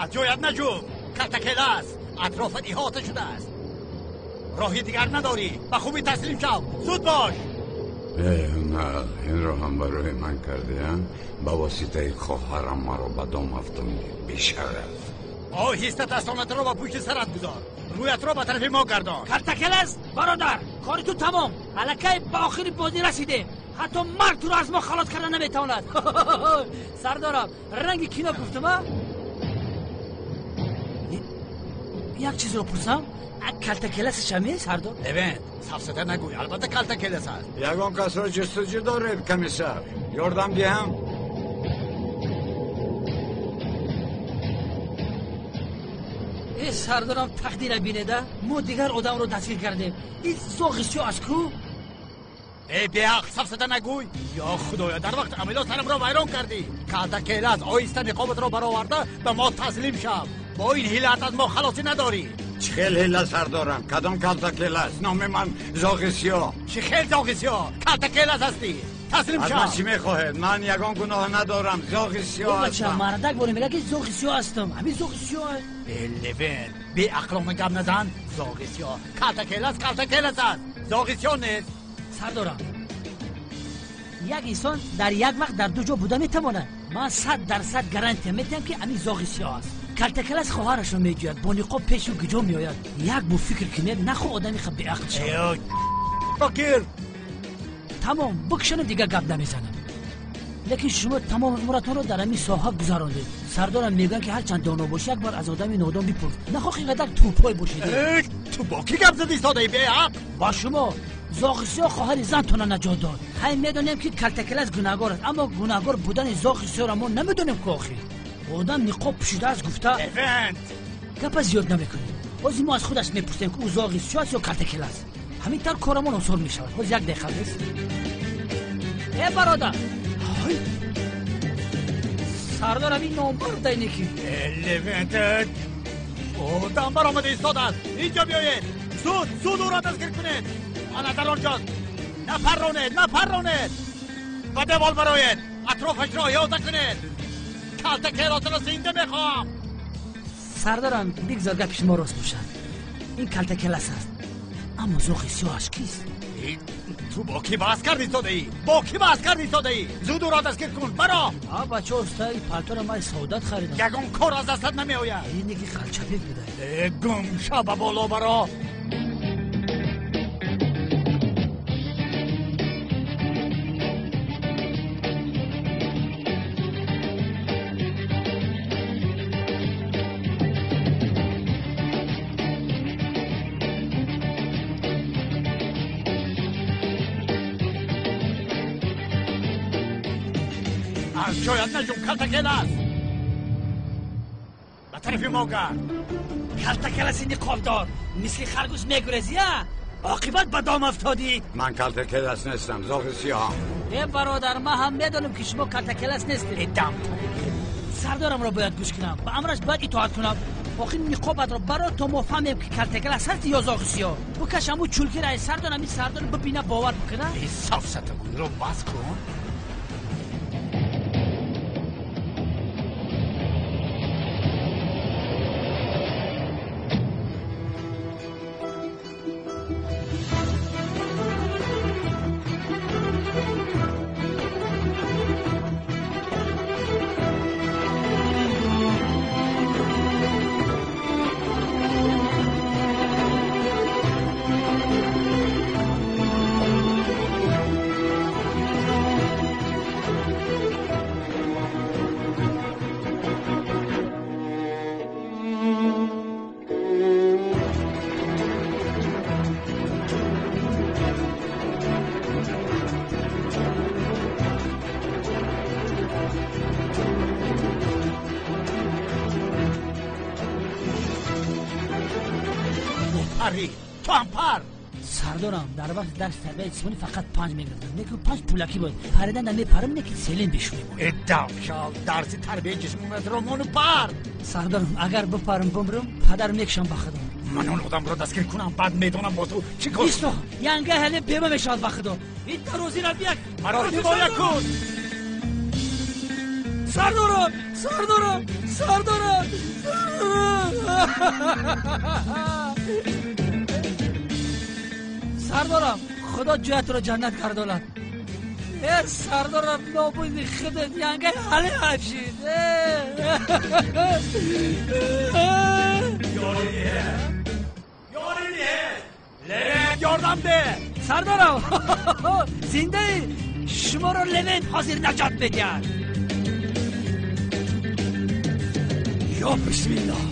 Аз ҷоят наҷум, калтакелас атрофат иҳота шудааст. Роҳи дигар надорӣ. Ба хубӣ таслим шав. Зуд бош. Не, инро ҳам барои ман кардиам. Ба воситаи хоҳарам маро ба дом афтондӣ. Бешараф. Оҳиста дастонатро ба пушти сарат гузор. Рӯятро ба тарафи мо гардон. Калтакелас, бародар, кори ту тамом. Аллакай ба охири бозӣ расидем. Ҳатто марг туро аз мо халос карда наметавонад. Сардорам, ранги кино гуфтам, а? Як чизро пурсам? Калтакелас шаме, сардор? Левент, сафсата нагӯй. Албатта калтакелас аст. Ягон касро ҷустуҷӯ доред, комиссар? Ёрдам диҳам? Э, сардорам, тақдира бинеда. Мо дигар одамро дастгир кардем. Ин зоғи сиёҳ аз ку? Э, беақл, сафсата нагӯй. Ё худоё, дар вақти амалиёт сарамро вайрон кардӣ. Калтакелас, оҳиста ниқобатро бароварда ба мо таслим шав. Бо ин ҳилат аз мо халосӣ надорӣ. Чӣ хел ҳила, сардорам? Кадом калтакелас? Номи ман зоғи сиёҳ. Чӣ хел зоғи сиёҳ? Калтакелас ҳастӣ. Таслим Аз шав. ман чӣ мехоҳед? Ман ягон гуноҳ надорам. Зоғи сиёҳ Бача, ҳастам. мардак боре мегӯяд ки зоғи сиёҳ ҳастам. Ҳамин зоғи сиёҳ. Э, Левент, беақлона гап назан. Зоғи сиёҳ. Калтакелас калтакелас аст. Зоғи сиёҳ нест. Сардорам, як инсон дар як вақт дар ду ҷо буда метавонад. Ман 100% гарантия медиҳам, ки ҳамин зоғи сиёҳ аст. Калтакелас хоҳарашро меҷӯяд, бо ниқоб пешу гиҷо меояд. Як бу фикр кунед, нахо одами ха беақл шавад. Э, Бокир. Тамом, бикшанам, дигар гап намезанам. Лекин шумо тамоми умратонро дар ҳамин соҳа гузарондед. Сардорам, мегӯянд, ки ҳарчанд доно бошӣ, як бор аз одами нодон бипурс. Нахоҳ ин қадар тӯпой бошед. Э, ту бо кӣ гап задӣ истодаи, беақл? Ба шумо. Зоғи сиёҳ хоҳари зантона наҷот дод. Хай, медонем, ки калтакелас гунаҳгор аст, аммо гунаҳгор будани зоғи сиёҳро мо намедонем ку. Охир одам ниқоб пӯшидааст гуфта. Левент. Гапа зиёд намекунем. Ҳозир мо аз худаш мепурсем, ки ӯ зоғи сиёҳ аст ё калтакелас. Ҳамин тавр корамон осон мешавад. Ҳозир як дақиқа бес. Э, бародар, сардор, ҳамин номбар дайне ки. Э, Левент, одам баромада истодааст. Инҷо биёед. Зуд, зуд ӯро дастгир кунед. Ана дар он ҷост. Напарронед, напарронед. Ба девол бароед. Атрофашро иҳота кунед. Калтакеласро зинда мехоҳам. Сардорам, бигзор гапи шумо рост бошад. Ин калтакелас аст, аммо зоғи сиёҳаш кист? Э, ту бо кӣ баҳс карди истодаӣ? Бо кӣ баҳс карди истодаӣ? Зуд ӯро дастгир кун. Баро. А, бача, уста, и палтора ман Саодат харидам. Ягон кор аз дастат намеояд. Ине ки қалчабек буда. Э, гум ша, ба боло баро. Аз ҷоят наҷум, калтакелас. Ба тарафи мо гард. Калтакеласи ниқобдор, мисли харгӯш мегурезӣ, а оқибат ба дом афтодӣ. Ман калтакелас нестам, зоғи сиёҳам. Э, бародар, ман ҳам медонам, ки шумо калтакелас нестед. Э, дам. Сардорамро бояд гӯш кунам, ба амраш бояд итоат кунам. Охир ниқобатро баро, то мо фаҳмем, ки калтакелас ҳасти ё зоғи сиёҳ. Букаш ҳамун чулкира, сардорам, ин сардор бибина, бовар бикуна. Э, сафсатагӯйро бас кун. Пари, ту ҳам пар. Сардорам, дар вақти дарси тарбияи ҷисмонӣ фақат панҷ мегирифтам, лекин панҷ пулакӣ буд. Паридан намепарам, лекин селин бешунем. Э, дам шав, дарси тарбияи ҷисмониятро мону пар. Сардорам, агар бипарам, бимрам, падар мекушам ба худо. Ман он одамро дастгир кунам, баъд медонам бо ту чӣ кор. Исто, янга ҳале бема мешавад ба худо. Ин дарозира бияк. Маро ҳимоя кун. Сардорам, сардорам, сардорам, сардорам, худо ҷоятро ҷаннат гардонад. Э, сардорам, нобуди худат янгай ҳали ҳабшид. Ёрдам де! Сардорам, зиндаи шуморо Левент ҳозир наҷот медиҳад. Ё бисмиллоҳ!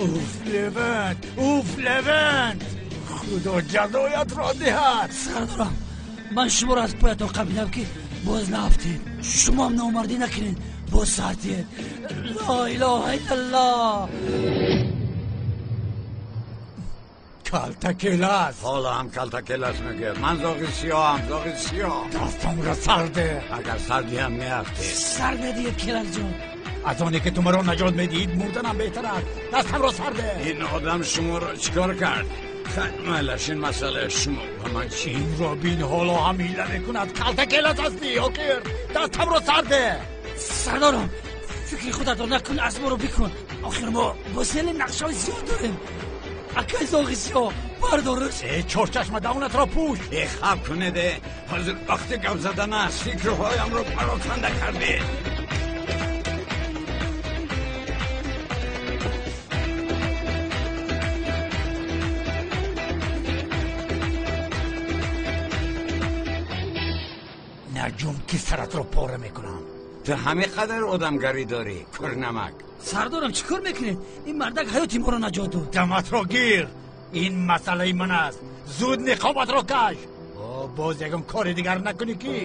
Уф, Левент! Уф, Левент! Худо ҷазоятро диҳад! Сардорам, ман шуморо аз поятон қабилам ки боз наафтед. Шумоам номардӣ накунед, боз саатиед. Ло илоҳа иллаллоҳ! Калтакелас! Ҳоло ҳам калтакелас мегӯяд. Ман зоғи сиёҳам, зоғи сиёҳ. Дастамро сар де! Агар сар диҳам меафтед. Сар надиҳед, Келасҷон. Аз оне ки ту маро наҷот медиҳид, мурданам беҳтар аст. Дастамро сар де! Ин одам шуморо чӣ кор кард? Хайр, майлаш, ин масъалаи шумо ба ман чӣ? Инро бин, ҳоло ҳам ҳила мекунад. Калтакелас ҳастӣ, охир! Дастамро сар де! Сардорам, фикри худатро накун, аз моро бикун. Охир мо бо сели нақшаҳои зиёд дорем. Акай зоғи сиёҳ, бардорш. Э, чорчашма, даҳонатро пӯш. Э, хаб кунед, э. Ҳозир вақти гап задан аст. Фикрҳоямро пароканда кардед. Наҷум ки саратро пора мекунам. Ту ҳамин қадар одамгарӣ дорӣ, курнамак. Сардорам, чӣ кор мекунед? Ин мардак ҳаёти моро наҷот дод. Даматро гир! Ин масъалаи ман аст. Зуд ниқобатро каш. Боз ягон кори дигар накунӣ ки.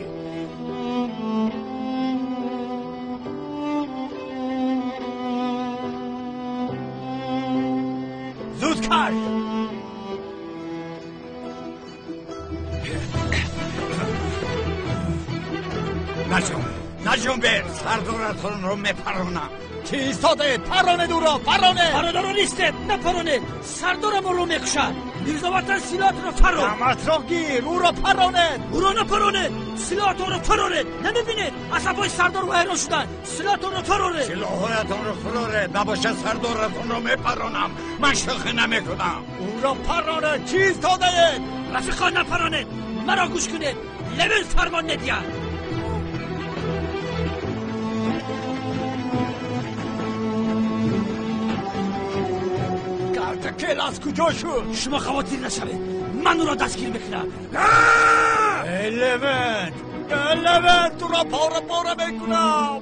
Зуд каш! Наҷум, наҷумбе, сардоратонро мепаронам. Чӣ истодаед? Парронед ӯро, парронед! Бародаро нистед, напаронед! Сардорам ӯро мекушад. Мирзоватан силоҳатонро фарон! Даматро гир, ӯро парронед! Ӯро напаронед! Силоҳатонро фароред! Намебинед? Асабҳои сардор вайрон шуданд. Силоҳатонро фароред! Силоҳҳоятонро фуроред, набошад сардоратонро мепаронам. Ман шӯхӣ намекунам. Ӯро парронед! Чӣ истодаед? Рафиқон, напаронед! Маро гӯш кунед! Левин фармон медиҳад. Калтакелас куҷо шуд? Шумо хавотир нашавед, ман ӯро дастгир мекунам. Э, Левент! Э, Левент, туро пора пора мекунам.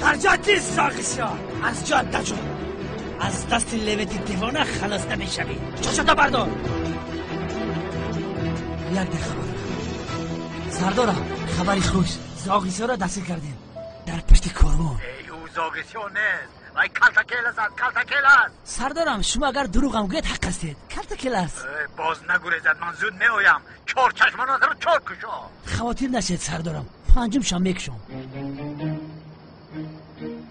Дар ҷоят нест, зоғи сиёҳ, аз ҷоят наҷон. Аз дасти Левенти девона халос намешавӣ. Чошата бардор. Як дақиқа хабар. Сардорам, хабари хуш. Зоғи сиёҳро дастгир кардем. Дар пушти корвон. Зоғи сиёҳ нест, вай калтакелас аст, калтакелас. Сардорам, шумо агар дурӯғам гӯед ҳақ ҳастед. Калтакелас. Боз нагурезад, ман зуд меоям. Чор чашмонатро чор кушо. Хавотир нашед, сардорам, панҷумшам мекушом.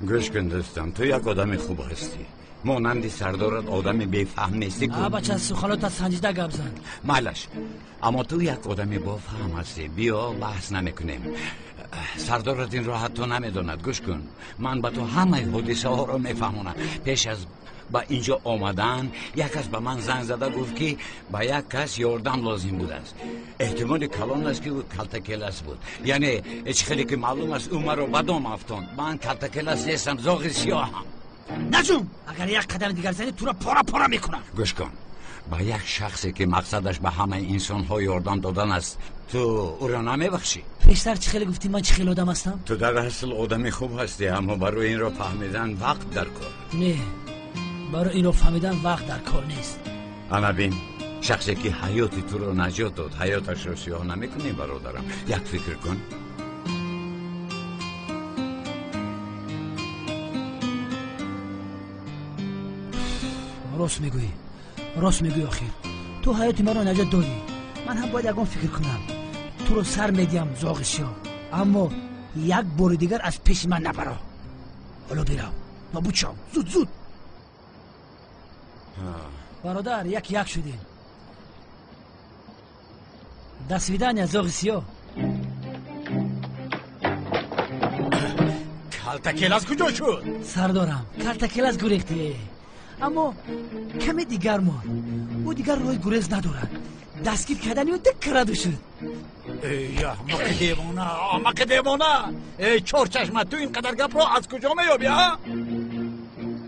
Гӯш кун, дӯстам, ту як одами хуб ҳастӣ. Монанди сардорат одами бефаҳм нестӣ ку. Бача, суханота санҷида гап зан. Майлаш, аммо ту як одами бофаҳм ҳастӣ. Биё, баҳс намекунем. Сардорат инро ҳатто намедонад. Гӯш кун, ман ба ту ҳамаи ҳодисаҳоро мефаҳмонам. Пеш аз ба инҷо омадан як кас ба ман занг зада гуфт ки ба як кас ёрдам лозим будааст. Эҳтимоли калон аст ки ӯ калтакелас буд. Яъне чӣ хеле ки маълум аст, ӯ маро ба дом афтонд. Ман калтакелас нестам, зоғи сиёҳам. Наҷум, агар як қадами дигар занӣ туро пора пора мекунам. Гӯш кун, ба як шахсе ки мақсадаш ба ҳамаи инсонҳо ёрдам додан аст, ту ӯро намебахшӣ? Пештар чӣ хеле гуфтӣ ман чӣ хеле одам ҳастам? Ту дар асл одами хуб ҳастӣ, аммо барои инро фаҳмидан вақт дар кор. Не, барои инро фаҳмидан вақт дар кор нест. Ана бин, шахсе ки ҳаёти туро наҷот дод, ҳаёташро сиёҳ намекунӣ, бародарам. Як фикр кун. Рост мегӯӣ, рост мегӯӣ. Охир ту ҳаёти маро наҷот додӣ. Ман ҳам бояд ягон фикр кунам. Туро сар медиҳам, зоғи сиёҳ, аммо як бори дигар аз пеши ман набаро. Ҳоло бирав, нобуд шав, зуд зуд. Бародар, як як шудем. До свидания, зоғи сиёҳ. Калтакелас куҷо шуд? Сардорам, калтакелас гурехте. Аммо каме дигар монд. Ӯ дигар роҳи гурез надорад. Дастгир кардани ӯ диккараду шуд. Эй, аҳмақи девона, аҳмақи девона! Эй, чорчашма, ту ин қадар гапро аз куҷо меёбӣ, а?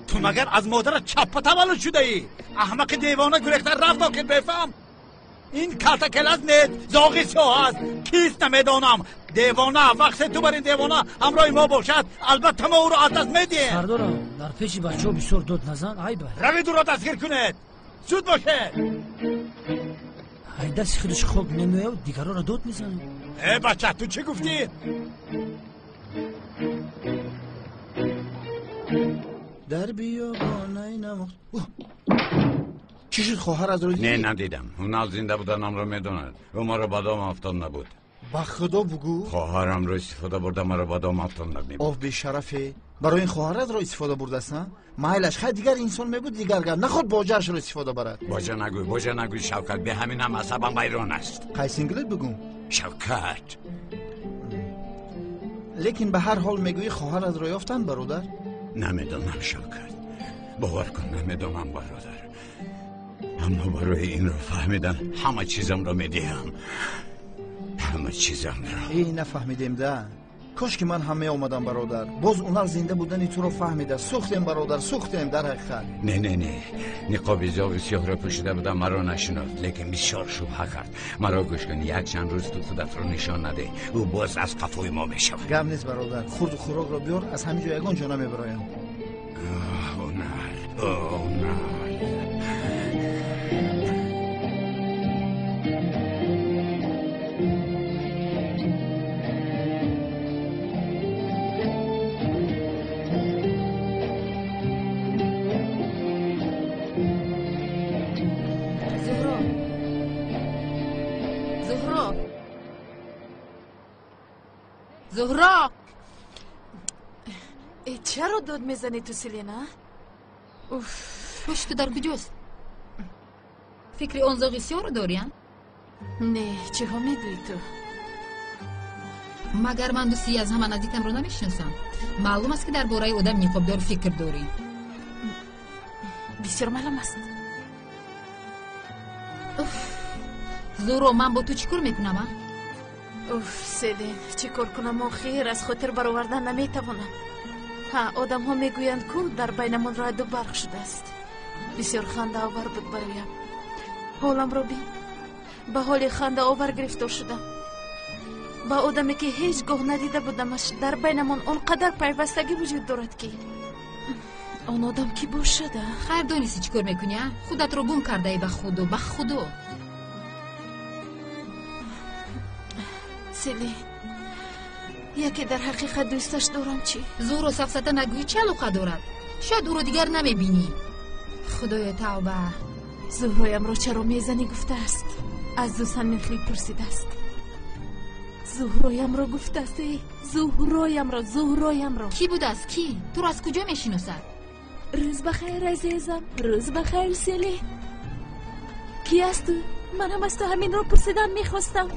Ту магар аз модарат чаппа таваллуд шудаӣ? Аҳмақи девона гурехта рафт, охир бефаҳм. Ин калтакелас нест, зоғи сиёҳ аст. Кист намедонам. Девона, вақте ту бар ин девона ҳамроҳи мо бошад, албатта мо ӯро аз даст медиҳем. Сардорам, дар пеши бачаҳо бисёр дод назан, айб аст. Равед ӯро дастгир кунед. Зуд бошед. Ай дасти худаш хок намеояд, дигаронро дод мезанад. Э, бача, ту чӣ гуфтӣ? Дар биёбонаи намохт. Чӣ шуд, хоҳар аз рӯ дидӣ? Не, надидам. Ҳунал зинда буданамро медонад. Ӯ маро ба дом афтон набуд. Ба худо бугӯ. Хоҳарамро истифода бурда, маро ба дом афтон набуд. Оф, бешарафе. Барои ин хоҳаратро истифода бурдааст, а? Майлаш, хай дигар инсон мебуд, дигар гап. Наход боҷаашро истифода барад. Боҷа нагӯй, боҷа нагӯй, Шавкат. Бе ҳаминам асабам вайрон аст. Қайсинглит бугӯ? Шавкат. Лекин ба ҳар ҳол мегӯӣ хоҳаратро ёфтанд, бародар? Намедонам, Шавкат. Бовар кун, намедонам, бародар. Аммо барои инро фаҳмидан ҳама чизамро медиҳам. Ҳама чизамро. Эй, нафаҳмидем да. Кош ки ман ҳам меомадам, бародар. Боз унар зинда будани туро фаҳмида. Сӯхтем, бародар, сӯхтем дар ҳақиқат. Не, не, не. Ниқоби зоғи сиёҳро пӯшида будам, маро нашинохт, лекин бисёр шубҳа кард. Маро гӯш кун, як чанд рӯз ту худатро нишон надеҳ. Ӯ боз аз қафои мо мешавад. Гап нест, бародар. Хурду хӯрокро биёр, аз ҳамин ҷо ягон ҷо намебароям. Унар, унар. Зуҳро! Чаро дод мезанӣ ту, Селена? Уф, ҳуши ту дар куҷост? Фикри он зоғи сиёҳро дорӣ, а? Не, чиҳо мегӯӣ ту? Магар ман дӯстии аз ҳама наздикамро намешиносам? Маълум аст, ки дар бораи одам ниқобдор фикр дорӣ. Бисёр маълум аст. Уф, Зуҳро, ман бо ту чӣ кор мекунам, а? Уф, Селин, чӣ кор кунам охир? Аз хотир баровардан наметавонам. Ҳа, одамҳо мегӯянд, ку дар байнамон раъду барқ шудааст. Бисёр хандаовар буд бароям. Ҳоламро бин. Ба ҳоли хандаовар гирифтор шудам. Ба одаме, ки ҳеҷ гоҳ надида будамаш, дар байнамон он қадар пайвастагӣ вуҷуд дорад, ки он одам кӣ бошад, а? Хайр, донистӣ чӣ кор мекунӣ, а? Худатро гум кардаӣ, ба худо, ба худо. Селин, яке дар ҳақиқат дӯсташ дорам чӣ? Зуҳро, сафсата нагӯӣ, чӣ алоқа дорад? Шояд ӯро дигар намебинӣ. Худоё, тавба. Зуҳроямро чаро мезанӣ гуфтааст. Аз дӯст ҳамин хел пурсидааст. Зуҳроямро гуфтааст, эй, Зуҳроямро, Зуҳроямро. Кӣ будааст, кӣ? Туро аз куҷо мешиносад? Рӯз ба хайр, азизам, рӯз ба хайр, Селин. Кӣ аст ту? Манам аз ту ҳаминро пурсидан мехостам.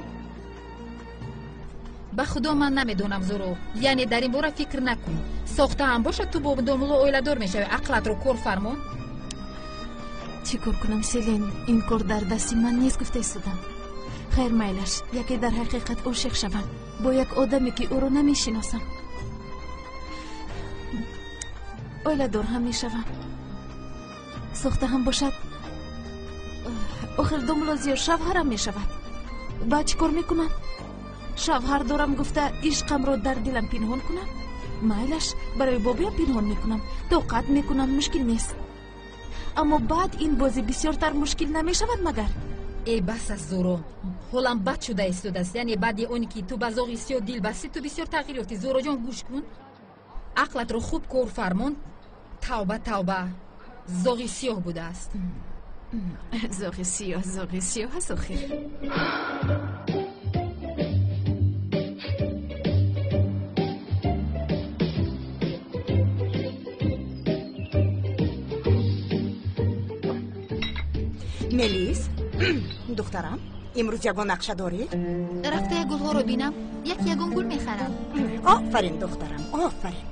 Ба худо ман намедонам, Зуҳро. Яъне дар ин бора фикр накун. Сохтаам бошад, ту бо домулло оиладор мешавӣ. Ақлатро кор фармон. Чӣ кор кунам, Селин? Ин кор дар дасти ман нест, гуфта истодам. Хайр, майлаш, яке дар ҳақиқат ошиқ шавам бо як одаме, ки ӯро намешиносам. Оиладор ҳам мешавам. Сохта ҳам бошад, охир домулло зиёд шавҳарам мешавад. Баъд чӣ кор мекунам? Шавҳар дорам гуфта ишқамро дар дилам пинҳон кунам? Майлаш, барои бобиям пинҳон мекунам, тоқат мекунам, мушкил нест. Аммо баъд ин бозӣ бисёртар мушкил намешавад магар? Э, бас аст, Зуҳро. Ҳолам бад шуда истодааст. Яъне баъди оне ки ту ба зоғи сиёҳ дил бастӣ, ту бисёр тағйир ёфтӣ. Зуҳроҷон, гӯш кун. Ақлатро хуб кор фармон. Тавба, тавба. Зоғи сиёҳ будааст. Зоғи сиёҳ, зоғи сиёҳ аст охир. Мелис, духтарам, имрӯз ягон нақша дорӣ? Рафта як гулҳоро бинам, як ягон гул мехарам. Офарин, духтарам, офарин.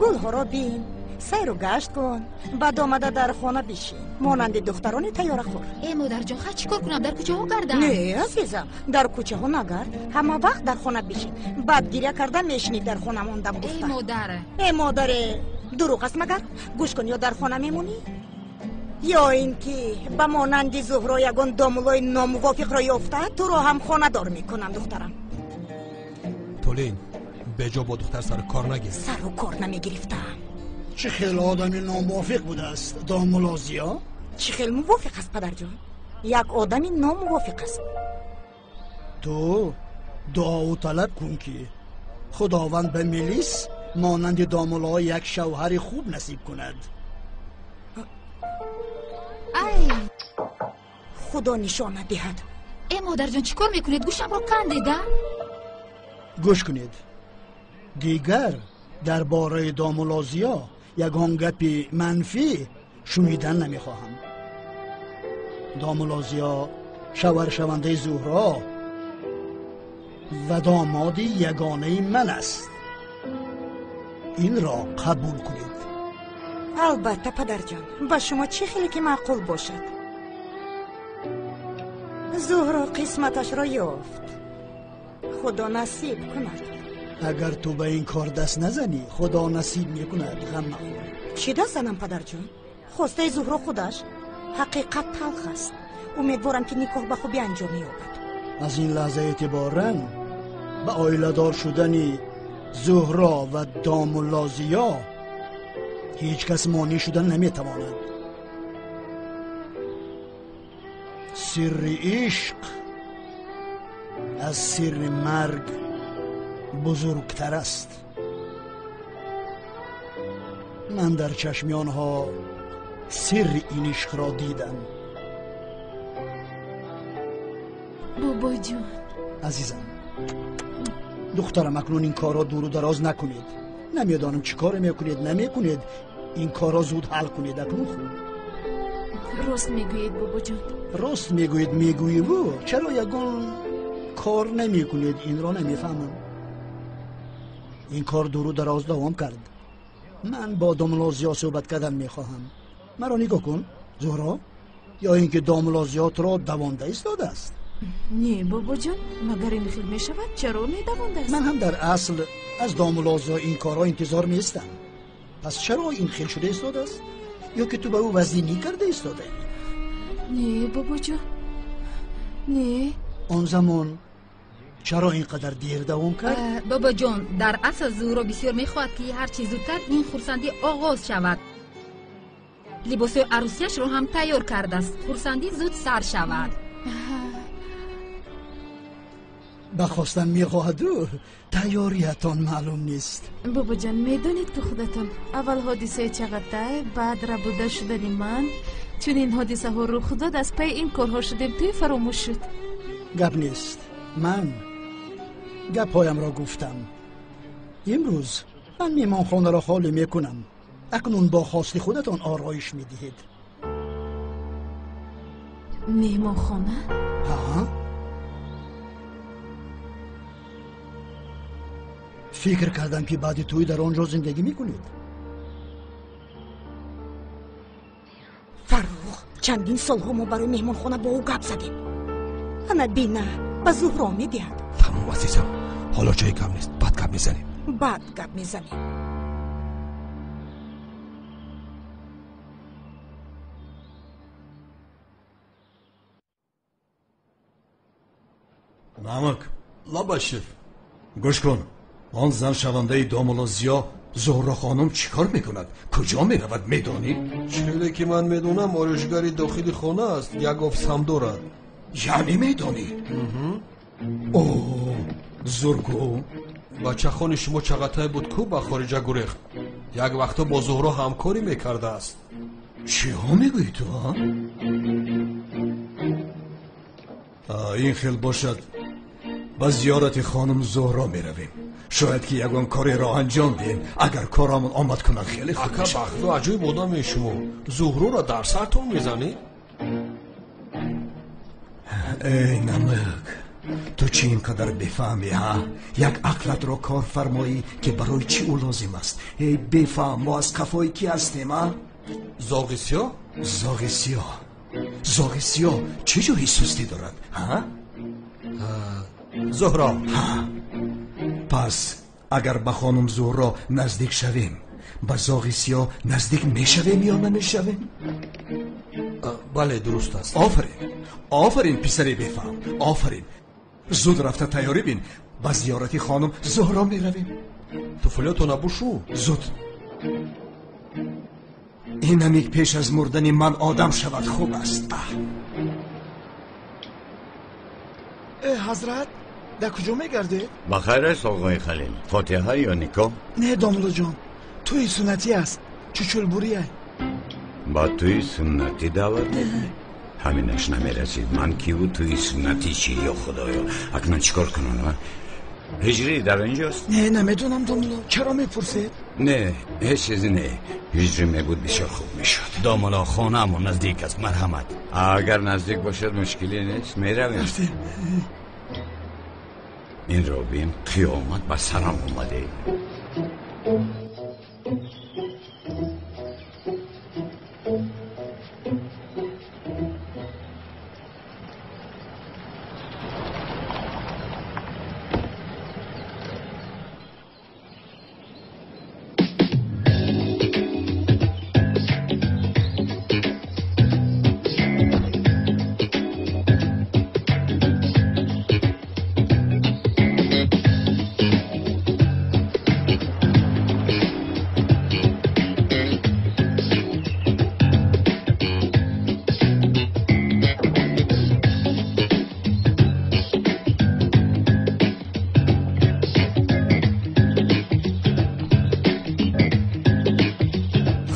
Гулҳоро бин, сайру гашт кун, баъд омада дар хона бишин, монанди духтарони тайёрахӯр. Э, модарҷон, хай чӣ кор кунам, дар кӯчаҳо гардам? Не, азизам, дар кӯчаҳо нагард, ҳама вақт дар хона бишин. Баъд гиря карда мешинӣ дар хона мондам гуфта. Э, модар. Э, модаре, дурӯғ аст магар? Гӯш кун, ё дар хона мемонӣ, ё ин ки ба монанди Зуҳро ягон домулои номувофиқро ёфта туро ҳам хонадор мекунам, духтарам. Толин, беҷо бо духтар сару кор нагир. Сару кор намегирифтам. Чӣ хел одами номувофиқ будааст домулло Зиё? Чӣ хел мувофиқ аст, падарҷон? Як одами номувофиқ аст. Ту дуову талаб кун, ки Худованд ба Мелис монанди домулло як шавҳари хуб насиб кунад. Ай, Худо нишона диҳад. Э, модарҷон, чӣ кор мекунед? Гӯшамро кандеда. Гӯш кунед, дигар дар бораи домулло Зиё ягон гапи манфӣ шунидан намехоҳам. Домулло Зиё шавҳаршавандаи Зуҳро ва домоди ягонаи ман аст. Инро қабул кунед. Албатта, падарҷон, ба шумо чӣ хеле ки маъқул бошад. Зуҳро қисматашро ёфт, Худо насиб кунад. Агар ту ба ин кор даст назанӣ, Худо насиб мекунад, ғам махӯр. Чӣ даст занам, падарҷон? Хостаи Зуҳро худаш. Ҳақиқат талх аст. Умедворам, ки никоҳ ба хубӣ анҷом меёбад. Аз ин лаҳза эътиборан ба оиладор шудани Зуҳро ва домулло Зиё ҳеҷ кас монеъ шуда наметавонад. Сирри ишқ аз сирри марг бузургтар аст. Ман дар чашми онҳо сирри ин ишқро дидам. Бобоҷон. Азизам, духтарам, акнун ин корро дуру дароз накунед. Намедонам чӣ коре мекунед, намекунед. Ин корро зуд ҳал кунед акнун. Хуб, рост мегӯед, бобоҷон. Рост мегӯед, мегӯиву чаро ягон кор намекунед? Инро намефаҳмам. Ин кор дуру дароз давом кард. Ман бо домулло Зиё суҳбат кардан мехоҳам. Маро нигоҳ кун, Зуҳро, ё ин ки домулло Зиё туро давонда истодааст? Не, бобоҷон, магар ин хел мешавад? Чаро медавондааст? Ман ҳам дар асл аз домулло Зиё ин корҳо интизор нестам. Пас чаро ин хел шуда истодааст? Ё ки ту ба ӯ вазнинӣ карда истодаӣ? Не, бобоҷон, не. Он замон чаро ин қадар дер давом кард? Бобоҷон, дар асл Зуҳро бисёр мехоҳад, ки ҳарчи зудтар ин хурсандӣ оғоз шавад. Либосҳои арӯсияшро ҳам тайёр кардааст. Хурсандӣ зуд сар шавад. Ба хостан мехоҳаду тайёриятон маълум нест. Бобоҷон, медонед, ки худатон аввал ҳодисаи Чағатай, баъд рабуда шудани ман, чунин ҳодисаҳо рух дод, аз пайи ин корҳо шудем, тӯй фаромӯш шуд. Гап нест, ман гапҳоямро гуфтам. Имрӯз ман меҳмонхонаро холӣ мекунам. Акнун бо хости худатон ороиш медиҳед. Меҳмонхона? Ҳа, фикр кардам, ки баъди тӯй дар он ҷо зиндагӣ мекунед. Фаррух, чандин солҳо мо барои меҳмонхона бо ӯ гап задем. Ана бина, ба Зуҳро медиҳад. Тамом, азизам, ҳоло ҷои гап нест, баъд гап мезанем. Баъд гап мезанем. Намак, лабашев, гӯш кун. Он зан шавандаи домулло Зиё Зуҳро хонум чӣ кор мекунад? Куҷо меравад, медонӣ? Челе ки ман медонам, ороишгари дохили хона аст, як офис ҳам дорад. Яъне медонӣ? О, зургу. Бачахони шумо Чағатай буд, ку ба хориҷа гурехт. Як вақто бо Зуҳро ҳамкорӣ мекардааст. Чиҳо мегӯӣ ту, а? Ин хел бошад, ба зиёрати хонум Зуҳро меравем. Шояд ки ягон кореро анҷом диҳем. Агар корамон омад кунад, хеле хуб. Ака, бахту аҷоиб одаме шумо. Зуҳроро дар сартон мезанед? Эй намак, ту чӣ ин қадар бефаҳмӣ, ҳа? Як ақлатро кор фармоӣ, ки барои чӣ ӯ лозим аст. Эй бефаҳм, мо аз қафои кӣ ҳастем, а? Зоғи сиёҳ? Зоғи сиёҳ. Зоғи сиёҳ чӣ ҷои сустӣ дорад, ҳа? Зуҳро. Ҳа. Пас агар ба хонум Зуҳро наздик шавем, ба зоғи сиёҳ наздик мешавем ё намешавем? Бале, дуруст аст. Офарин, офарин, писари бефаҳм, офарин. Зуд рафта тайёрӣ бин, ба зиёрати хонум Зуҳро меравем. Туфлиётона бушу. Зуд. Ин ҳамик пеш аз мурдани ман одам шавад хуб аст. Э, ҳазрат, дар куҷо мегардед? Ба хайр аст, оғои Халил. Фотиҳа ё никоҳ? Не, домуллоҷон, тӯи суннатӣ аст, чучулбурия. Ба тӯи суннатӣ даъват мекунӣ? Ҳаминаш намерасид. Ман киву тӯи суннатӣ чӣ, ё худоё? Акнун чӣ кор кунам? Ҳиҷрӣ дар инҷост? Не, намедонам, домулло. Чаро мепурсед? Не, ҳеҷ чизе не. Ҳиҷрӣ мебуд бисёр хуб мешуд. Домулло, хонаамон наздик аст, марҳамат. Агар наздик бошад мушкиле нест, меравем. Инро бин, қиёмат ба сарам омаде.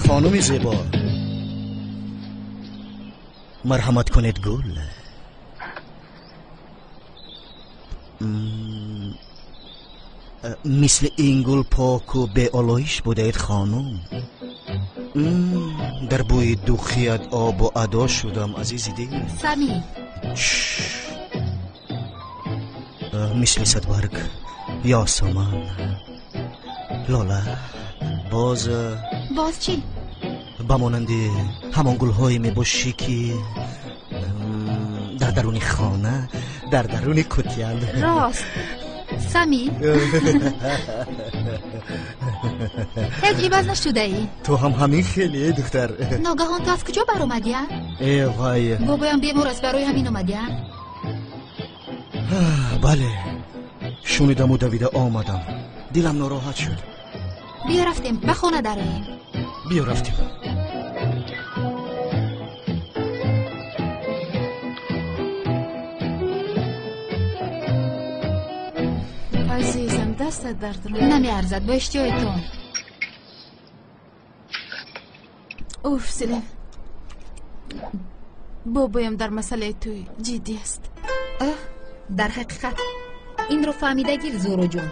خانم زیبا، مرحمت کنید گل. مثل این گل پاک و به آلایش بودید خانم. در بوی دوخیت آب و ادا شدم عزیزی دل. سمی. مثل صدبرگ، یاسمن، لاله، باز. باز چی؟ ба монанди ҳамон гулҳое мебошӣ, ки дар даруни хона, дар даруни кутиянд. Рост, Сами, ҳеҷ иваз нашудаӣ. Ту ҳам ҳамин хеле, духтар. Ногаҳон ту аз куҷо баромадӣ, а? Э вай, бобоям бемор аст, барои ҳамин омадӣ, а? Бале, шунидаму давида омадам. Дилам нороҳат шуд. Биё рафтем, ба хона дароем. Биё рафтем. Азизам, дастат дард намеарзад, бо иштиҳоятон. Уф, Селин, бобоям дар масъалаи тӯй ҷиддӣ аст. Дар ҳақиқат инро фаҳмида гир, Зуҳроҷон.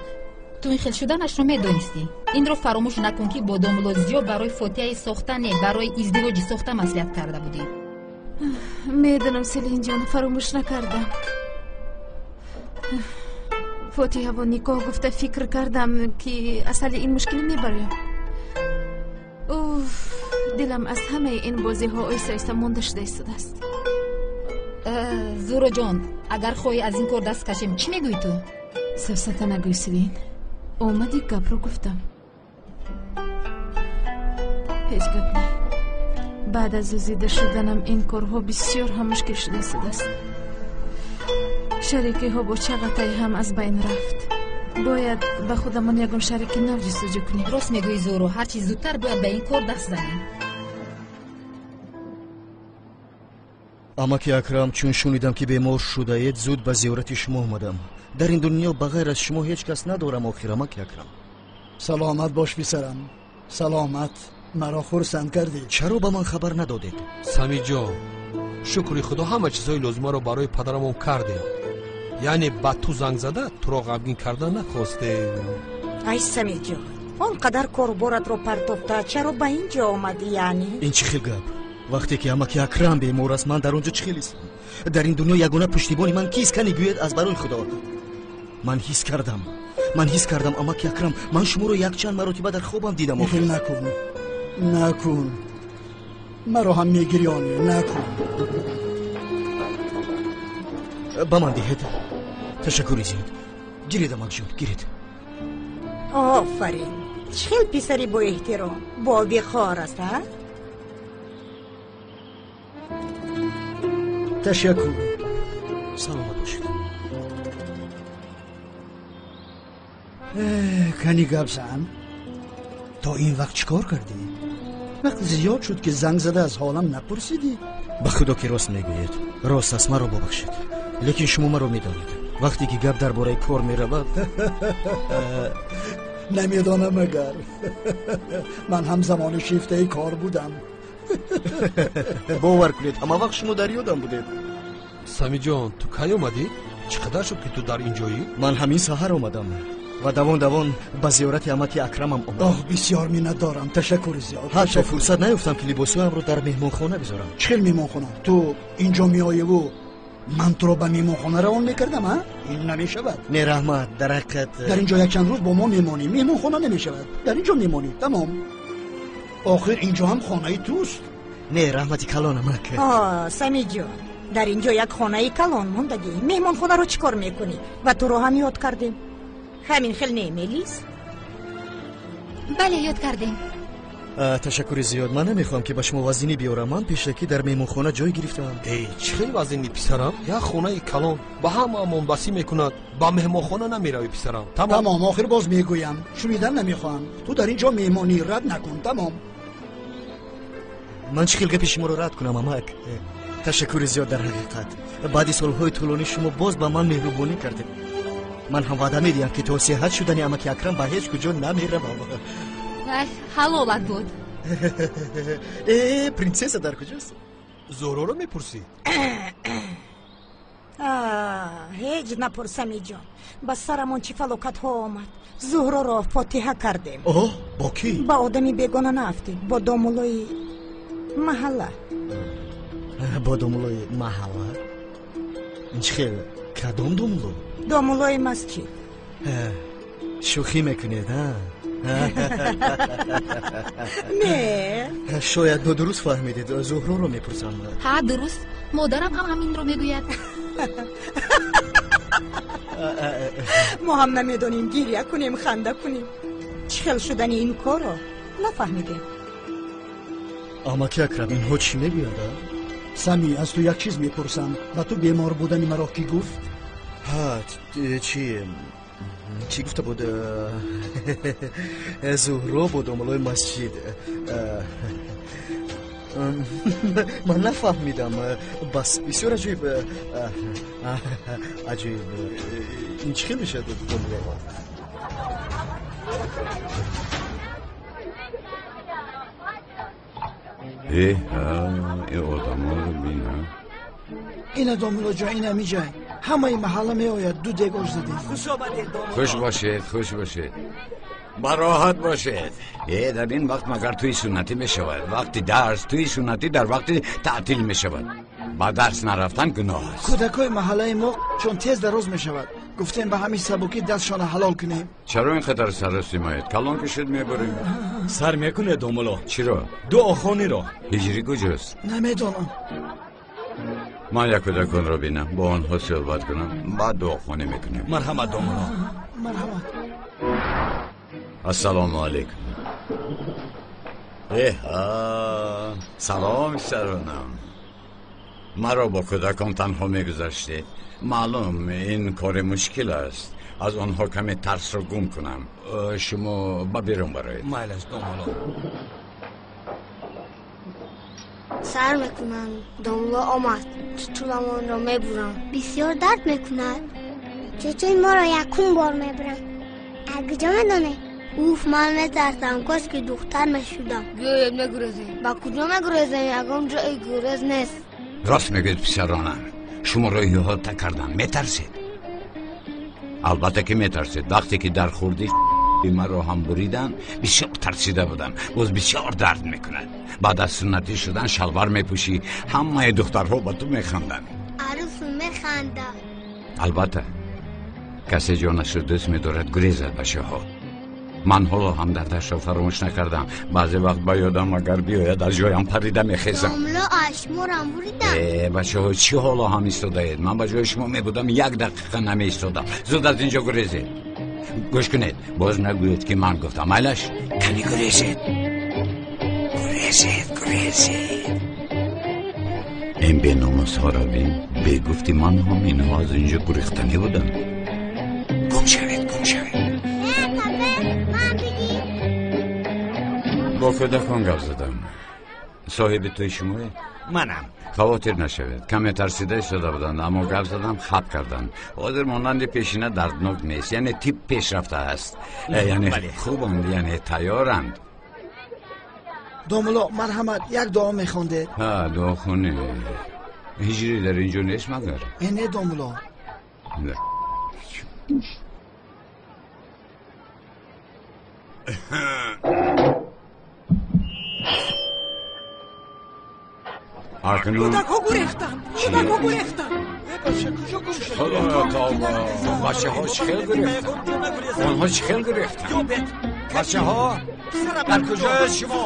Ту ин хел шуданашро медонистӣ. Инро фаромӯш накун, ки бо домулло Зиё барои фотиҳаи сохта не, барои издивоҷи сохта маслиҳат карда будӣ. Медонам, Селинҷон, фаромӯш накардам. Фотиҳаву никоҳ гуфта фикр кардам, ки аз ҳалли ин мушкилӣ мебароям. Уф, дилам аз ҳамаи ин бозиҳо оҳиста оҳиста монда шуда истодааст. Зуҳроҷон, агар хоҳӣ аз ин кор даст кашем, чӣ мегӯӣ ту? Сафсата нагӯй, Селин. Омади гапро гуфтам. Ҳеҷ гап не. Баъд аз зузида шуданам ин корҳо бисёр ҳам мушкил шуда истодааст. Шарикиҳо бо чағатай ҳам аз байн рафт. Бояд ба худамон ягон шарики нав ҷустуҷӯ кунем. Рост мегӯӣ, Зуҳро, ҳарчи зудтар бояд ба ин кор даст занем. Амаки Акрам, чун шунидам, ки бемор шудаед, зуд ба зиёрати шумо омадам. Дар ин дунё ба ғайр аз шумо ҳеҷ кас надорам охир, амаки Акрам. Саломат бош, писарам, саломат. Маро хурсанд кардӣ. Чаро ба ман хабар надодед? Самиҷон, шукри худо, ҳама чизҳои лозимаро барои падарамон кардем. Яъне ба ту занг зада туро ғамгин кардан нахостем. Ай Самиҷон, он қадар коруборатро партофта чаро ба ин ҷо омадӣ, яъне? Ин чӣ хел гап? Вақте ки амаки Акрам бемор аст, ман дар он ҷо чӣ хел истам? Дар ин дунё ягона пуштибони ман кист? Кани гӯед аз барои Худо. Ман ҳис кардам, ман ҳис кардам, амаки Акрам, ман шуморо якчанд маротиба дар хобам дидам. Ин хел накун, накун, маро ҳам мегирёнӣ, накун. Ба ман диҳед. Ташаккури зиёд. Гиред, амакҷон, гиред. Офарин, чӣ хел писари боэҳтиром, бовиқор аст, а? Ташаккур. Саломат бошед. Кани гап зан, то ин вақт чӣ кор кардӣ? Вақт зиёд шуд, ки занг зада аз ҳолам напурсидӣ. Ба Худо ки рост мегӯед, рост аст, маро бубахшед, лекин шумо маро медонед, вақте ки гап дар бораи кор меравад. Намедонам, агар ман ҳам замони шифтаи кор будам. Бовар кунед, ҳама вақт шумо дар ёдам будед. Самиҷон, ту кай омадӣ? Чӣ қадар шуд, ки ту дар ин ҷоӣ? Ман ҳамин саҳар омадам ва давон давон ба зиёрати амаки Акрамам омадам. Оҳ, бисёр миннатдорам, ташаккури зиёд. Ҳатто фурсат наёфтам, ки либосҳоямро дар меҳмонхона бизорам. Чӣ хел меҳмонхона? Ту инҷо меоеву ман туро ба меҳмонхона равон мекардам, а? Ин намешавад. Не, раҳмат, дар ҳақиқат. Дар инҷо якчанд рӯз бо мо мемонӣ, меҳмонхона намешавад, дар инҷо мемонӣ, тамом. Охир инҷо ҳам хонаи туст. Не, раҳмати калон, амак. Самиҷон, дар инҷо як хонаи калон мондагӣ, меҳмонхонаро чӣ кор мекунӣ? Ва туро ҳам ёд кардем. Ҳамин хел не, Мелис? Бале, ёд кардем. Ташаккури зиёд. Ман намехоҳам, ки ба шумо вазнинӣ биёрам. Ман пешакӣ дар меҳмонхона ҷой гирифтаам. Эй, чӣ хел вазнинӣ, писарам? Як хонаи калон ба ҳамаамон басӣ мекунад. Ба меҳмонхона намеравӣ, писарам. Тамом, охир боз мегӯям, шунидан намехоҳам. Ту дар ин ҷо меҳмонӣ, рад накун, тамом. Ман чӣ хел гапи шуморо рад кунам, амак? Ташаккури зиёд. Дар ҳақиқат, баъди солҳои тӯлонӣ шумо боз ба ман меҳрубонӣ кардед. Ман ҳам ваъда медиҳам, ки то сеҳат шудани амаки Акрам ба ҳеҷ куҷо намеравам. Ҳалолат буд. Э, принсесса дар куҷост? Зуҳроро мепурсӣ? Ҳеҷ напурс, Самиҷон, ба сарамон чӣ фалокатҳо омад. Зуҳроро фотиҳа кардем. Оҳ, бо кӣ? Ба одами бегона наафтем, бо домулои маҳалла. Бо домулои маҳалла? Ин чӣ хел? Кадом домуло? Домулои масҷид. Шӯхӣ мекунед, а? Не, шояд нодуруст фаҳмидед. Зуҳроро мепурсам. Ҳа, дуруст, модарам ҳам ҳаминро мегӯяд. Мо ҳам намедонем гиря кунем, ханда кунем. Чӣ хел шудани ин корро нафаҳмидем. Амаки Акрам, инҳо чӣ мегӯянд? Сами, аз ту як чиз мепурсам. Ба ту бемор будани маро кӣ гуфт? Ҳа, чӣ чӣ гуфта буд? Зуҳро бо домулои масҷид. Ман нафаҳмидам. Бас, бисёр аҷоиб, аҷоиб. Ин чӣ хел мешавад, домуло? Э, ин одамонро бина. Ина, домулоҷон, ина миҷай, ҳамаи маҳалла меояд. Ду дег ош задем. Хуш омадед, домуло. Хуш бошед, хуш бошед, бароҳат бошед. Э, дар ин вақт магар тӯи суннатӣ мешавад? Вақти дарс тӯи суннатӣ дар вақти таътил мешавад. Ба дарс нарафтан гуноҳ аст. Кӯдакҳои маҳаллаи мо чун тез дароз мешавад, гуфтем ба ҳамин сабукӣ дастшона ҳалол кунем. Чаро ин қадар саросимоед? Калон ки шуд, мебарем. Сар мекунед, домуло? Чиро? Дуохониро. Ҳиҷрӣ куҷост? Намедонам. Ман як кӯдаконро бинам, бо онҳо суҳбат кунам, баъд дуохонӣ мекунем. Марҳамат, домуло. Марҳамат. Ассалому алайкум. Эҳа, салом, саронам. Маро бо кӯдакон танҳо мегузаштед. Маълум, ин кори мушкил аст. Аз онҳо каме тарсро гум кунам. Шумо ба берун бароед. Майлаш, домуло. Сар мекунанд, домуло омад, тутуламонро мебуранд. Бисёр дард мекунад. Чечои моро якум бор мебуранд. Аз куҷо медонед? Уф, ман метарсам, кош ки духтар мешудам. Биёед, мегурезем. Ба куҷо мегурезем? Ягон ҷои гурез нест. Рост мегӯед, писаронам. Шуморо иҳота кардан, метарсед. Албатта ки метарсед. Вақте ки дар хурдӣ маро ҳам буридан, бисёр тарсида будам. Боз бисёр дард мекунад. Баъд аз суннатӣ шудан шалвар мепӯшӣ, ҳамаи духтарҳо ба ту механданд. механдад. Албатта, касе ҷонашро дӯст медорад, гурезад, бачаҳо. Ман ҳоло ҳам дардашро фаромӯш накардам. Баъзе вақт ба ёдам агар биёяд, аз ҷоям парида мехезам. Домло, аз шуморам буридам. Э, бачаҳо, чӣ ҳоло ҳам истодаед? Ман ба ҷои шумо мебудам, як дақиқа намеистодам. Зуд аз инҷо гурезед. Гӯш кунед, боз нагӯед, ки ман гуфтам. Майлаш, кани гурезед, гурезед, гурезед. Ин беномусҳоро бин. Бегуфти ман ҳам инҳо аз инҷо гурехтанӣ буданд. Гум шавед, гум шавед. Бо кӯдакон гап задам. Соҳиби тӯи шумоед? Манам. Хавотир нашавед, каме тарсида истода буданд, аммо гап задам, хат карданд. Ҳозир монанди пешина дарднок нест, яъне тиб пешрафта аст, яъне хубанд, яъне тайёранд. Домулло, марҳамат, як дуо мехондед. Ҳа, дуохонӣ. Ҳиҷрӣ дар инҷо нест магар? Э, не, домулло. Кӯдакҳо гурехтанд, кӯдакҳо гурехтанд. Худоё, тавба! Бачаҳо чӣ хел гурехтанд? Онҳо чӣ хел гурехтанд? Бачаҳо, дар куҷояд шумо?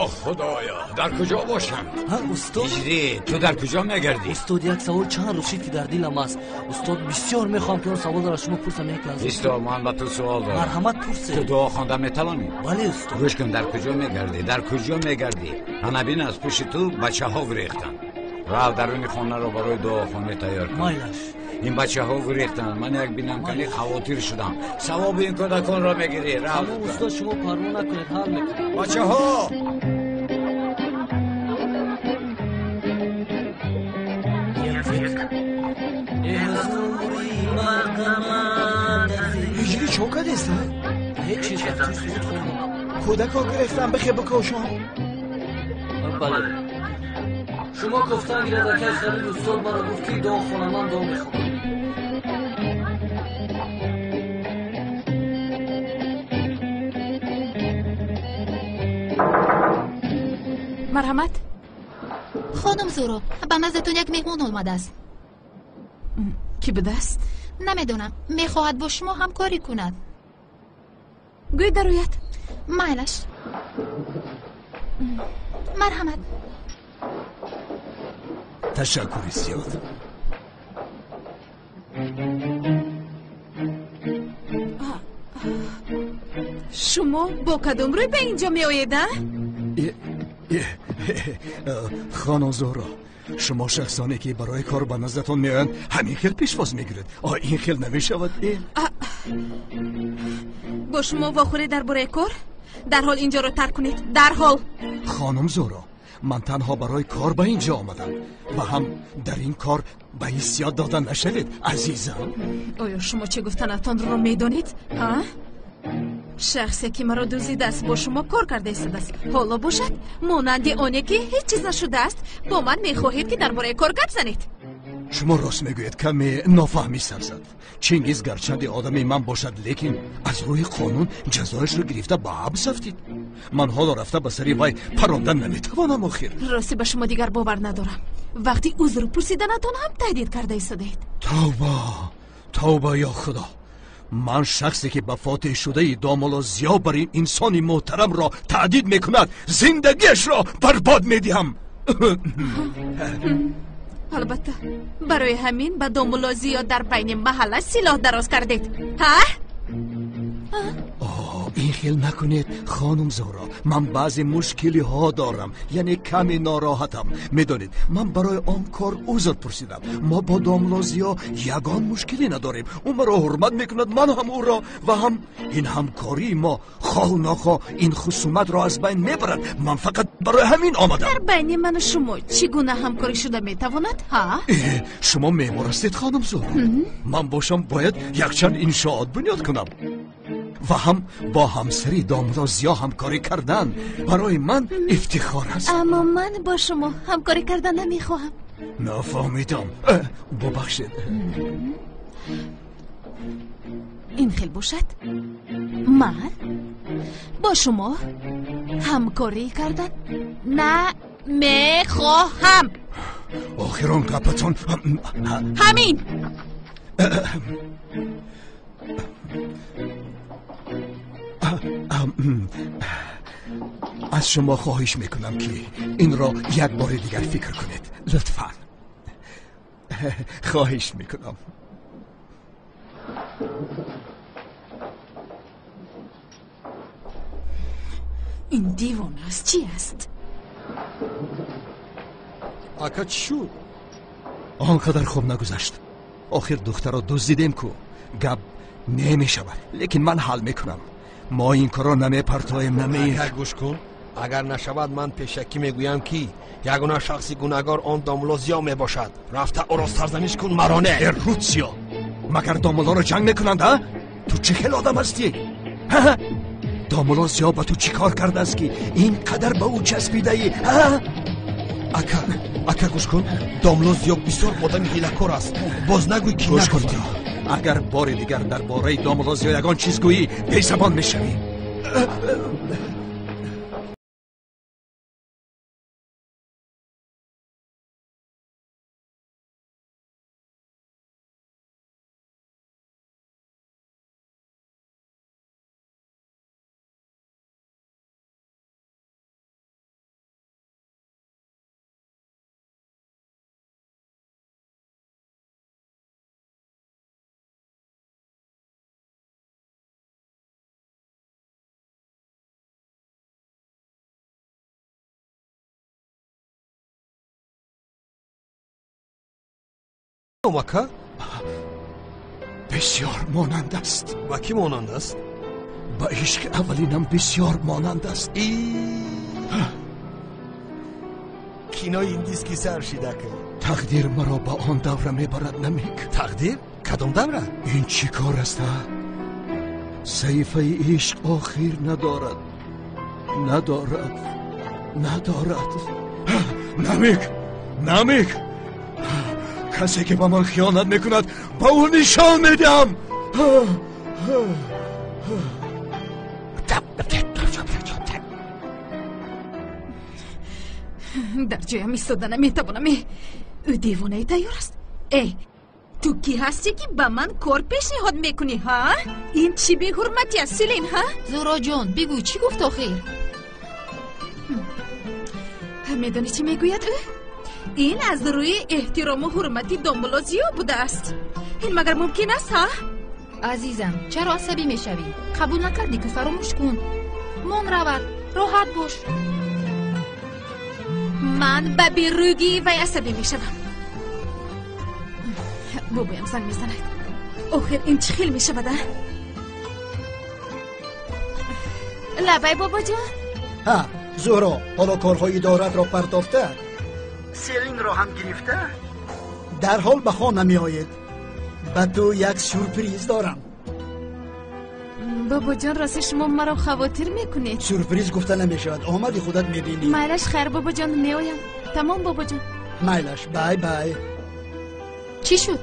Ё худоё, дар куҷо бошанд? Ҳиҷрӣ, ту дар куҷо мегардӣ? Устод, як савол чанд рӯз шид, ки дар дилам аст. Устод, бисёр мехоҳам, ки он саволро аз шумо пурсам як лаҳза. Исто, ман ба ту суол дорам. Марҳамат, пурсед. Ту дуо хонда метавонӣ? Бале, устод. Гӯш кун, дар куҷо мегардӣ? Дар куҷо мегардӣ? Ана бин, аз пушти ту бачаҳо гурехтанд. Рав, даруни хонаро барои дуохонӣ тайёр кун. Майлаш. Ин бачаҳо гурехтанд. Ман як бинам, кани хавотир шудам. Савоби ин кӯдаконро мегирӣ. Рав. Тамом, устод, шумо парво накунед, ҳал мекунем. Бачаҳо! Ҳиҷрӣ, чо кардеста? Ҳеҷ чиз, рафтем суруд хондам. Кӯдакҳо гурехтан, бихе бикошон. Бале, шумо гуфтан гирад, акай Халил. Устод маро гуфт, ки дуо хонам, ман дуо мехонам. Марҳамат. Хонум Зуро, ба наздатон як меҳмон омадааст. Кӣ будааст? Намедонам, мехоҳад бо шумо ҳамкорӣ кунад. Гӯй дарояд. Майлаш, марҳамат. Ташаккури зиёд. Шумо бо кадом рӯй ба инҷо меоед, а? Хонум Зуҳро, шумо шахсоне, ки барои кор ба наздатон меоянд, ҳамин хел пешвоз мегиред? О, ин хел намешавад. Бо шумо вохӯрӣ дар бораи кор? Дарҳол инҷоро тарк кунед, дарҳол! Хонум Зуҳро, ман танҳо барои кор ба ин ҷо омадам ва ҳам дар ин кор ба ҳиссиёт дода нашавед, азизам. Оё шумо чӣ гуфтанатонро медонед, ҳа? Шахсе, ки маро дуздидааст, бо шумо кор карда истодааст. Ҳоло бошад, монанди оне ки ҳеҷ чиз нашудааст, бо ман мехоҳед, ки дар бораи кор гап занед. Шумо рост мегӯед, каме нофаҳмӣ сар зад. Чингиз гарчанде одами ман бошад, лекин аз рӯи қонун ҷазояшро гирифта ба ҳабс афтид. Ман ҳоло рафта ба сари вай парондан наметавонам охир. Рости, ба шумо дигар бовар надорам. Вақти узр пурсиданатон ҳам таҳдид карда истодаед. Тавба, тавба, ё худо! Ман шахсе, ки ба фотеҳшудаи домулло Зиё бар ин инсони муҳтарамро таҳдид мекунад, зиндагиашро барбод медиҳам. Албатта, барои ҳамин ба домулло Зиё дар байни маҳалла силоҳ дароз кардед, ҳа? Ин хел накунед, хонум Зуҳро. Ман баъзе мушкилиҳо дорам, яъне каме нороҳатам. Медонед, ман барои он кор узр пурсидам. Мо бо домулло Зиё ягон мушкилӣ надорем. Ӯ маро ҳурмат мекунад, ман ҳам ӯро, ва ҳам ин ҳамкории мо хоҳу нохоҳ ин хусуматро аз байн мебарад. Ман фақат барои ҳамин омадам. Дар байни ману шумо чӣ гуна ҳамкорӣ шуда метавонад, ҳа? Шумо меъмор ҳастед, хонум Зуҳро. Ман бошам бояд якчанд иншоот бунёд кунам ва ҳам бо ҳамсари домулло Зиё ҳамкорӣ кардан барои ман ифтихор аст. Аммо ман бо шумо ҳамкорӣ кардан намехоҳам. Нафаҳмидам, бубахшед. Ин хел бошад, ман бо шумо ҳамкорӣ кардан намехоҳам. Охирон гапатон ҳамин. Аз шумо хоҳиш мекунам, ки инро як бори дигар фикр кунед, лутфан. Хоҳиш мекунам. Ин девона аст, чӣ аст? Ака, чӣ шуд? Он қадар хуб нагузашт. Охир духтарро дуздидем ку, гап намешавад, лекин ман ҳал мекунам. Мо ин корро намепартоем, наме. Ака, гӯш кун, агар нашавад, ман пешакӣ мегӯям, ки ягона шахси гунаҳгор он домулло Зиё мебошад. Рафта ӯро сарзаниш кун, маро не. Э, Рутсиё, магар домуллоро ҷанг мекунанд, а? Ту чӣ хел одам ҳастӣ? Домулло Зиё ба ту чӣ кор кардааст, ки ин қадар ба ӯ часпидаӣ? Ака, ака, гӯш кун, домулло Зиё бисёр одами ҳилакор аст. Боз нагӯй, ки нагуфтӣ. Агар бори дигар дар бораи домулло Зиё ягон чиз гӯӣ, бесабон мешавӣ. Ака, бисёр монанд аст. Ба кӣ монанд аст? Ба ишқи аввалинам бисёр монанд аст. Кинои индиски сар шид, ака. Тақдир маро ба он давра мебарад, Намик. Тақдир? Кадом давра? Ин чӣ кор аст, а? Саҳифаи ишқ охир надорад, надорад, надорад. Намик, Намик, касе ки ба ман хиёнат мекунад, ба ӯ нишон медиҳам. Дар ҷоям истода наметавонам. Ӯ девонаи тайёр аст. Э, ту кӣ ҳастӣ, ки ба ман кор пешниҳод мекунӣ, ҳа? Ин чӣ беҳурматӣ аст, Селин, ҳа? Зуҳроҷон, бигӯ, чӣ гуфт охир? Медонӣ, чӣ мегӯяд ӯ? Ин аз рӯи эҳтирому ҳурмати домулло Зиё будааст. Ин магар мумкин аст, ҳа? Азизам, чаро асабӣ мешавӣ? Қабул накардӣ, ку, фаромӯш кун, мон равад, роҳат бош. Ман ба берӯгии вай асабӣ мешавам. Бобоям занг мезанад. Охир ин чӣ хел мешавад, а? Лабай, бобоҷон. Ҳа, Зуҳро, ҳоло корҳои идоратро партофта, Селинро ҳам гирифта, дарҳол ба хона меоед. Ба ту як сюрприз дорам. Бобоҷон, рости шумо маро хавотир мекунед. Сюрприз гуфта намешавад, омади худат мебинӣ. Майлаш, хайр, бобоҷон, меоям. Тамом, бобоҷон. Майлаш, бай бай. Чӣ шуд?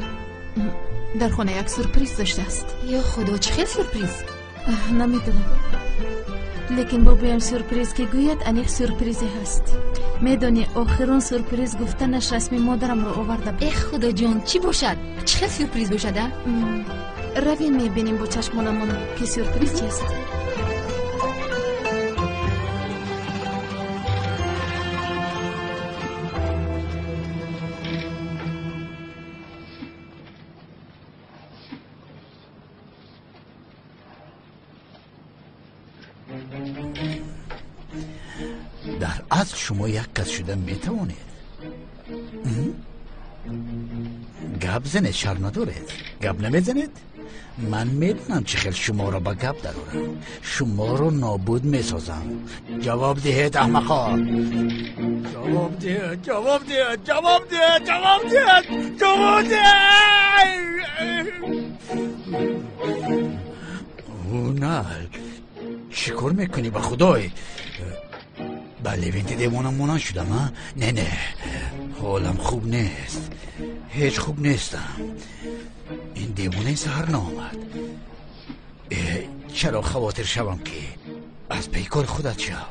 Дар хона як сюрприз доштааст. Ё худо, чӣ хел сюрприз? Намедонам, лекин бобоям сюрприз ки гӯяд, аниқ сюрпризе ҳаст. Медонӣ, охирон сюрприз гуфтанаш расми модарамро оварда буд. Эх, худоҷон, чӣ бошад? Чӣ хел сюрприз бошад, а? Равем, мебинем бо чашмонамон, ки сюрприз чист. Дар асл шумо як кас шуда метавонед. Гап занед, шарм надоред? Гап намезанед? Ман медонам, чӣ хел шуморо ба гап дарорам. Шуморо нобуд месозам. Ҷавоб диҳед, аҳмақо! Ҷавоб диҳед, ҷавоб диҳед, ҷавоб диҳед, ҷавоб диҳед, ҷавоб диҳед! На, чӣ кор мекунӣ, ба худой? Ба Левенти девона монанд шудам, а? Не, не, ҳолам хуб нест, ҳеҷ хуб нестам. Ин девонаи саҳар наомад. Чаро хавотир шавам, ки аз паи кори худат шав?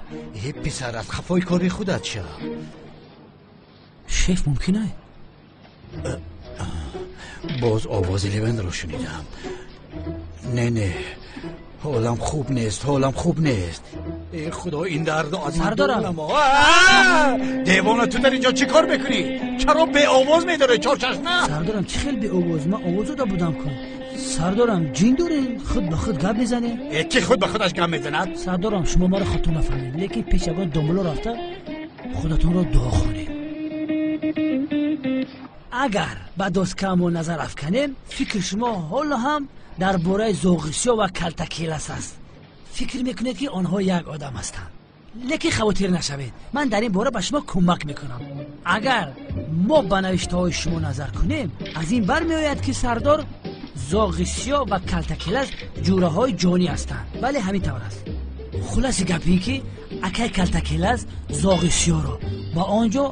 Э, писар, аз хафои кори худат шав. Шеф, мумкин ай? Боз овози Левендро шунидам. Не, не, ҳолам хуб нест, ҳолам хуб нест. Э худо, ин дардо аз ман дур намо. Девона, ту дар инҷо чӣ кор мекунӣ? Чаро беовоз медорӣ, чорчашма? Сардорам, чӣ хел беовоз? Ман овоз дода будам кун. Сардорам, ҷин дорем, худ ба худ гап мезанем. Э, ки худ ба худаш гап мезанад? Сардорам, шумо маро хато нафаҳмед, лекин пеш ягон домуло рафта худатонро дуо хонед. Агар ба доскаамон назар афканем, фикри шумо ҳоло ҳам дар бораи зоғи сиёҳ ва калтакелас аст. Фикр мекунед, ки онҳо як одам ҳастанд. Лекин хавотир нашавед, ман дар ин бора ба шумо кӯмак мекунам. Агар мо ба навиштаҳои шумо назар кунем, аз ин бармеояд, ки сардор, зоғи сиёҳ ва калтакелас ҷураҳои ҷонӣ ҳастанд. Бале, ҳамин тавр аст. Хулоси гап ин, ки акай калтакелас зоғи сиёҳро ба он ҷо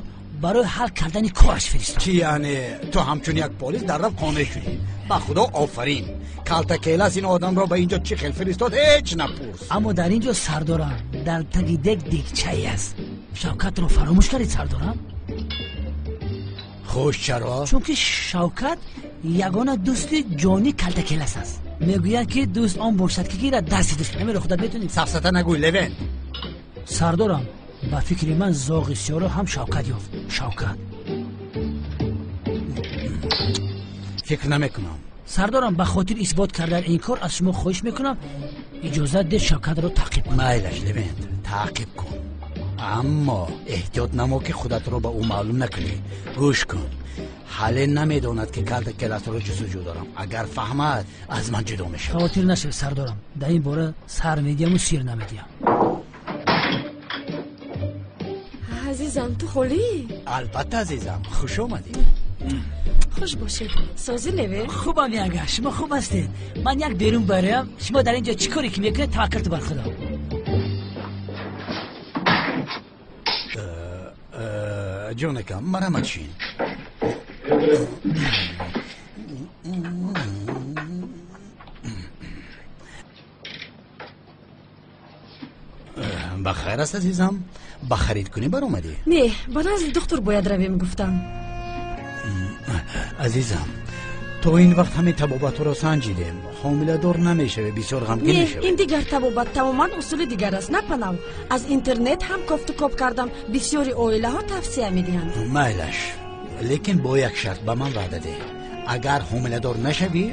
барои ҳал кардани кораш фиристод. Чи, яъне ту ҳамчун як полис дар рафт қонеъ шудӣ? Ба худо офарин. Калтакелас ин одамро ба инҷо чӣ хел фиристод, ҳеҷ напурс. Аммо дар ин ҷо, сардорам, дар таги дег дегчае аст. Шавкатро фаромӯш кардед, сардорам? Хуш, чаро? Чунки Шавкат ягона дӯсти ҷонии калтакелас аст. Мегӯянд, ки дӯст он бошад, ки гирад дасти дӯст. Намеро худат метонӣ. Сафсата нагӯй, Левент. Сардорам, ба фикри ман зоғи сиёҳро ҳам Шавкат ёфт. Шавкат. Фикр намекунам. Сардорам, ба хотир исбот кардани ин кор аз шумо хоҳиш мекунам, иҷозат деҳ Шавкатро таъқиб кунам. Майлаш, Левент, таъқиб кун, аммо эҳтиёт намо, ки худатро ба ӯ маълум накунӣ. Гӯш кун, ҳале намедонад, ки калтакеласро ҷустуҷӯ дорам. Агар фаҳмад, аз ман ҷудо мешавад. Хавотир нашавед, сардорам, дар ин бора сар медиҳаму сир намедиҳам. Азизам, ту холӣ? Албатта, азизам, хуш омадӣ. Хуш бошед. Созӣ, Леве? Хубам, яга, шумо хуб ҳастед? Ман як берун бароям, шумо дар ин ҷо чӣ коре ки мекунед, таваккалту бар худо. Ҷонакам, марҳамат, шин. Ба хайр аст, азизам? Ба харидкунӣ баромадӣ? Не, ба назди духтур бояд равем, гуфтам. Азизам, то ин вақт ҳамин табобатҳоро санҷидем, ҳомиладор намешавӣ, бисёр ғамгин Не, мешавӣ. ин дигар табобат тамоман усули дигар аст, на панав. Аз интернет ҳам кофту коб кардам, бисёри оилаҳо тавсия медиҳанд. Майлаш, лекин бо як шарт: ба ман ваъда деҳ, агар ҳомиладор нашавӣ,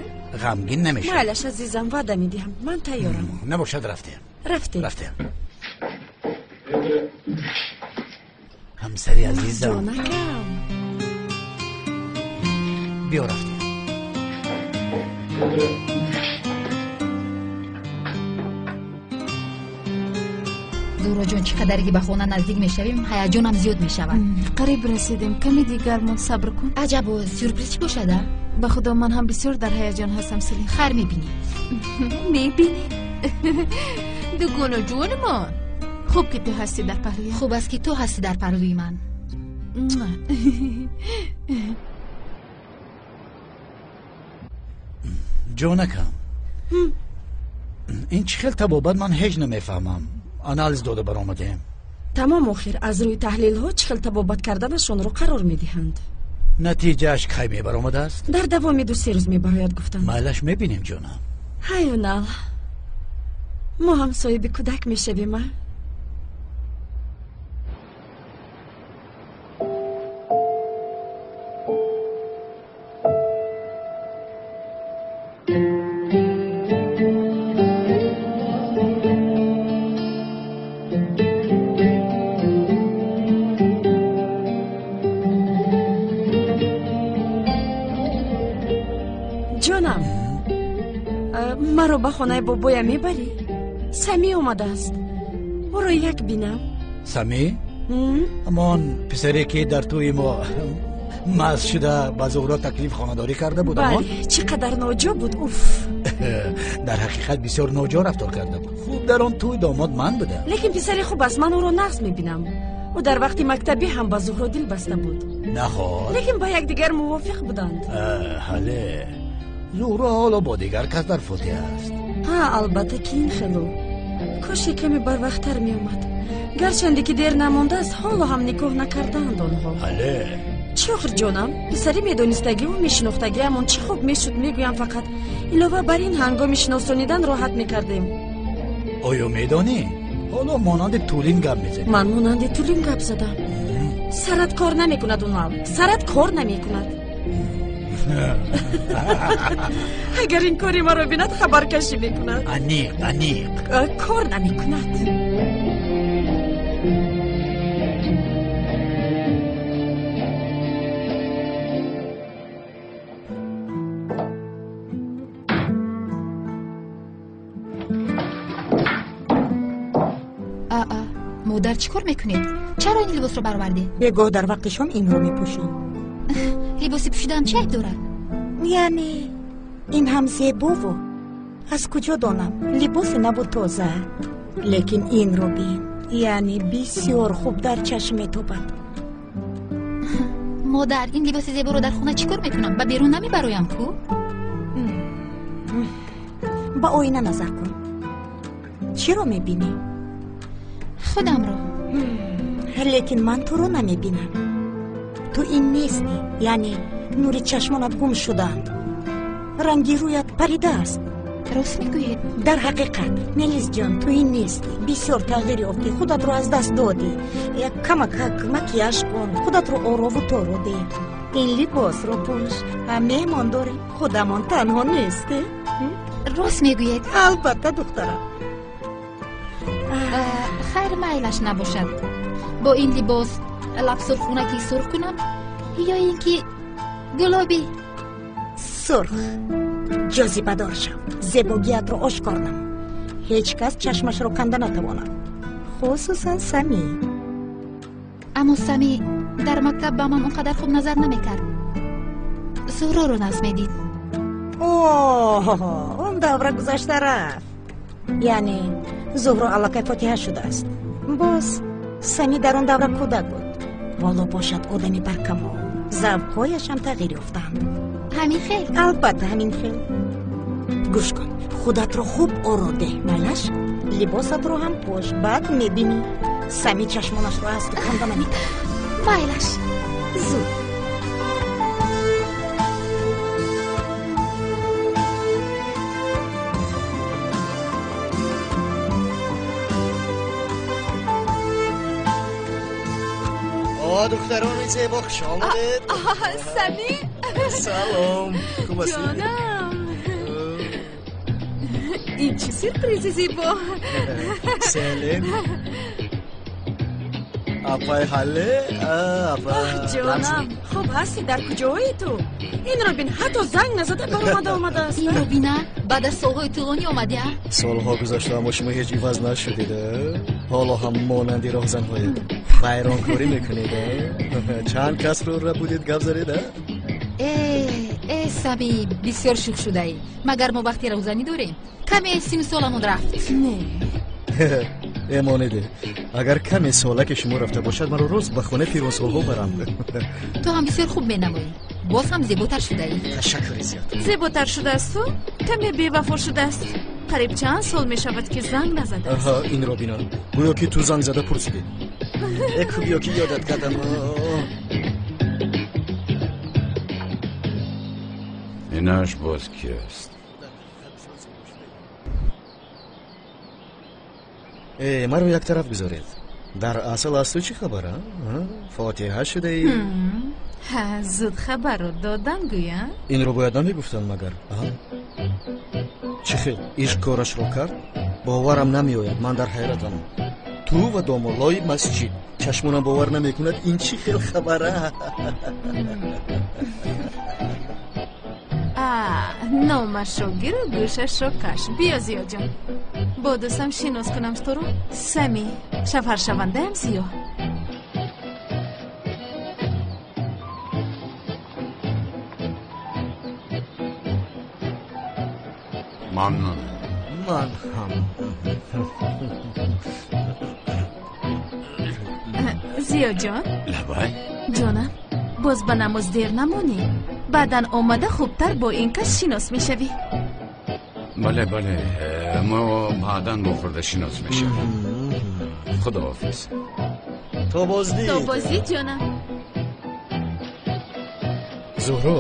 ғамгин намешавӣ. Майлаш, азизам, ваъда медиҳам, ман тайёрам. Набошад, рафтем. Рафтем. Рафтем, ҳамсари азизам. Ҷонакам. Биё, рафтем. Зуҳроҷон, чӣ қадаре ки ба хона наздик мешавем, ҳаяҷонам зиёд мешавад. Қариб расидем, каме дигар мон, сабр кун. Аҷабо, сюрприз чӣ бошад, а? Ба худо, ман ҳам бисёр дар ҳаяҷон ҳастам, Селин. Хайр, мебинӣ. Мебинӣ, дугону ҷонмон. Хуб, ки ту ҳастӣ дар паҳлӯям. Хуб аст, ки ту ҳастӣ дар паҳлӯи ман. Ҷонакам, ин чӣ хел табобат, ман ҳеҷ намефаҳмам. Анализ дода баромадем. Тамом, охир аз рӯи таҳлилҳо чӣ хел табобат карданашонро қарор медиҳанд. Натиҷааш кай мебаромадааст? Дар давоми 2-се рӯз мебарояд, гуфтанд. Майлаш, мебинем, ҷонам. Ҳайюнал, мо ҳам соҳиби кӯдак мешавем, а? Ҷонам, маро ба хонаи бобоям мебарӣ? Самӣ омадааст, ӯро як бинам. Самӣ? Ҳамон писаре, ки дар тӯи мо маст шуда ба Зуҳро таклиф хонадорӣ карда буд? Бале, чӣ қадар ноҷо буд, уф! Дар ҳақиқат бисёр ноҷо рафтор карда буд. Хуб, дар он тӯй домод ман будам. Лекин писари хуб аст, ман ӯро нағз мебинам. Ӯ дар вақти мактабӣ ҳам ба Зуҳро дил баста буд. Наход? Лекин ба якдигар мувофиқ буданд. Ҳале, Зуҳро ҳоло бо дигар кас дар фотиҳа аст. Ҳа, албатта, ки ин хело. Коше каме барвақттар меомад. Гарчанде ки дер намондааст, ҳоло ҳам никоҳ накардаанд онҳо. Ҳале. чӣ охир ҷонам? Писари медонистагиву мешинохтагиамон чӣ хуб мешуд, мегӯям фақат. Илова бар ин ҳангоми шиносонидан роҳат мекардем. Оё медонӣ, ҳоло монанди Тулин гап мезанӣ. Ман монанди Тулин гап задам? Сарат кор намекунад, Унал, сарат кор намекунад. Агар ин кори маро бинад, хабаркашӣ мекунад. Аниқ, аниқ. Кор намекунад. Модар, чӣ кор мекунед? Чаро ин либосро баровардед? Бегоҳ дар вақти шом инро мепӯшем. Либоси пӯшидаам чӣ айб дорад? Яъне ин ҳам зебову аз куҷо донам, либоси наву тоза, лекин инро бин, яъне бисёр хуб дар чашм метобад. Модар, ин либоси зеборо дар хона чӣ кор мекунам? Ба берун намебароям ку? Ба оина назар кун, чиро мебинӣ? Худамро. Лекин ман туро намебинам. Ту ин нестӣ, яъне нури чашмонат гум шудаанд, ранги рӯят паридааст. Рост мегӯед? Дар ҳақиқат, Мелисҷон, ту ин нестӣ. Бисёр тағйир ёфтӣ, худатро аз даст додӣ. Як камакак макияж кун, худатро орову торо деҳ. Ин либосро пӯш. Меҳмон дорем, худамон танҳо нестем. Рост мегӯед? Албатта, духтарам. Хайр, майлаш набошад. Бо ин либос лабсурхунаки сурх кунам ё ин ки гулобӣ? Сурх. Ҷозибадор шав, зебогиятро ошкор намо. Ҳеҷ кас чашмашро канда натавонад, хусусан Сами. Аммо Сами дар мактаб ба ман он қадар хуб назар намекард. Зуҳроро нағз медид. Оҳ, он давра гузашта рафт. Яъне Зуҳро аллакай фотиҳа шудааст. Боз Сами дар он давра кӯдак буд. Ҳоло бошад одами баркамол, завқҳояшам тағйир ёфтаанд. Ҳамин хел? Албатта, ҳамин хел. Гӯш кун, худатро хуб оро деҳ, майлаш? Либосатро ҳам пӯш, баъд мебинӣ. Сами чашмонашро аз ту канда наметавонад. Майлаш. Зуд. Духтарони зебо, хуш омадед. Сами. Салом, хуб ҳастед? Ҷонам, ин чӣ сюрпризи зебо! Селим апай, ҳалле апа. Ҷонам, хуб ҳастӣ? Дар куҷои ту? Инро бин, ҳатто занг назада баромада омадааст. Инро бина, баъд аз солҳои тӯлонӣ омадӣ, а? Солҳо гузашта, аммо шумо ҳеҷ иваз нашудед. Ҳоло ҳам монанди роҳзанҳоед. Вайронкорӣ мекунед. Чанд касро рабудед, гап задед? Э, Сами, бисёр шӯх шудаӣ. Магар мо вақти роҳзанӣ дорем? Каме сину соламон рафт. Не. Эмонеде, агар каме солаке шумо рафта бошад, маро рост ба хонаи пиронсолҳо баранд. Ту ҳам бисёр хуб менамоӣ, боз ҳам зеботар шудаӣ. Ташаккури зиёд. Зеботар шудаасту каме бевафо шудааст. Қариб чанд сол мешавад, ки занг назадааст. Инро бина, гӯё ки ту занг зада пурсидӣ. Эку биё, ки ёдат кардам. Инаш боз ки аст? Э, маро як тараф гузоред. Дар асл аз ту чӣ хабар? Фотиҳа шудаӣ? Ҳа, зуд хабарро додан гӯя. Инро бояд намегуфтам магар? Чӣ хел ишқ корашро кард? Боварам намеояд, ман дар ҳайратам. Ту ва домуллои масҷид, чашмонам бовар намекунад, ин чӣ хел хабара? Номашро гиру гӯшашро каш. Биё, Зиёҷон, бо дӯстам шинос кунам туро. Сами, шавҳаршавандаям Зиё. Мамнунам. Ман ҳам. Зиёҷон. Лабай. Ҷонам, боз ба намоз дер намонӣ. Баъдан омада хубтар бо ин кас шинос мешавӣ. Бале, бале, мо баъдан бо хурда шинос мешавем. Худоҳофиз. То боздид. То боздид, ҷонам. Зуҳро.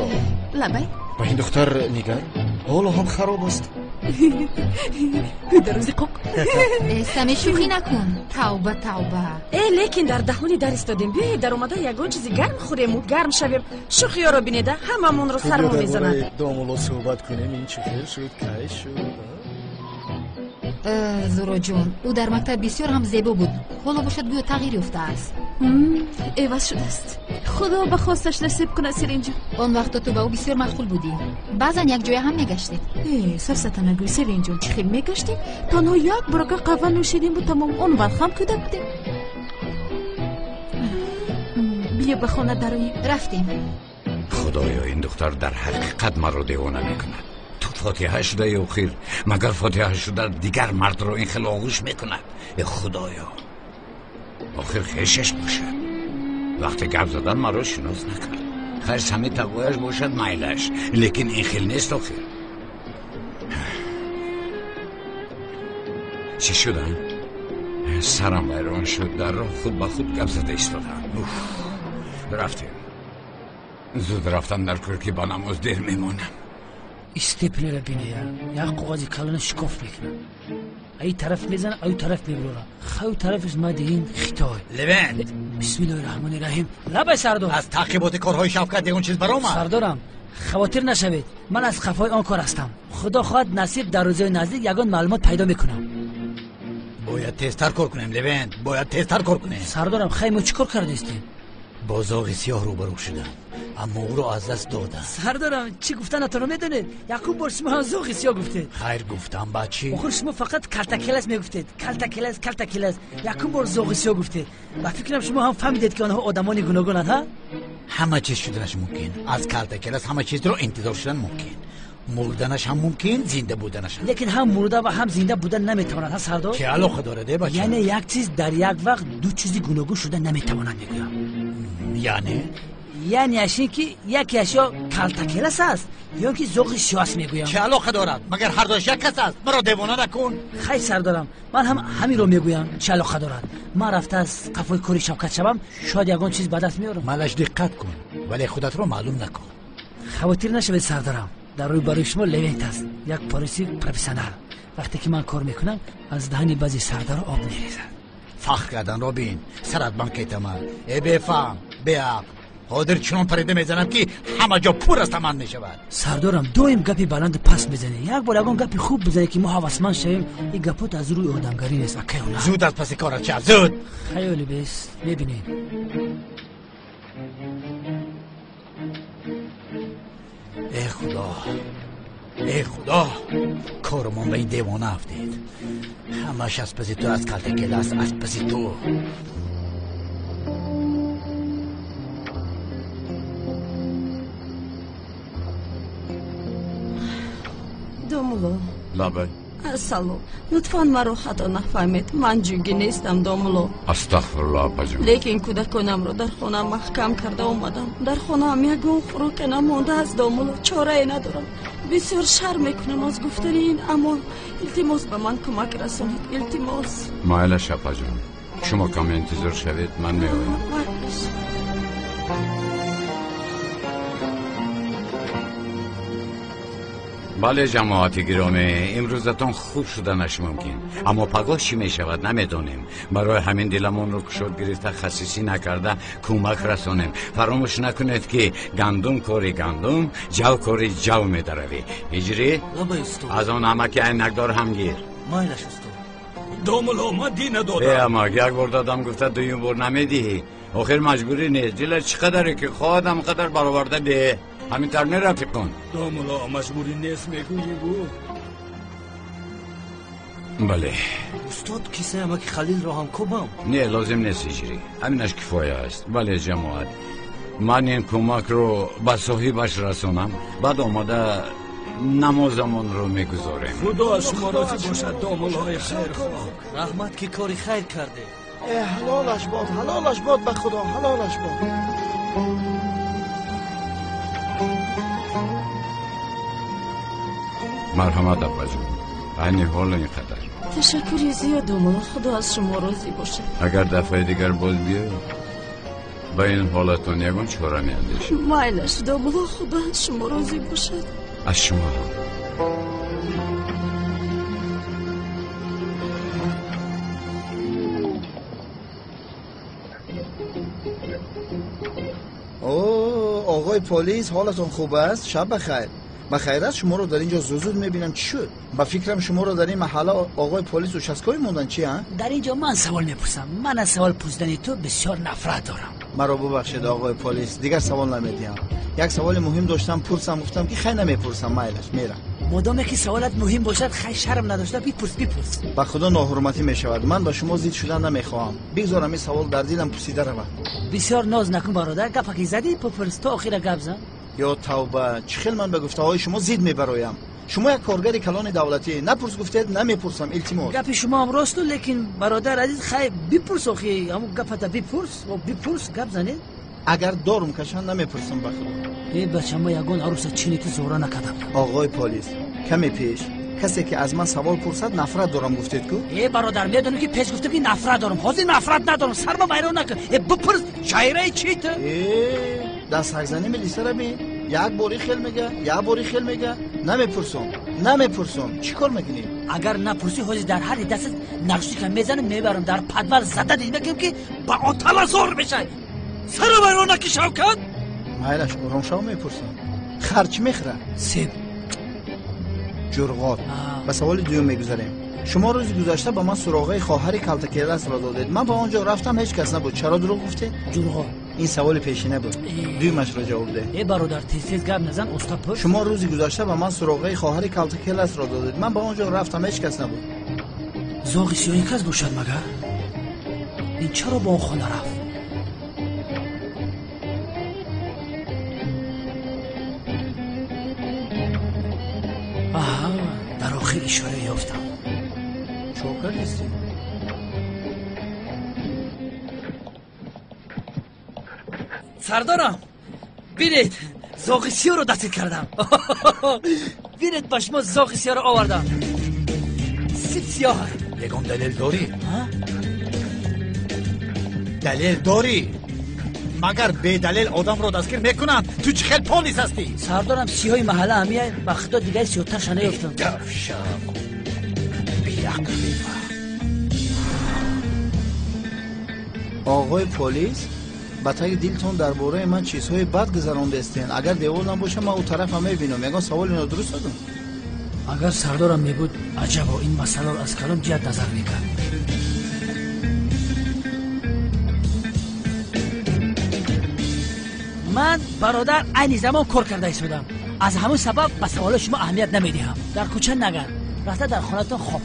Лабай. Ба ин духтар нигар, ҳоло ҳам хароб аст. Дарози қоқ. Сами, шӯхӣ накун. Тавба, тавба. Э, лекин дар даҳони дар истодем. Биёед даромада ягон чизи гарм хӯрему гарм шавем. Шӯхиёро бинеда, ҳамамонро сармо мезанад. Домулло суҳбат кунем, ин чӣ хел шуд, кай шуд? Зуроҷон, ӯ дар мактаб бисёр ҳам зебо буд. Ҳоло бошад гӯё тағйир ёфтааст. Эваз шудааст. Худо ба хосташ насиб кунад, Селинҷон. Он вақто ту ба ӯ бисёр маъқул будӣ. Баъзан якҷоя ҳам мегаштед. Э, сафсата нагӯй, Селинҷон, чӣ хел мегаштем? Танҳо як борака қаҳва нӯшидиму тамом. Он вақт ҳам кӯдак будем. Биё ба хона дароем. Рафтем. Худоё, ин духтар дар ҳақиқат маро девона мекунад. Ту фотиҳа шудаи охир, магар фотиҳа шуда дигар мардро ин хел оғӯш мекунад? Э худоё, охир хешаш бошад. Вақте гап задан маро шинос накард. Хайр, сами тағояш бошад, майлаш, лекин ин хел нест охир. Чӣ шудам? Сарам вайрон шуд, дар роҳ худ ба худ гап зада истодам. Рафтем. Зуд рафтам дар кор, ки ба намоз дер мемонам. Истепнера бинея, як коғази калона шикоф мекунад. Ай тараф мезана, ай тараф мебурора. Хаю тарафаш мадин Хитой. Левент. Бисмиллоҳи раҳмони раҳим. Лабай сардор. Аз таъқиботи корҳои Шавкат ягон чиз баромад? Сардорам, хавотир нашавед. Ман аз қафои он кор ҳастам. Худо хоҳад, насиб дар рӯзҳои наздик ягон маълумот пайдо мекунам. Бояд тезтар кор кунем, Левент, бояд тезтар кор кунем. Сардорам, хай мо чӣ кор кардастем? Бо зоғи сиёҳ рӯбарӯ шудам, аммо ӯро аз даст додам. Сардорам, чӣ гуфтанатонро медонед? Якум бор шумо ҳам зоғи сиёҳ гуфтед. Хайр гуфтам, баъд чӣ? Охир шумо фақат калтакелас мегуфтед. Калтакелас, калтакелас. Якум бор зоғи сиёҳ гуфтед. Ба фикрам шумо ҳам фаҳмидед, ки онҳо одамони гуногунанд, ҳа? Ҳама чиз шуданаш мумкин. Аз калтакелас ҳама чизро интизор шудан мумкин. Мурданаш ҳам мумкин, зинда буданаш ҳам. Лекин ҳам мурда ва ҳам зинда будан наметавонад, ҳа сардор? Чӣ алоқа дорад, э бача? Яъне як чиз дар як вақт ду чизи гуногун шуда наметавонад, мегӯям. Яъне? Яъне аш ин ки якеаш ё калтакелас аст, ё ки зоғи сиёҳ аст, мегӯям. Чӣ алоқа дорад? Магар ҳар дуяш як кас аст? Маро девона накун. Хайр сардорам, ман ҳам ҳаминро мегӯям. Чӣ алоқа дорад? Ман рафта аз қафои кори Шавкат шавам, шояд ягон чиз ба даст меорам. Малаш диққат кун, вале худатро маълум накун. Хавотир нашавед сардорам, дар рӯи барои шумо Левент аст, як полиси профессионал. Вақте ки ман кор мекунам, аз даҳани баъзе сардаро об мерезад. Фахр карданро бин, сарат бан кетамад. Э бефаҳм, беақл, ҳозир чунон парида мезанам, ки ҳама ҷо пур аз таман мешавад. Сардорам, доим гапи баланду паст мезанӣ. Як бор ягон гапи хуб бизанӣ, ки мо ҳавасманд шавем. Ин гапот аз рӯи одамгарӣ нест, акай ҳунар. Зуд аз паси корат шав, зуд. Хаёли бес, мебинем. Э худо, э худо, корамон ба ин девона афтид. Ҳамаш аз паси ту, аз калтакелас, аз паси ту. Домулло. Лабай. Ассалом. Лутфан маро хато нафаҳмед. Ман ҷугӣ нестам, домулло. Астағфируллоҳ, апаҷон. Лекин кӯдаконамро дар хона маҳкам карда омадам. Дар хонаам ягон хӯрока намондааст, домулло. Чорае надорам. Бисёр шарм мекунам аз гуфтани ин, аммо илтимос ба ман кӯмак расонед. Илтимос. Майлаш, апаҷон. Шумо каме интизор шавед, ман меоям. Майлаш. Бале ҷамоати гиромӣ, имрӯзатон хуб шуданаш мумкин, аммо пагоҳ чӣ мешавад намедонем. Барои ҳамин диламонро кушод гирифта, хасисӣ накарда кӯмак расонем. Фаромӯш накунед, ки гандум кори гандум, ҷав кори ҷав медаравӣ. Ҳиҷрӣ, аз он амаки айнакдор ҳам гир. Майлаш устод. Домулло, ман дӣ надодам. Э амак, як бор додам, гуфта дуюм бор намедиҳӣ. Охир маҷбурӣ нест. Дилат чӣ қадаре ки хоҳад, ҳам қадар бароварда деҳ. Ҳамин тавр не, рафиқон? Домулло, маҷбурӣ нест мегӯӣ бу? Бале. Устод, кисаи амаки Халилро ҳам кӯбам? Не, лозим нест ҳиҷрӣ, ҳаминаш кифоя аст. Бале ҷамоат, ман ин кӯмакро ба соҳибаш расонам, баъд омада намозамонро мегузорем. Худо аз шумо розӣ бошад, домуллои хайрхоҳ. Раҳмат, ки кори хайр кардед. Э ҳалолаш бод, ҳалолаш бод, ба худо ҳалолаш бод. Марҳамат апаҷон, айни ҳол ин қадар. Ташаккури зиёд, домулло. Худо аз шумо розӣ бошад. Агар дафъаи дигар боз биёед, Ба ин ҳолатон ягон чора меандешед? Майлаш, домулло, худо аз шумо розӣ бошад. Аз шумо ҳам. Оғои полис, ҳолатон хуб аст? Шаб бахайр. Бахайр аст, шуморо дар ин ҷо зуд-зуд мебинам. Чӣ шуд? Ба фикрам шуморо дар ин маҳалла оғои полис участковый монданд, чи а? Дар ин ҷо ман савол мепурсам. Ман аз савол пурсидани ту бисёр нафрат дорам. Маро бубахшед, оғои полис, дигар савол намедиҳам. Як саволи муҳим доштам, пурсам, гуфтам ки хай намепурсам, майлаш, мерам. Модоме ки саволат муҳим бошад, хай шарм надошта бипурс, бипурс. Ба худо ноҳурматӣ мешавад. Ман ба шумо зид шудан намехоҳам. Бигзорам ин савол дар дилам пусида равад. Бисёр ноз накун, бародар. Гапа ки задӣ, бипурс, то охира гап зан. Ё тавба, чӣ хел ман ба гуфтаҳои шумо зид мебароям? Шумо як коргари калони давлатӣ. Напурс гуфтед, намепурсам, илтимос. Гапи шумо ҳам росту, лекин бародар азиз, хай бипурс, охи ҳамун гапата бипурс, бипурс, гап занед. Агар дорум кашанд, намепурсам ба худо. Э бача, ма ягон аруса чини ту зора накардам. Оғои полис, каме пеш касе ки аз ман савол пурсад, нафрат дорам гуфтед ку? Э бародар, медонӣ ки пеш гуфтам ки нафрат дорам, ҳозир нафрат надорам, сарма вайрон накун. Э бипурс, шайраи чи ту? Э дастҳакзанӣ милисара бин. Як бори хел мега, як бори хел мега. Намепурсам, намепурсам. Чӣ кор мекунӣ? Агар напурсӣ, ҳозир дар ҳар дастат наркотика мезанам, мебарам дар подвал зада дид мекунам ки ба отала зор мешавӣ. Сара вайрон накӣ, Шавкат. Майлаш, ором шав, мепурсам. Хар чӣ мехӯрад? Себ. Ҷурғот. Ба саволи дуюм мегузарем. Шумо рӯзи гузашта ба ман суроғаи хоҳари калтакеласро додед. Ман ба он ҷо рафтам, ҳеҷ кас набуд. Чаро дурӯғ гуфтед? Ҷурғот. Ин саволи пешина буд. Дуюмашро ҷавоб деҳ. Э бародар, тез-тез гап назан, оста пурс. Шумо рӯзи гузашта ба ман суроғаи хоҳари калтакеласро додед. Ман ба он ҷо рафтам, ҳеҷ кас набуд. Зоғи сиёҳи кас бошад магар? Ин чаро ба он хона рафт? Аҳа, дар охир ишора ёфтам. Чо кардистӣ? Сардорам, бинед, зоғи сиёҳро дастгир кардам. Бинед, ба шумо зоғи сиёҳро овардам. Сиб сиёҳ. Ягон далел дорӣ? Далел дорӣ? Магар бедалел одамро дастгир мекунанд? Ту чӣ хел полис ҳастӣ? Сардорам, сиёҳи маҳалла ҳамия, ба худо дигари сиёҳтарша наёфтам. Давшам, беақл, бефаҳм. Оғои полис, ба таги дилтон дар бораи ман чизҳои бад гузарондастен. Агар девор набошам, ман ӯ тарафа мебинам. Ягон саволи нодуруст додам? Агар сардорам мебуд, аҷабо, ин масъаларо аз калом ҷиҳат назар мекард. Ман бародар айни замон кор карда истодам. Аз ҳамон сабаб ба саволои шумо аҳамият намедиҳам. Дар кӯча нагард, рафта дар хонатон хоб.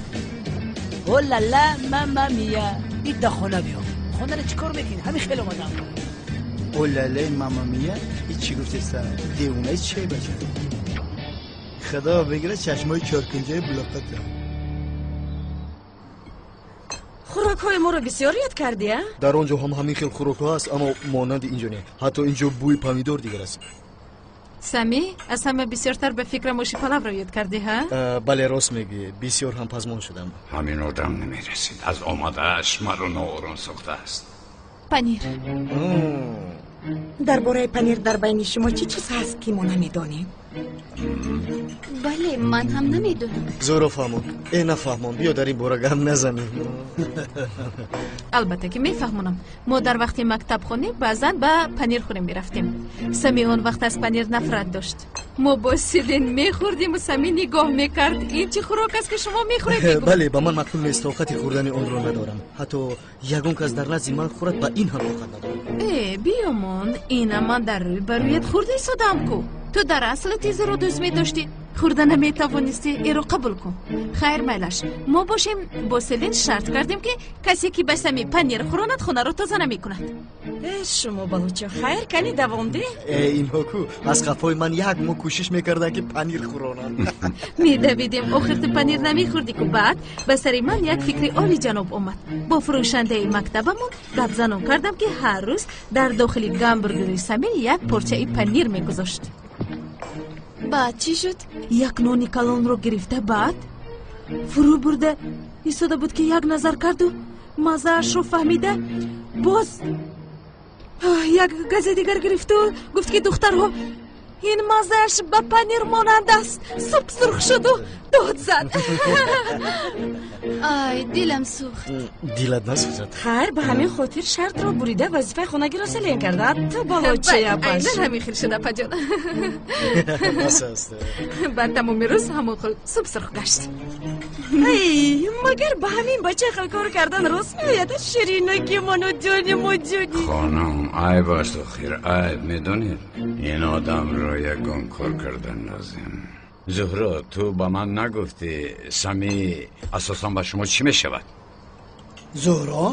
О лала мама мия, ид дар хона биё. Хонаро чӣ кор мекунӣ? Ҳамин хел омадам. О лалаи мама мия, ин чӣ гуфтеста? Девонаи чӣ бача? Худо бигирад чашмои чоркунҷаи булоқата. Хӯрокҳои моро бисёр ёд кардӣ, а? Дар он ҷо ҳам ҳамин хел хӯрокҳо ҳаст, аммо монанди ин ҷо не. Ҳатто ин ҷо бӯи помидор дигар аст. Сами, аз ҳама бисёртар ба фикрам оши палавро ёд кардӣ, ҳа? Бале, рост мегӯӣ. Бисёр ҳам пазмон шудам. Ҳамин одам намерасид. Аз омадааш маро ноором сохтааст. Панир. Дар бораи панир дар байни шумо чӣ чиз ҳаст, ки мо намедонем? Бале, ман ҳам намедонам. Зӯро фаҳмон. Э, нафаҳмон. Биё дар ин бора гап назанем. Албатта ки мефаҳмонам. Мо дар вақти мактабхонӣ баъзан ба панирхӯрӣ мерафтем. Сами он вақт аз панир нафрат дошт. Мо бо Селин мехӯрдиму Сами нигоҳ мекард. Ин чӣ хӯрок аст, ки шумо мехӯред? Мегуфт. Бале, ба ман маъқул нест, тоқати хӯрдани онро надорам. Ҳатто ягон кас дар назди ман хӯрад, ба ин ҳам тоқат надорам. Э, биёмон, ина ман дар рӯй ба рӯят хӯрда истодам ку. Ту дар асл тизро дӯст медоштӣ, хӯрда наметавонистӣ, эро қабул кун. Хайр, майлаш, мо бошем бо Селин шарт кардем, ки касе ки ба Сами панир хӯронад, хонаро тоза намекунад. Э, шумо балучо, хайр, кани давом деҳ. Э, инҳо ку аз қафои ман як моҳ кӯшиш мекарданд, ки панир хӯронанд. Медавидем, охир ту панир намехӯрдӣ ку. Баъд ба сари ман як фикри олиҷаноб омад. Бо фурӯшандаи мактабамон гапзанон кардам, ки ҳар рӯз дар дохили гамбургери Сами як порчаи панир мегузошт. Баъд чӣ шуд? Як нони калонро гирифта, баъд фурӯ бурда истода буд, ки як назар карду маззаашро фаҳмида, боз Як гази дигар гирифту гуфт ки духтарҳо ин маззааш ба панир монанд аст. Сурх сурх шуду дод зад. Ай, дилам сӯхт. Дилат насӯзад. Хайр, ба ҳамин хотир шартро бурида вазифаи хонагиро селен карда. Ту болочи апаш. Айнан ҳамин хел шуд, апаҷон. Бас аст. Баъд тамоми рӯз ҳамон хел суб сурх гашт. Ай, магар ба ҳамин бача хел кор кардан рост меояд? Ширинаки ману ҷони мо ҷони. Хонум, айб аст охир, айб, медонед? Ин одамро ягон кор кардан лозим. Зуҳро, ту ба ман нагуфтӣ Сами асосан ба шумо чӣ мешавад? Зуҳро,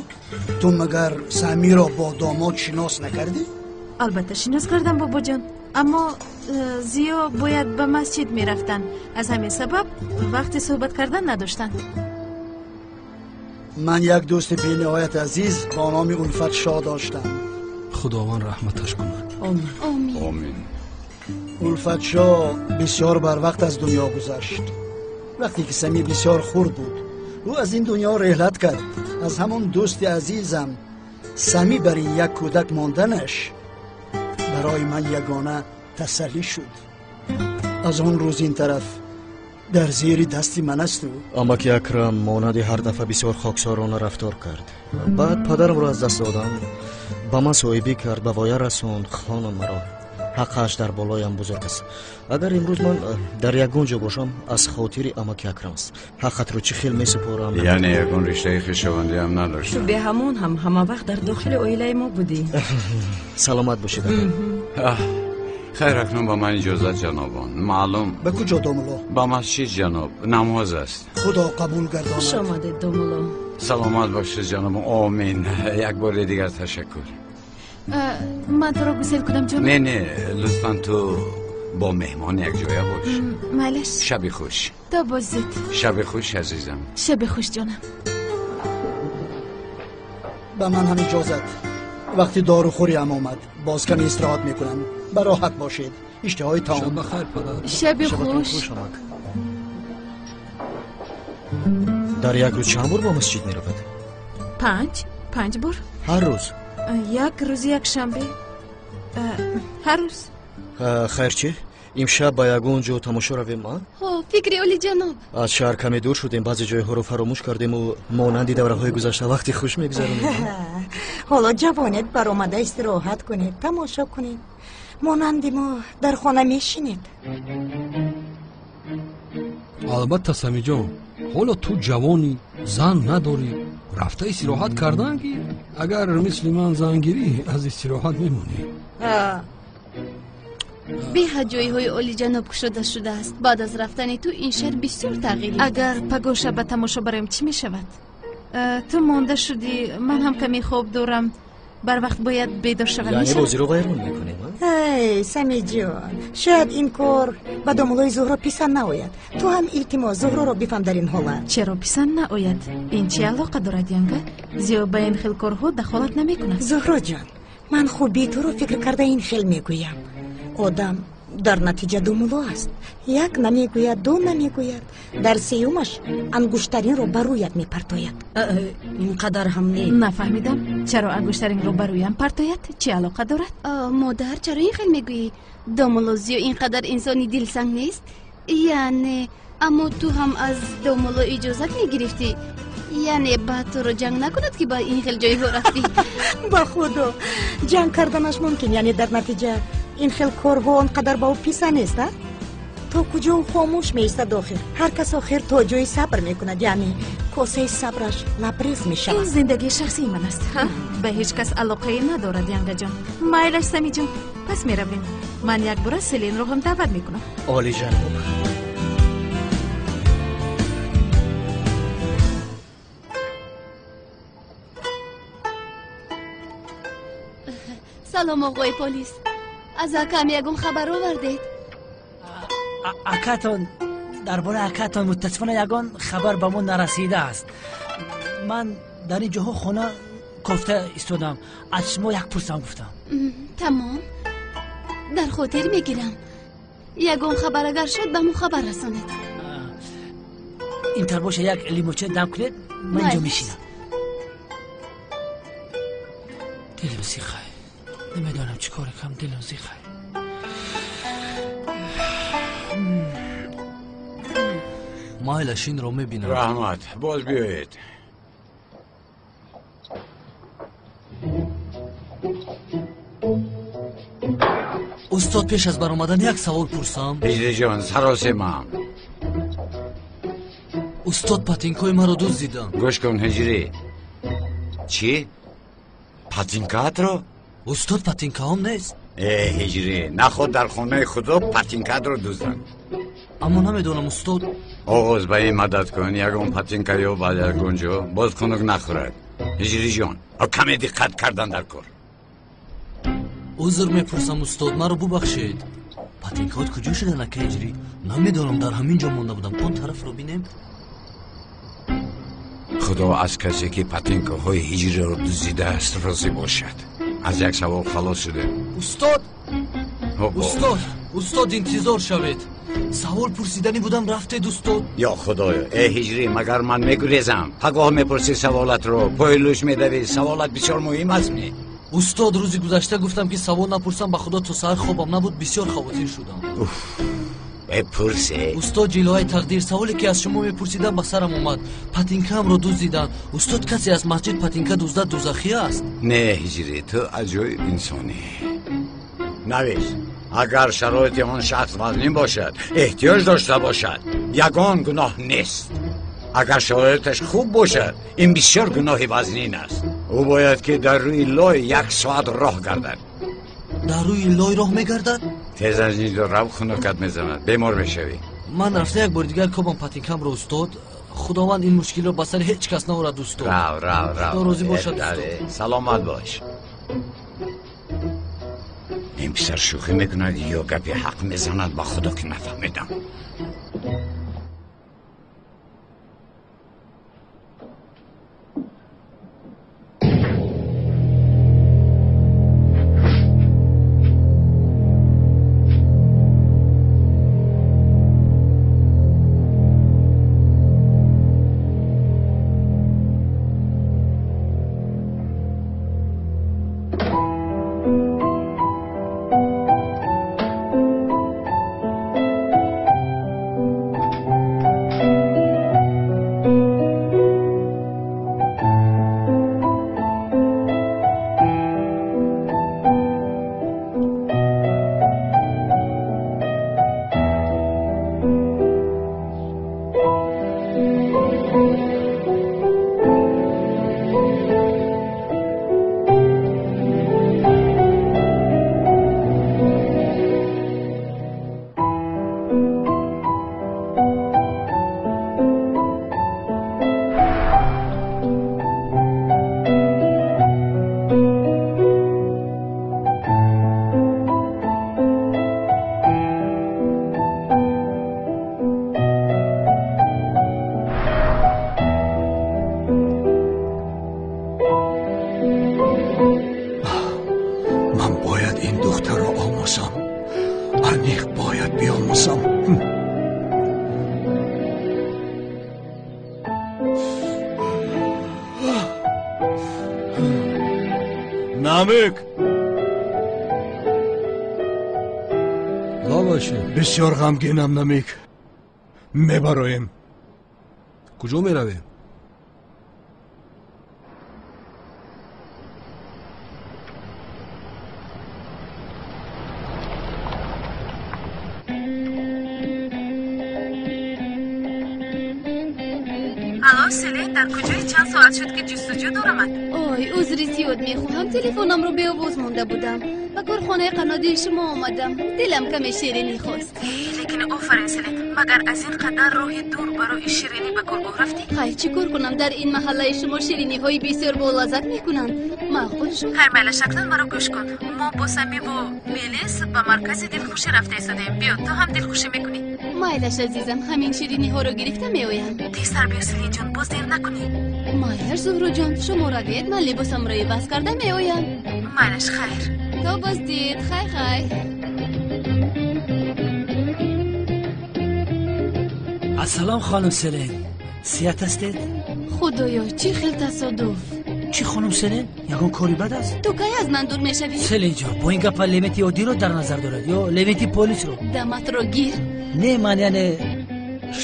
ту магар Самиро бо домод шинос накардӣ? Албатта шинос кардам, бобоҷон, аммо Зиё бояд ба масҷид мерафтанд. Аз ҳамин сабаб вақти суҳбат кардан надоштанд. Ман як дӯсти бениҳоят азиз бо номи Улфатшоҳ доштам. Худованд раҳматаш кунад. Омин. Омин. Улфатшоҳ бисёр барвақт аз дунё гузашт. Вақте ки Сами бисёр хурд буд, ӯ аз ин дунё реҳлат кард. Аз ҳамон дӯсти азизам Сами бари як кӯдак монданаш барои ман ягона тасаллӣ шуд. Аз он рӯз ин тараф дар зери дасти ман аст. Амаки Акрам монанди ҳар дафъа бисёр хоксорона рафтор кард. Баъд падарамро аз даст додам, ба ман соҳибӣ кард, ба воя расонд хонам маро. Ҳаққаш дар болоям бузург аст. Агар имрӯз ман дар ягон ҷо бошам, аз хотири амаки Акрам аст. Ҳаққатро чӣ хел месупорам? Яъне ягон риштаи хешовандиам надоштам. Ту беҳамон ҳам ҳама вақт дар дохили оилаи мо будӣ. Саломат бошед. Хайр, акнун ба ман иҷозат, ҷанобон. Маълум. Ба куҷо, домулло? Ба масҷид, ҷаноб. Намоз аст. Худо қабул гардонад. Хуш омадед, домулло. Саломат бошед, ҷанобон. Омин. Як бори дигар ташаккур. Ман туро гусел кунам, ҷонам? Не, не, лутфан ту бо меҳмон якҷоя бош. Майлаш. Шаби хуш. То боздид. Шаби хуш, азизам. Шаби хуш, ҷонам. Ба ман ҳам иҷозат. Вақти дорухӯриам омад, боз каме истироҳат мекунам. Бароҳат бошед. Иштиҳои таом. Шаб бахайр, падар. Шаби хуш. Дар як рӯз чанд бор ба масҷид меравад? Панҷ. 5 бор. Ҳар рӯз? Як рӯзи якшанбе. Ҳар рӯз. Хайр, чӣ? Имшаб ба ягон ҷо тамошо равем, а? Ҳо, фикри олиҷаноб. Аз шаҳр каме дур шудем, баъзе ҷойҳоро фаромӯш кардему монанди давраҳои гузашта вақти хуш мегузаронем. Ҳоло ҷавонед, баромада истироҳат кунед, тамошо кунед. Монанди мо дар хона мешинед. Албатта, Самиҷон, ҳоло ту ҷавонӣ, зан надорӣ, рафта истироҳат кардан ки агар мисли ман зан гирӣ, аз истироҳат мемонӣ. Беҳад ҷойҳои олиҷаноб кушода шудааст. Баъд аз рафтани ту ин шаҳр бисёр тағйир ёфт. Агар пагоҳ шаб ба тамошо бароем, чӣ мешавад? Ту монда шудӣ, ман ҳам каме хоб дорам. Барвақт бояд бедор шавам. Яъне бозиро вайрон мекунем? Эй, Самиҷон, шояд ин кор ба домуллои Зуҳро писанд наояд. Ту ҳам илтимос Зуҳроро бифаҳм дар ин ҳолат. Чаро писанд наояд? Ин чӣ алоқа дорад, янга? Зиё ба ин хел корҳо дахолат намекунад. Зуҳроҷон, ман хубии туро фикр карда ин хел мегӯям. Одам дар натиҷа домулло аст. Як намегӯяд, ду намегӯяд, дар сеюмаш ангуштаринро ба рӯят мепартояд. Ин қадар ҳам не. Нафаҳмидам, чаро ангуштаринро ба рӯям партояд? Чӣ алоқа дорад? Модар, чаро ин хел мегӯӣ? Домулло Зиё ин қадар инсони дилсанг нест. Яъне, аммо ту ҳам аз домулло иҷозат мегирифтӣ. Яъне баъд туро ҷанг накунад ки ба ин хел ҷойҳо рафтӣ? Ба худо, ҷанг карданаш мумкин. Яъне дар натиҷа ин хел корҳо он қадар ба ӯ писанд нест, а? То куҷо ӯ хомӯш меистад охир? Ҳар кас охир то ҷои сабр мекунад, яъне косаи сабраш лабрез мешавад. Ин зиндагии шахсии ман аст, ба ҳеҷ кас алоқае надорад, янгаҷон. Майлаш, Самиҷон, пас меравем. Ман якбора Селинро ҳам даъват мекунам. Олиҷаноб. Салом, оғои полис. Аз акам ягон хабар овардед? Акатон, дар бораи акатон мутасифона ягон хабар ба мо нарасидааст. Ман дар ин ҷоҳо хона кофта истодам. Аз шумо як пурсам гуфтам. Тамом, дар хотир мегирам. Ягон хабар агар шуд, ба мо хабар расонед. Ин тар боша, як лимоча дам кунед, ман инҷо мешинам. Дилим сихай. Намедонам чӣ коре кам, дилам зиқай. Майлаш, инро мебинам. Раҳмат, боз биёед. Устод, пеш аз баромадан як савол пурсам. Ҳиҷриҷон, саросемам. Устод, патинкҳои маро дуздиданд. Гӯш кун, Ҳиҷрӣ. Чӣ? Патинкаатро? Устод, патинкаҳом нест. Э, Ҳиҷрӣ, наход дар хонаи худо патинкаатро дузданд. Аммо намедонам, устод. Оғоз, ба ин мадад кун, ягон патинка ёбад ягон ҷо, боз хунук нахӯрад. Ҳиҷриҷон, каме диққат кардан дар кор. Узр мепурсам, устод, маро бубахшед. Патинкаҳот куҷо шуданд, ака Ҳиҷрӣ? Намедонам, дар ҳамин ҷо монда будам. Он тарафро бинем. Худо аз касе ки патинкаҳои ҳиҷриро дуздидааст розӣ бошад. Аз як савол халос шудем. Устод, устод, устод, интизор шавед. Савол пурсиданӣ будам, рафтед, устод. Ё худоё, э ҳиҷрӣ, магар ман мегурезам? Пагоҳ мепурсӣ саволатро, пои лӯш медавӣ. Саволат бисёр муҳим аст ми? Устод, рӯзи гузашта гуфтам ки савол напурсам, ба худо то саҳар хобам набуд, бисёр хавотир шудам. Бепурсе. Устод, ҷилоҳаи тақдир, саволе ки аз шумо мепурсидам ба сарам омад. Патинкаамро дуздиданд. Устод, касе аз масҷид патинка дуздад дузахӣ аст? Не, ҳиҷрӣ, ту аҷоиб инсонӣ. Навис, агар шароити он шахс вазнин бошад, эҳтиёҷ дошта бошад, ягон гуноҳ нест. Агар шароиташ хуб бошад, ин бисёр гуноҳи вазнин аст. Ӯ бояд ки дар рӯи лой як соат роҳ гардад. Дар рӯи лой роҳ мегардад? Тез аз инҷо рав, хунукат мезанад, бемор мешавӣ. Ман рафта як бори дигар кобам патинкамро, устод. Худованд ин мушкилро ба сари ҳеҷ кас наорад, устод. Рав, рав, рав. Худо розӣ бошад, устод. Саломат бош. Ин писар шӯхӣ мекунад ё гапи ҳақ мезанад, ба худо ки нафаҳмидам. Намик! Бисёр ғамгинам, Намик. Мебароем. Куҷо меравем? Алло, Селин, дар куҷои? Чанд соат шуд ки ҷустуҷӯ дорамад? Ой, узри зиёд мехоҳам, телефонамро беовоз монда будам. Ба корхонаи қаннодии шумо омадам. Дилам каме ширинӣ хост. Лекин офарин, Селин, магар аз ин қадар роҳи дур барои ширинӣ ба коргоҳ рафтӣ? Ҳай, чӣ кор кунам? Дар ин маҳаллаи шумо шириниҳои бисёр болаззат мекунанд. Маъқул шуд. Хайр, майла, шаклан маро гӯш кун. Мо бо Самиву Мелис ба маркази дилхушӣ рафта истодаем. Биё, ту ҳам дилхушӣ мекунӣ. Майлаш, азизам, ҳамин шириниҳоро гирифта меоям. Тезтар биё, Селинҷон, боз дер накунӣ. Майлаш, Зуҳроҷон, шумо равед, ман либосамро иваз карда меоям. Майлаш, хайр. То боздид, хай хай. Ассалом, хонум Селин, сиҳат ҳастед? Худоё, чӣ хел тасодуф. Чӣ хонум Селен? Ягон кори бад аст? Ту кай аз ман дур мешавӣ? Селен ҷон, бо ин гапа Левенти оддиро дар назар дорад ё Левенти полисро? Даматро гир. Не, ман яъне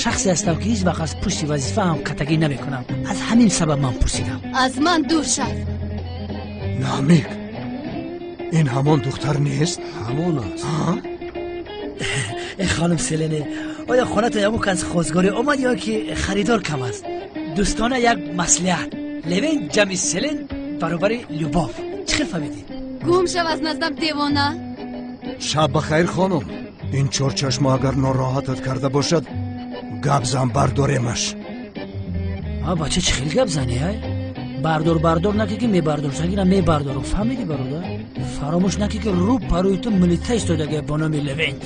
шахсе ҳастам ки ҳеҷ вақт аз пушти вазифаам катагӣ намекунам. Аз ҳамин сабаб ман пурсидам. Аз ман дур шав. Намик, ин ҳамон духтар нест? Ҳамон аст. Э хонум Селене, оё хонатон ягон кас хостгорӣ омад ё ки харидор кам аст? Дӯстона як маслиҳат. Левен ҷамъи Селен баробари Любов. Чӣ хел фаҳмидӣ? Гум шав аз наздам, девона. Шаб бахайр, хонум. Ин чорчашма агар нороҳатат карда бошад, гап зан, бардоремаш. А бача, чӣ хел гап занӣ, ай? Бардор, бардор накӣ ки мебардоршагира мебардорам. Фаҳмидӣ, бародар? Фаромӯш накӣ ки рӯ парӯи ту милита истодаге бо номи Левент.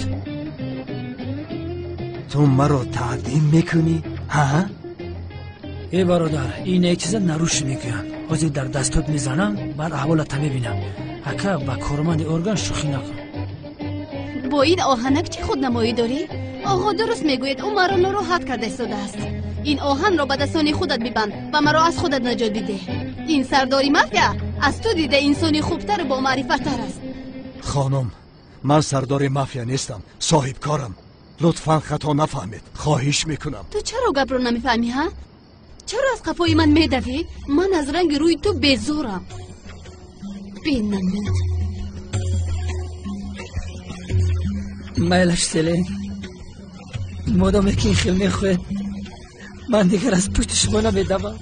Ту маро таъдим мекунӣ, ҳа? Э бародар, ин як чиза наруш мегӯянд. Ҳозир дар дастот мезанам, баъд аҳволата мебинам. Ака, ба корманди орган шӯхӣ накун. Бо ин оҳанак чӣ худнамоӣ дорӣ? Оғо дуруст мегӯяд, ӯ маро нороҳат карда истодааст. Ин оҳанро ба дастони худат бибанд ва маро аз худат наҷот бидеҳ. Ин сардори мафия аз ту дида инсони хубтару бомаърифаттар аст. Хонум, ман сардори мафия нестам, соҳибкорам. Лутфан хато нафаҳмед, хоҳиш мекунам. Ту чаро гапро намефаҳмӣ, ҳа? Чаро аз қафои ман медавӣ? Ман аз ранги рӯи ту безорам. Бенамуд. Майлаш, Селен, модоме ки ин хел мехоҳед, ман дигар аз пушти шумо намедавам.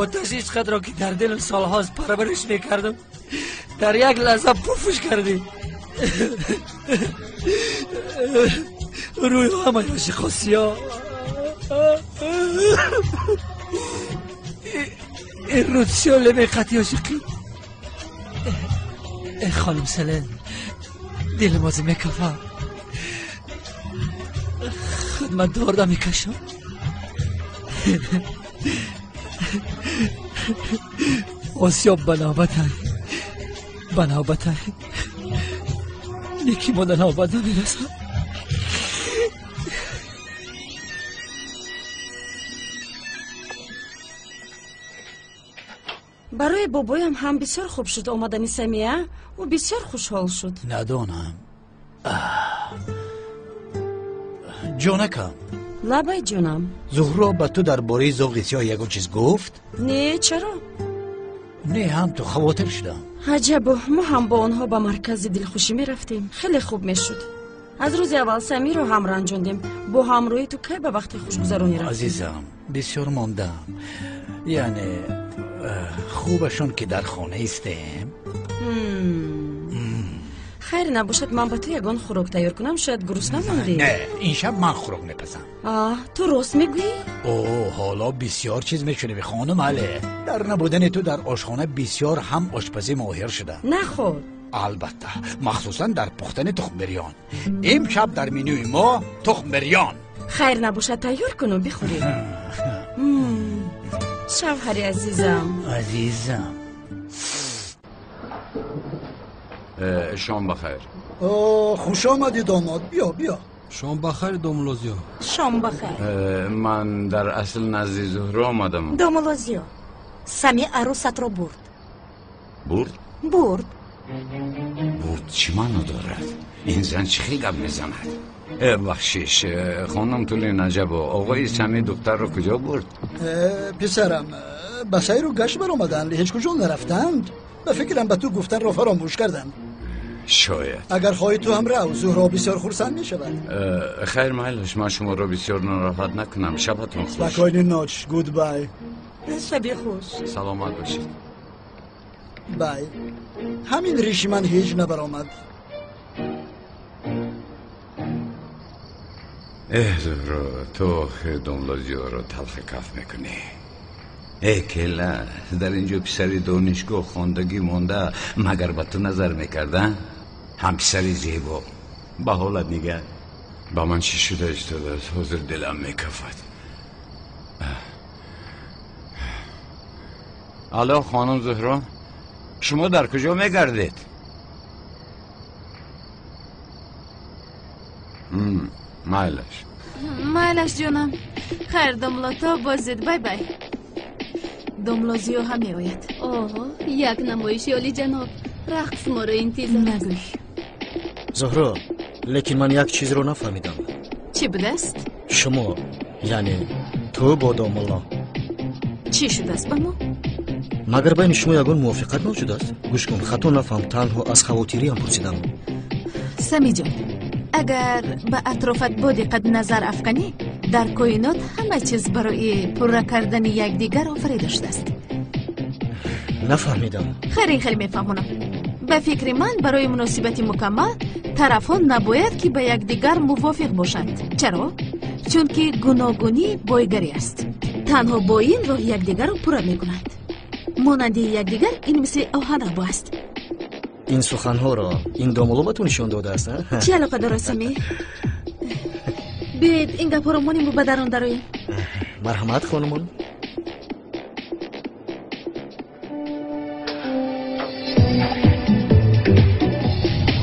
Оташ ишқатро ки дар дилам солҳост парвариш мекардам, дар як лаҳза пуфш кардӣ. Рӯи ҳамаи ошиқо сиёҳ. Ин рӯд сиёҳ лемеқати ошиқӣ. Э хонум Селен, дилам озӣ мекафа. Худ ман дорда мекашам. Осиёб ба навбатай, ба навбатай, неки мо да навбат намерасам. Барои бобоям ҳам бисёр хуб шуд омадани Самия. Ӯ бисёр хушҳол шуд. Надонам. Ҷонакам. Лабай, ҷонам. Зуҳро ба ту дар бораи зоғи сиёҳ ягон чиз гуфт? Не, чаро? Не, ҳам ту хавотир шудам. Аҷабо, мо ҳам бо онҳо ба маркази дилхушӣ мерафтем. Хеле хуб мешуд. Аз рӯзи аввал Самиро ҳам ранҷондем. Бо ҳамроҳи ту кай ба вақти хушгузаронӣ рафтем? Азизам, бисёр мондам. Яъне хубашон ки дар хона истем. Хайр набошад, ман ба ту ягон хӯрок тайёр кунам, шояд гурусна мондӣ. Не, ин шаб ман хӯрок мепазам. Ту рост мегӯӣ? О, ҳоло бисёр чиз мешунавӣ, хонум Але. Дар набудани ту дар ошхона бисёр ҳам ошпазӣ моҳир шудам. Наход. Албатта, махсусан дар пухтани тухмбирён. Имшаб дар менюи мо тухмбирён. Хайр набошад, тайёр куну бихӯрем. Шавҳари азизам. Азизам. Шом бахайр. Хуш омадӣ, домод. Биё, биё. Шом бахайр, домулло Зиё. Шом бахайр. Ман дар асл назди Зуҳро омадам. Домулло Зиё, Сами арӯсатро бурд. Бурд? Бурд. Бурд чӣ маъно дорад? Ин зан чӣ хел гап мезанад? Бахшиш, хонум Тули Наҷабо, оғои Сами духтарро куҷо бурд? Писарам, ба сайру гашт баромаданд, ҳеҷ куҷо нарафтанд. Ба фикрам, ба ту гуфтанро фаромӯш карданд. Шояд. Агар хоҳӣ ту ҳам рав, Зуҳро бисёр хурсанд мешавад. Хайр, майлаш, ман шуморо бисёр нороҳат накунам. Шабатон хуш. Спокойной ночи, goodbye. Шаби хуш. Саломат бошед. Bye. Ҳамин риши ман ҳеҷ набаромад. Эҳ, Зуҳро, ту охир домла Зиёро талхи каф мекунӣ. Э, кела, дар инҷо писари донишгоҳ хондагӣ монда, магар ба ту назар мекарда? Ҳам писари зебо. Ба ҳолат нигар. Ба ман чӣ шуда истодааст? Ҳозир дилам мекафад. Алло, хонум Зуҳро, шумо дар куҷо мегардед? Майлаш. Майлаш, ҷонам. Хайр, домло, то боздид. Bye bye. Домло Зиё ҳам меояд. Оҳо, як намоиши олиҷаноб. Рақс моро интизор аст. Нагӯй. Зуҳро, лекин ман як чизро нафаҳмидам. Чӣ будааст? Шумо, яъне ту бо домулло. Чӣ шудааст ба мо? Магар байни шумо ягон мувофиқат мавҷуд аст? Гӯш кун, хато нафаҳм, танҳо аз хавотириам пурсидам. Самиҷон, агар ба атрофат бо диққат назар афканӣ, дар коинот ҳама чиз барои пурра кардани якдигар офарида шудааст. Нафаҳмидам. Хайр, ин хеле мефаҳмонам. Ба фикри ман, барои муносибати мукаммал тарафҳо набояд ки ба якдигар мувофиқ бошанд. Чаро? Чунки гуногунӣ бойгарӣ аст. Танҳо бо ин роҳ якдигарро пурра мекунанд. Монанди якдигар ин мисли оҳанрабо аст. Ин суханҳоро ин домулло ба ту нишон додааст, а? Чӣ алоқа дорад, Самӣ? Биёед ин гапҳоро монему ба дарун дароем. Марҳамат, хонумон.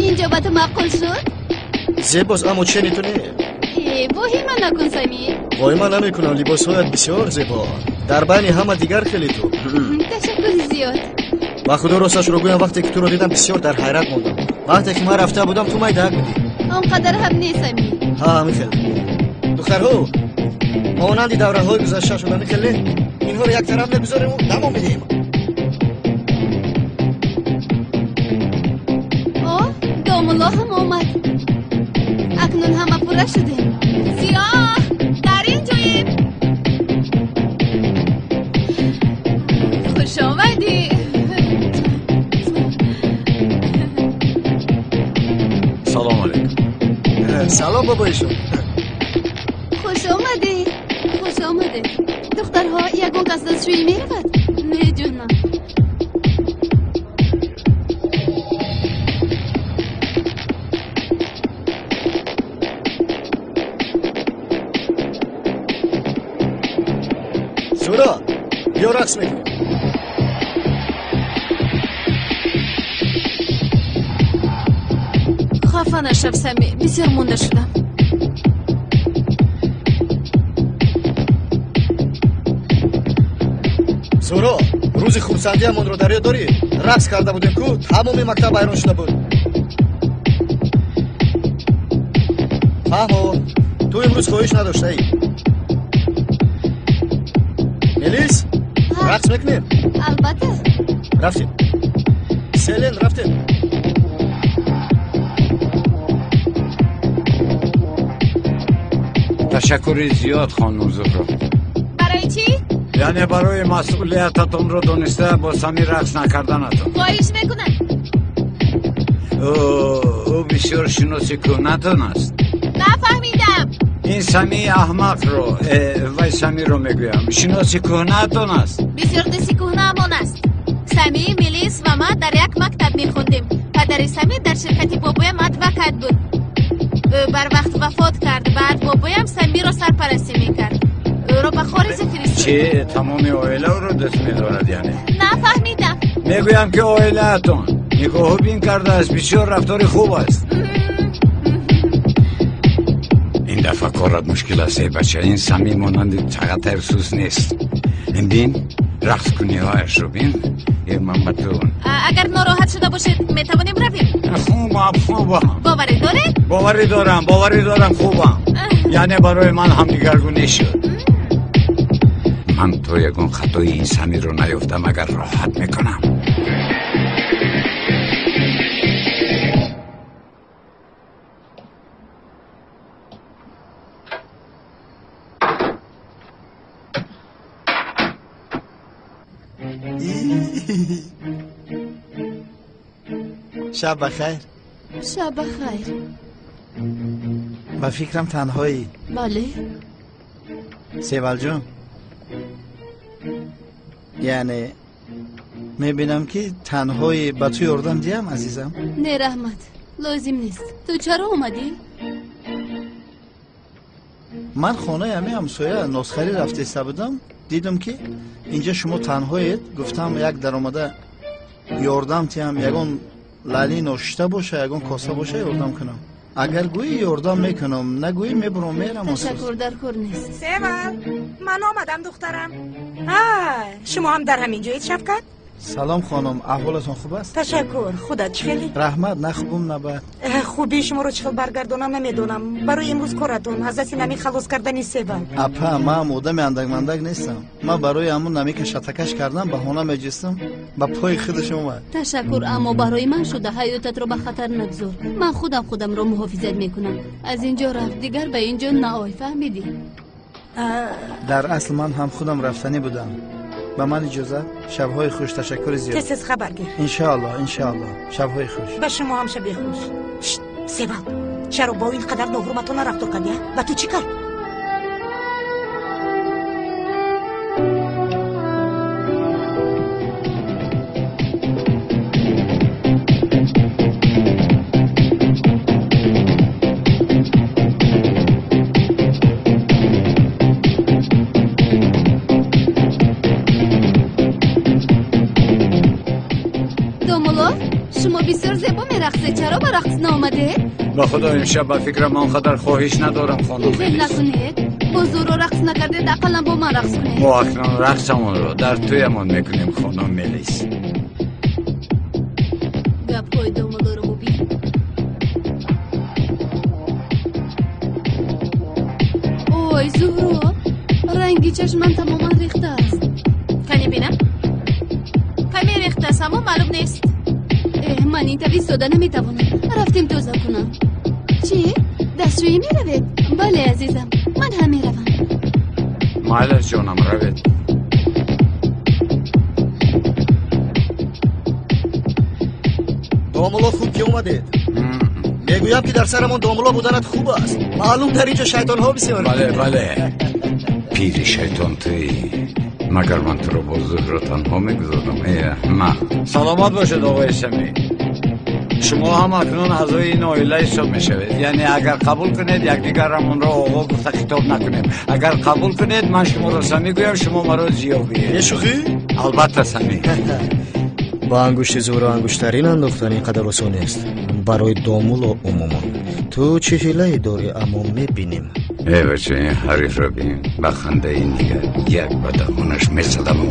Инҷо ба ту маъқул шуд? Зебост, аммо чени ту не. Э, воҳима накун, Самӣ. Воҳима намекунам, либосҳоят бисёр зебо. Дар байни ҳама дигар хеле ту. Ташаккури зиёд. Ба худо росташро гӯям, вақте ки туро дидам бисёр дар ҳайрат мондам. Вақте ки ман рафта будам, ту майдаак будӣ. Он қадар ҳам не, Самӣ. Ҳа, ҳамин хел. Духтарҳо, монанди давраҳои гузашта шуд, ҳамин хел не? Инҳоро як тараф мегузорему дамо медиҳем. О, домулло ҳам омад. Акнун ҳама пурра шудем. Зиё, дар ин ҷоем. Хуш омадӣ. Салом алейкум. Салом, бобоишон. Хуш омадед, хуш омадед. Духтарҳо, ягон кас дастшӯӣ меравад? Не, ҷонам. Зуҳро, биё рақс мекунем. Хафа нашав, Самӣ, бисёр монда шудам. Зуҳро, рӯзи хурсандиамонро дар ёд дорӣ? Рақс карда будем ку, тамоми мактаб ҳайрон шуда буд. Фаҳмо, ту имрӯз хоҳиш надоштаӣ. Мелис, рақс мекунем? Албатта. Рафтем. Селен, рафтем. Ташаккури зиёд, хонум Зуҳро. Барои чӣ? Яъне барои масъулиятатонро дониста бо Самӣ рақс накарданатон. Хоҳиш мекунам. Ӯ бисёр шиноси кӯҳнатон аст. Нафаҳмидам. Ин Самии аҳмақро, вай Самиро мегӯям, шиноси кӯҳнаатон аст. Бисёр дӯсти кӯҳнаамон аст. Самӣ, Мелис ва ман дар як мактаб мехондем. Падари Самӣ дар ширкати бобоям адвокат буд. Ӯ барвақт вафот кард. Баъд бобоям Самиро сарпарастӣ мекард. Ӯро ба хориҷа фиристод. Чӣ, тамоми оила ӯро дӯст медорад яъне? Нафаҳмидам. Мегӯям ки оилаатон нигоҳубин кардааст, бисёр рафтори хуб аст. Ин дафъа корат мушкил аст, эй бача. Ин Самӣ монанди чағатайр сус нест. Бин, рақскуниҳояшро бин. Э, ман ба ту. Агар нороҳат шуда бошед, метавонем равем. Хубам, хубам. Боварӣ доред? Боварӣ дорам, боварӣ дорам, хубам. Яъне барои ман ҳам дигаргунӣ шуд. Ман то ягон хатои ин Самиро наёфтам, агар роҳат мекунам. Шаб бахайр. Шаб бахайр. Ба фикрам танҳоӣ. Бале. Севалҷон, яъне мебинам ки танҳоӣ, ба ту ёрдам диҳам, азизам? Не, раҳмат, лозим нест. Ту чаро омадӣ? Ман хонаи ҳамин ҳамсоя носхарӣ рафтеста будам, дидам ки инҷа шумо танҳоед, гуфтам як даромада ёрдам диҳам, ягон лали ношишта боша, ягон коса боша, ёрдам кунам. Агар гӯӣ ёрдам мекунам, нагӯӣ мебурам мерам. Ташаккур, дар кор нест. Севал, ман омадам духтарам. Шумо ҳам дар ҳамин ҷоед, Шавкат? Салом хонум, аҳволатон хуб аст? Ташаккур, худат чӣ хеле? Раҳмат, на хубум, на бад. Хубии шуморо чӣ хел баргардонам намедонам. Барои имрӯз коратон аз дасти намӣ халос кардани Севал. Апа, ман одами андакмандак нестам. Ман барои ҳамун намика шатакаш кардам, баҳона меҷистам, ба пои худаш омад. Ташаккур, аммо барои ман шуда ҳаётатро ба хатар нагзор. Ман худам худамро муҳофизат мекунам. Аз инҷо рафт, дигар ба инҷо наой, фаҳмидӣ? Дар асл ман ҳам худам рафтанӣ будам. Ба ман иҷозат? Шабҳои хуш, ташаккури зиёд. Тез тез хабар гир. Иншоаллоҳ, иншоаллоҳ. Шабҳои хуш. Ба шумо ҳам шаби хуш. Севал, чаро бо ин қадар ноҳурматона рафтор кардӣ? Ба ту чӣ кард? Шумо бисёр зебо мерақсед, чаро ба рақс наомадед? Ба худо имшаб ба фикрам он қадар хоҳиш надорам, хонум. Хел накунед, бо Зуҳро рақс накардед, ақаллан бо ман рақс кунед. Мо акнун рақсамонро дар тӯямон мекунем, хонум Мелис. Гапҳои домулоро бубин. Ой, Зуҳро, ранги чашман тамоман рехтааст. Кани бинам? Каме рехтааст, аммо маълум нест. Ман ин тавр истода наметавонам. Рафтем тоза кунам. Чӣ? Дастшӯӣ меравед? Бале, азизам, ман ҳам меравам. Майлаш ҷонам, равед. Домулло, хуб ки омадед. Мегӯям ки дар сарамон домулло буданат хуб аст. Маълум дар инҷо шайтонҳо бисёр. Бале, бале. Пири шайтон туӣ. Магар ман туро бо Зуҳро танҳо мегузорам? Э, аҳмақ. Саломат бошед, оғои Самӣ. Шумо ҳам акнун аъзои ин оила ҳисоб мешавед. Яъне агар қабул кунед, якдигарамонро оғо гуфта хитоб накунем. Агар қабул кунед, ман шуморо Самӣ гӯям, шумо маро Зиё гӯед. Бешӯхӣ? Албатта, Самӣ. Ба ангушти Зуҳро ангуштарин андохтан ин қадар осон нест. Барои домулло умуман. Ту чӣ ҳилае дорӣ, аммо мебинем. Э бача, ин ҳарифро бин. Ба хандаи нигар як ба даҳонаш месадаму.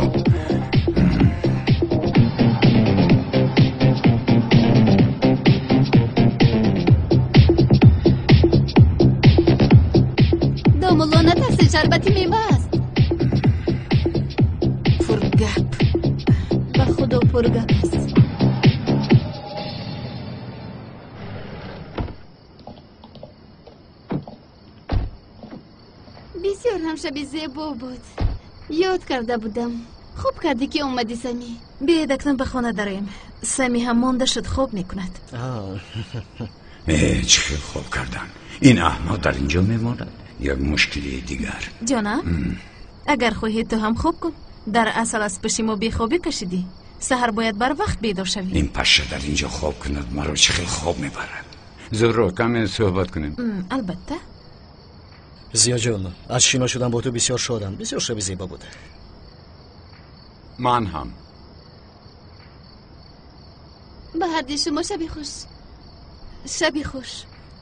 Домулло, натарсед, шарбати мева аст. Пургап. Ба худо пургап аст. Бисёр ҳам шаби зебо буд. Ёд карда будам. Хуб кардӣ ки омадӣ, Самӣ. Биёед акнун ба хона дароем. Самӣ ҳам монда шуд, хоб мекунад. Э, чӣ хел хоб кардан? Ин аҳмақ дар инҷо мемонад? Як мушкилии дигар. Ҷонам, агар хоҳӣ ту ҳам хоб кун. Дар асал аз пушти мо бехобӣ кашидӣ. Саҳар бояд барвақт бедор шавӣ. Ин паша дар инҷо хоб кунад, маро чӣ хел хоб мебарад. Зуҳро, каме суҳбат кунем. Албатта. Зиёҷон, аз шино шудан бо ту бисёр шодам. Бисёр шаби зебо буд. Ман ҳам. Ба ҳарди шумо шаби хуш. Шаби хуш.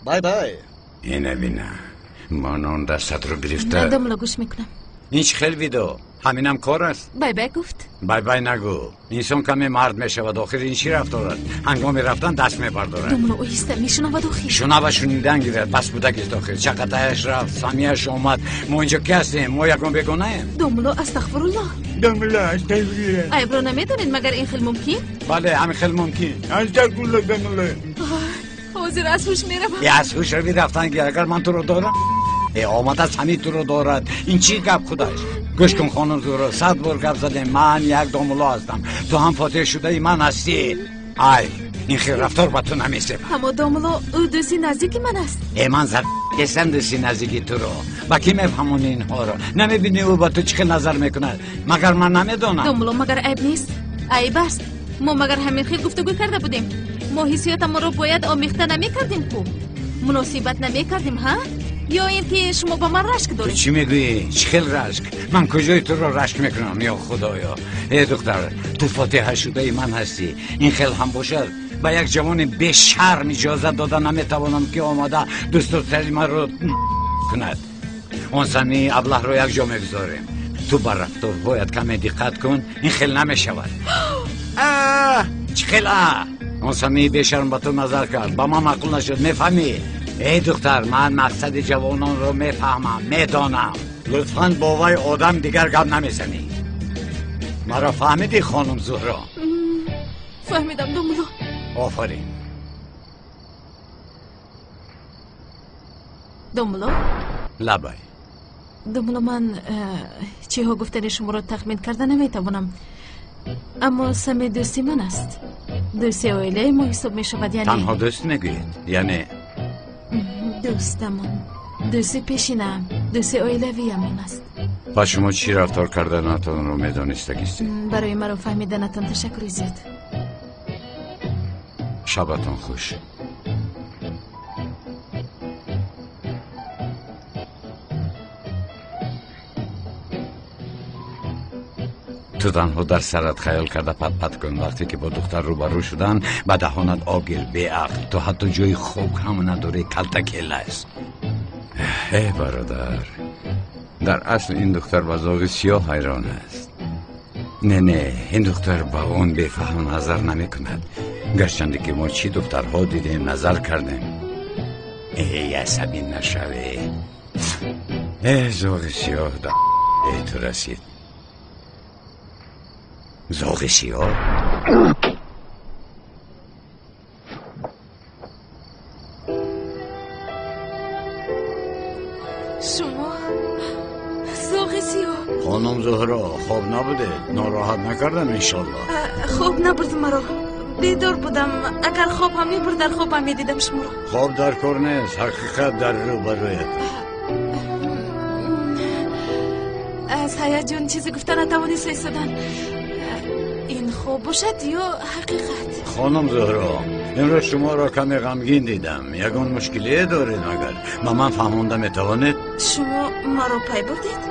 Бай бай. Ина бина, ман он дастатро гирифта. Домулло, гӯш мекунам. Ин чӣ хел видео? Ҳаминам кор аст? Бай бай гуфт. Бай бай нагӯ. Инсон каме мард мешавад, охир ин чӣ рафтор аст? Ҳангоми рафтан даст мебардорад. Домулло, оҳиста мешунавад охир. Шунава шунидан гирад, бас будагист охир. Чақатаяш рафт, Самияш омад. Мо инҷо ки ҳастем? Мо ягон бегонаем? Домулло, астағфируллоҳ. Домулло, астағфируллоҳ. Айбро намедонед, магар ин хел мумкин? Бале, ҳамин хел мумкин. Астағфируллоҳ, домулло. Ҳозир аз ҳуш меравам. Аз ҳуш рави рафтан гир, агар ман туро дорам. Омада Самӣ туро дорад. Ин чӣ гап худаш? Гӯш кун хонум Зуҳро, 100 бор гап задем, ман як домулло ҳастам, ту ҳам фотиҳа шудаи ман ҳастӣ. Ай, ин хел рафтор ба ту намесебад. Аммо домулло, ӯ дӯсти наздики ман аст. Э, ман зад нестам дӯсти наздики туро. Ба кӣ мефаҳмонӣ инҳоро? Намебинӣ ӯ ба ту чӣ хел назар мекунад? Магар ман намедонам? Домулло, магар айб нест? Айб аст. Мо магар ҳамин хел гуфтугӯ карда будем? Мо ҳиссиётамонро бояд омехта намекардем ку? Муносибат намекардем, ҳа? Ё ин ки шумо ба ман рашк доред? Ту чӣ мегӯӣ? Чӣ хел рашк? Ман куҷои туро рашк мекунам, ё худоё? Э духтар, ту фотиҳа шудаи ман ҳастӣ. Ин хел ҳам бошад, ба як ҷавони бешарм иҷозат дода наметавонам, ки омада дӯстдоштаи маро кунад. Он сами аблаҳро як ҷо мегузорем. Ту ба рафторҳоят каме диққат кун, ин хел намешавад. Чӣ хел а? Он сами бешарм ба ту назар кард, ба ман маъқул нашуд, мефаҳмӣ? Эй духтар, ман мақсади ҷавононро мефаҳмам, медонам. Лутфан бо вай одам дигар гап намезанӣ. Маро фаҳмидӣ, хонум Зуҳро? Фаҳмидам, домулло. Офарин. Домулло? Лабай. Домулло, ман чиҳо гуфтани шуморо тахмин карда наметавонам, аммо сами дӯсти ман аст. Дӯсти оилаи мо ҳисоб мешавад, яъне танҳо дӯст мегӯед? Яъне дӯстамон, дӯсти пешинаам, дӯсти оилавиамон аст. Ба шумо чӣ рафтор карданатонро медонистагистед? Барои маро фаҳмиданатон ташаккури зиёд. Шабатон хуш. Ту танҳо дар сарат хаёл карда пат-пат кун. Вақте ки бо духтар рӯбарӯ шудан, ба даҳонат об гир, беақл. Ту ҳатто ҷои хок ҳам надорӣ, калтакела аст. Э бародар, дар асл ин духтар ба зоғи сиёҳ ҳайрон аст. Не, не, ин духтар ба он бефаҳм назар намекунад. Гарчанде ки мо чӣ духтарҳо дидем, назар кардем. Эй, асабӣ нашавӣ. Э, зоғи сиёҳ да ту расид. Зоғи сиёҳ? Шумо зоғи сиёҳ? Хонум Зуҳро, хоб набудед? Нороҳат накардам иншоллоҳ? Хоб набурд маро, бедор будам. Агар хоб ҳам мебурд, дар хобам медидам шуморо. Хоб дар кор нест, ҳақиқат дар рӯбарӯят. Аз ҳаяҷон чизе гуфта натавониста истодан. Ин хоб бошад ё ҳақиқат? Хонум Зуҳро, имрӯз шуморо каме ғамгин дидам. Ягон мушкилие доред магар? Ба ман фаҳмонда метавонед? Шумо маро пай бурдед?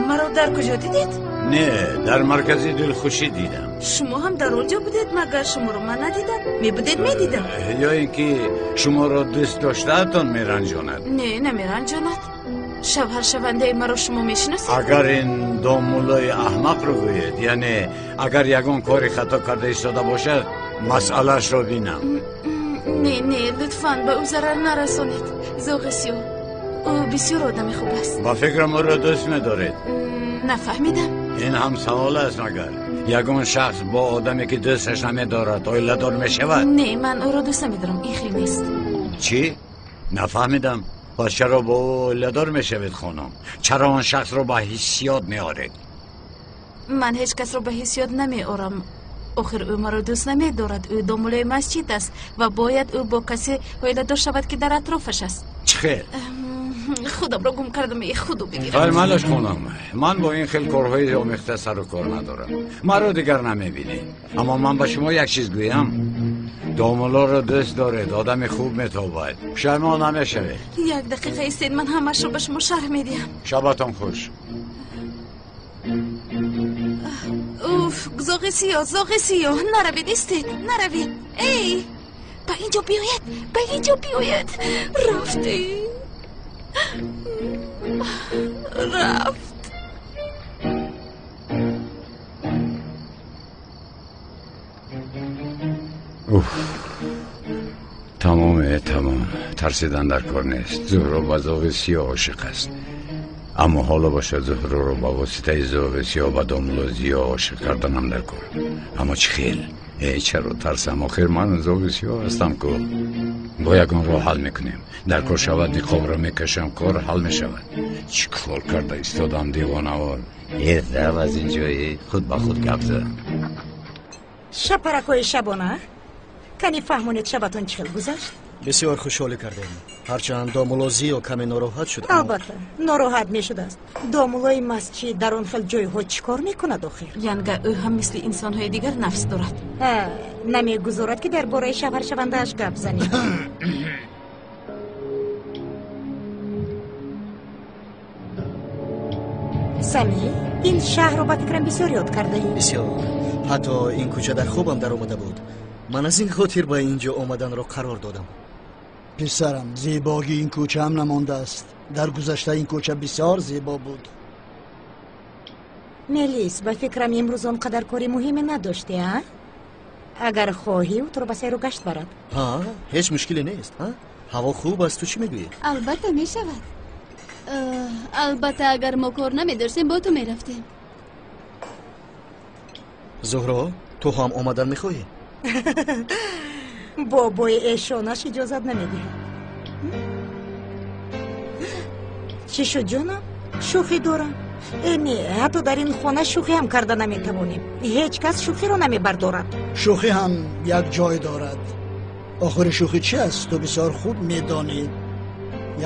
Маро дар куҷо дидед? Не, дар маркази дилхушӣ дидам. Шумо ҳам дар он ҷо будед, магар шуморо ман надидам? Мебудед, медидам. Ё ин ки шуморо дӯст доштаатон меранҷонад? Не, намеранҷонад. Шавҳаршавандаи маро шумо мешиносед? Агар ин домуллои аҳмақро гӯед, яъне агар ягон кори хато карда истода бошад, масъалаашро бинам. Не, не, лутфан ба ӯ зарар нарасонед. Зоғи сиёҳ, ӯ бисёр одами хуб аст. Ба фикрам ӯро дӯст медоред. Нафаҳмидам. Ин ҳам савол аст магар? Ягон шахс бо одаме ки дӯсташ намедорад оиладор мешавад? Не, ман ӯро дӯст намедорам, ин хел нест. Чӣ? Нафаҳмидам. Пас чаро бо ӯ оиладор мешавед, хонум? Чаро он шахсро ба ҳиссиёт меоред? Ман ҳеҷ касро ба ҳиссиёт намеорам. Охир ӯ маро дӯст намедорад. Ӯ домуллои масҷид аст ва бояд ӯ бо касе оиладор шавад, ки дар атрофаш аст. Чӣ хел? Худамро гум кардам, э худо бигирад. Хайр, малаш хонум, ман бо ин хел корҳои омехта сару кор надорам. Маро дигар намебинед. Аммо ман ба шумо як чиз гӯям. Домуллоро дӯст доред, одами хуб метобад. Пушаймон намешавед. Як дақиқа истед, ман ҳамаашро ба шумо шарҳ медиҳам. Шабатон хуш. Уф, зоғи сиёҳ, зоғи сиёҳ, наравед, истед, наравед. Эй, ба инҷо биёед, ба инҷо биёед. Рафтӣ. Рафт. Уф, тамоме, тамом. Тарсидан дар кор нест. Зуҳро ба зоғи сиёҳ ошиқ аст. Аммо ҳоло бошад Зуҳроро ба воситаи зоғи сиёҳ ба домулло Зиё ошиқ карданам дар кор. Аммо чӣ хел? Э, чаро тарсам? Охир ман зоғи сиёҳ ҳастам ку. Бо ягон роҳ ҳал мекунем. Дар кор шавад ниқобро мекашам, кор ҳал мешавад. Чӣ кор карда истодам девонавор? Э, рав аз ин ҷои, худ ба худ гап зад. Шапаракҳои шабона, кани фаҳмонед, шабатон чӣ хел гузашт? Бисёр хушҳолӣ кардем, ҳарчанд домулло Зиё каме нороҳат шуд. Албатта, нороҳат мешудааст. Домуллои масҷид дар он хел ҷойҳо чӣ кор мекунад охир? Янга, ӯ ҳам мисли инсонҳои дигар нафс дорад. Намегузорад, ки дар бораи шавҳаршавандааш гап занем. Самӣ, ин шаҳрро ба фикрам бисёр ёд кардаӣ. Бисёр. Ҳатто ин кӯча дар хобам даромада буд. Ман аз ин хотир ба ин ҷо омаданро қарор додам. Писарам, зебогии ин кӯча ҳам намондааст. Дар гузашта ин кӯча бисёр зебо буд. Мелис, ба фикрам имрӯз он қадар кори муҳиме надоште, а? Агар хоҳӣ, ӯ туро ба сайру гашт барад. Ҳа, ҳеҷ мушкиле нест. Ҳаво хуб аст, ту чӣ мегӯӣ? Албатта мешавад. Албатта, агар мо кор намедоштем, бо ту мерафтем. Зуҳро, ту ҳам омадан мехоҳӣ? Бобои эшонаш иҷозат намедиҳад. Чӣ шуд, ҷонам? Шӯхӣ дорам. Э, не, ҳатто дар ин хона шӯхӣ ҳам карда наметавонем. Ҳеҷ кас шӯхиро намебардорад. Шӯхӣ ҳам як ҷой дорад. Охири шӯхӣ чи аст, ту бисёр хуб медонӣ.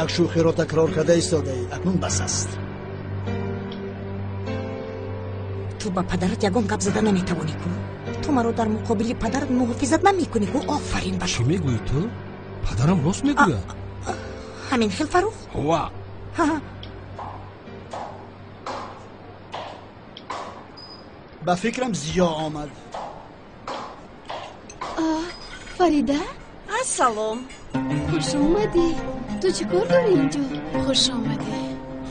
Як шӯхиро такрор карда истодаӣ, акнун бас аст. Ту ба падарат ягон гап зада наметавонӣ ку. Ту маро дар муқобили падарат муҳофизат намекунӣ ку. Офарин ба чӣ мегӯӣ ту? Падарам рост мегӯяд. Ҳамин хел, Фарух? Ва. Ба фикрам Зиё омад. Фарида? Ассалом. Хуш омадӣ. Ту чӣ кор дорӣ инҷо? Хуш омадӣ.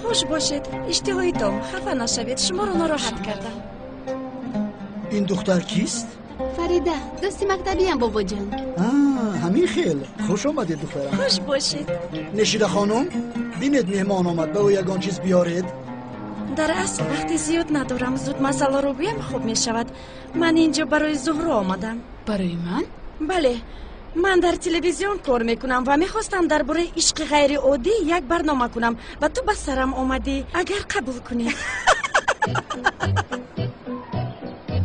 Хуш бошед. Иштиҳои том, хафа нашавед, шуморо нороҳат кардам. Ин духтар кист? Фарида, дӯсти мактабиям, бобоҷон. Ҳамин хел. Хуш омадед, духтарам. Хуш бошед. Нешида хонум, бинед, меҳмон омад, ба ӯ ягон чиз биёред. Дар асл вақти зиёд надорам, зуд масъаларо гӯям хуб мешавад. Ман инҷо барои Зуҳро омадам. Барои ман? Бале, ман дар телевизион кор мекунам ва мехостам дар бораи ишқи ғайриоддӣ як барнома кунам ва ту ба сарам омадӣ, агар қабул кунӣ.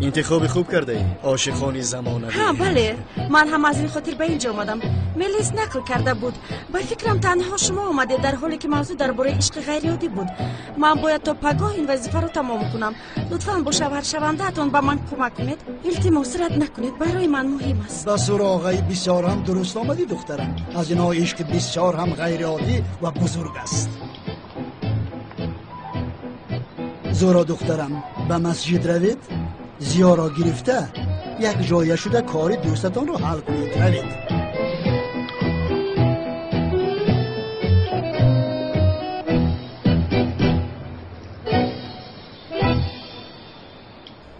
Интихоби хуб кардаӣ, ошиқони замонавӣ. Ҳа, бале, ман ҳам аз ин хотир ба ин ҷо омадам. Мелис нақл карда буд. Ба фикрам, танҳо шумо омадед, дар ҳоле ки мавзӯъ дар бораи ишқи ғайриоддӣ буд. Ман бояд то пагоҳ ин вазифаро тамом кунам. Лутфан бо шавҳаршавандаатон ба ман кӯмак кунед. Илтимос, рад накунед, барои ман муҳим аст. Ба суроғаи бисёр ҳам дуруст омадӣ, духтарам. Аз инҳо ишқи бисёр ҳам ғайриоддӣ ва бузург аст. Зуҳро духтарам, ба масҷид равед, Зиёро гирифта як ҷоя шуда кори дӯстатонро ҳал кунед. Равед.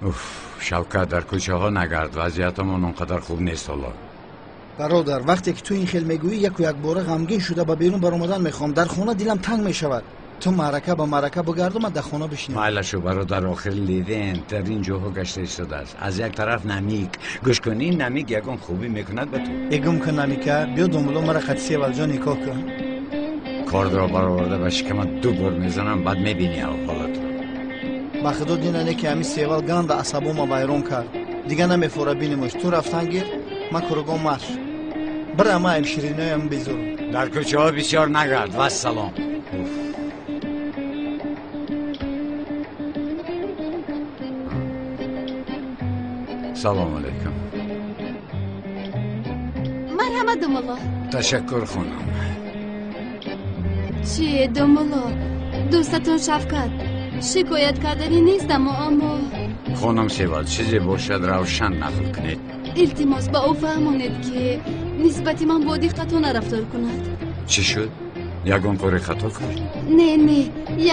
Уф, Шавкат, дар кӯчаҳо нагард, вазъиятамон он қадар хуб нест ҳоло. Бародар, вақте ки ту ин хел мегӯӣ, яку якбора ғамгин шуда ба берун баромадан мехоҳам. Дар хона дилам танг мешавад. Ту маърака ба маърака бигарду, ман дар хона бишинам. Майлашу, бародар, охир Левент дар ин ҷоҳо гашта истодааст. Аз як тараф Намик. Гӯш кун, ин Намик ягон хубӣ мекунад ба ту. Э, гум кун Намика, биё домулло, мара қати Севалҷон никоҳ кун. Кордро бароварда ба шикамат ду бор мезанам, баъд мебинӣ ҳолатро. Ба худо, динане ки ҳамин Севал ганда асабома вайрон кард. Дига намефора бинемош. Ту рафтан гир, ман куругон марш. Бира, ман аим шириноям безурам. Дар кӯчаҳо бисёр нагард. Вассалом. Салому алайкум. Марҳамат, домулло. Ташаккур, хонум. Чи, домулло, дӯстатон Шавкат. Шикоят карданӣ нестам, аммо Хонум Севал, чизе бошад, равшан нақл кунед. Илтимос, ба ӯ фаҳмонед, ки нисбати ман бо диққатона рафтор кунад. Чӣ шуд? Ягон кори хато кард? Не, не,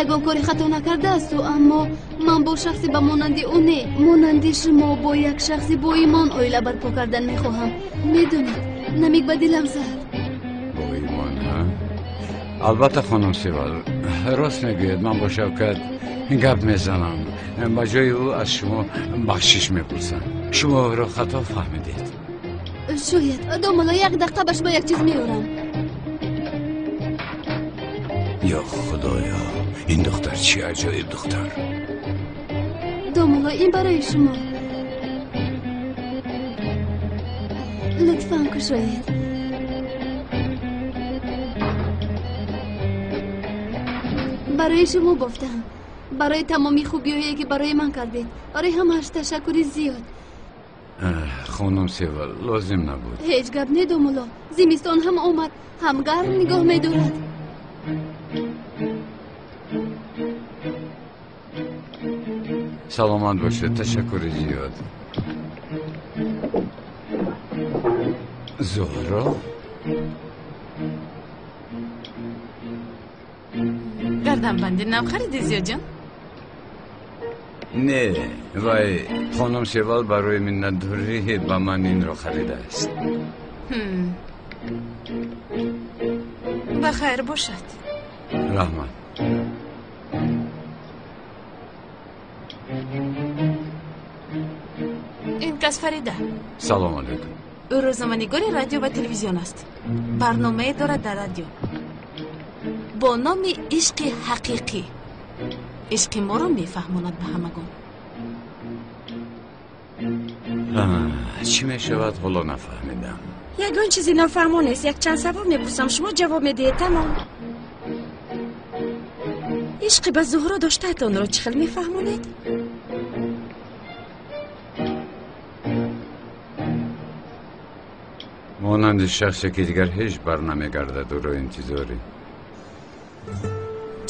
ягон кори хато накардаасту, аммо ман бо шахсе ба монанди ӯ не, монанди шумо, бо як шахси боимон оила барпо кардан мехоҳам. Медонед, Намик ба дилам зад. Боимон, ҳа? Албатта хонум Севал, рост мегӯед, ман бо Шавкат гап мезанам. Ба ҷои ӯ аз шумо бахшиш мепурсам. Шумо ӯро хато фаҳмидед. Шояд. Домулло, як дақиқа ба шумо як чиз меорам. Ё Худоё, ин духтар чӣ аҷоиб духтар. Домулло, ин барои шумо. Лутфан кушоед. Барои шумо бофтам. Барои тамоми хубиҳое ки барои ман кардед. Барои ҳамааш ташаккури зиёд. Хонум Севал, лозим набуд. Ҳеҷ гап не, домулло. Зимистон ҳам омад, ҳам гарм нигоҳ медорад. Саломат бошед, ташаккури зиёд. Зуҳро? Гарданбанди нав хариди, Зиёҷон? Не, вай хонум Севал барои миннатдорӣ ба ман инро харидааст. Ба хайр бошад. Раҳмат. Ин кас Фарида. Салом алейкум. Ӯ рӯзноманигори радио ва телевизион аст. Барномае дорад дар радио бо номи Ишқи ҳақиқӣ. Ишқи моро мефаҳмонад ба ҳамагон. Чӣ мешавад, ҳоло нафаҳмидам. Ягон чизи нафаҳмо нест. Якчанд савол мепурсам, шумо ҷавоб медиҳед, тамом. Ишқи ба Зуҳро доштаатонро чӣ хел мефаҳмонед? Монанди шахсе ки дигар ҳеҷ бар намегардад ӯро интизорӣ.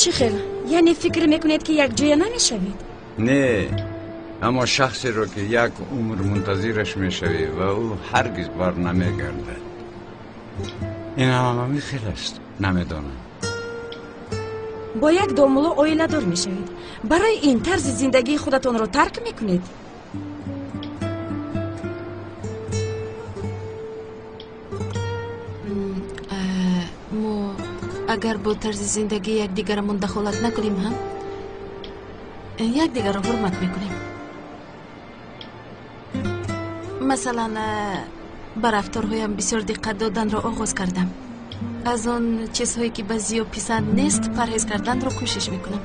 Чӣ хел? Яъне фикр мекунед ки якҷоя намешавед? Не, аммо шахсеро ки як умр мунтазираш мешавӣ ва ӯ ҳаргиз бар намегардад. Ин ҳама хел аст, намедонам. Бо як домулло оиладор мешавед. Барои ин тарзи зиндагии худатонро тарк мекунед? Мо агар бо тарзи зиндагии якдигарамон дахолат накунем ҳам, якдигарро ҳурмат мекунем. Масалан, ба рафторҳоям бисёр диққат доданро оғоз кардам. Аз он чизҳое ки ба Зиё писанд нест, парҳез карданро кӯшиш мекунам.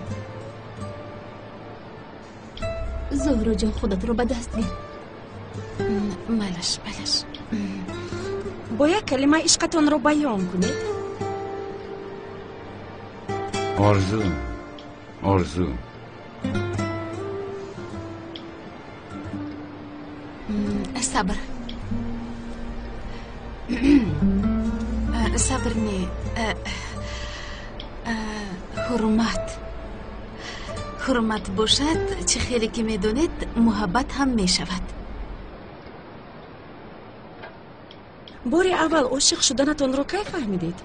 Зуҳроҷон, худатро ба даст гир. Майлаш, майлаш. Бо як калима ишқатонро баён кунед. Орзу, орзу. Сабр. Сабр не, ҳурмат. Ҳурмат бошад, чӣ хеле ки медонед, муҳаббат ҳам мешавад. Бори аввал ошиқ шуданатонро кай фаҳмидед?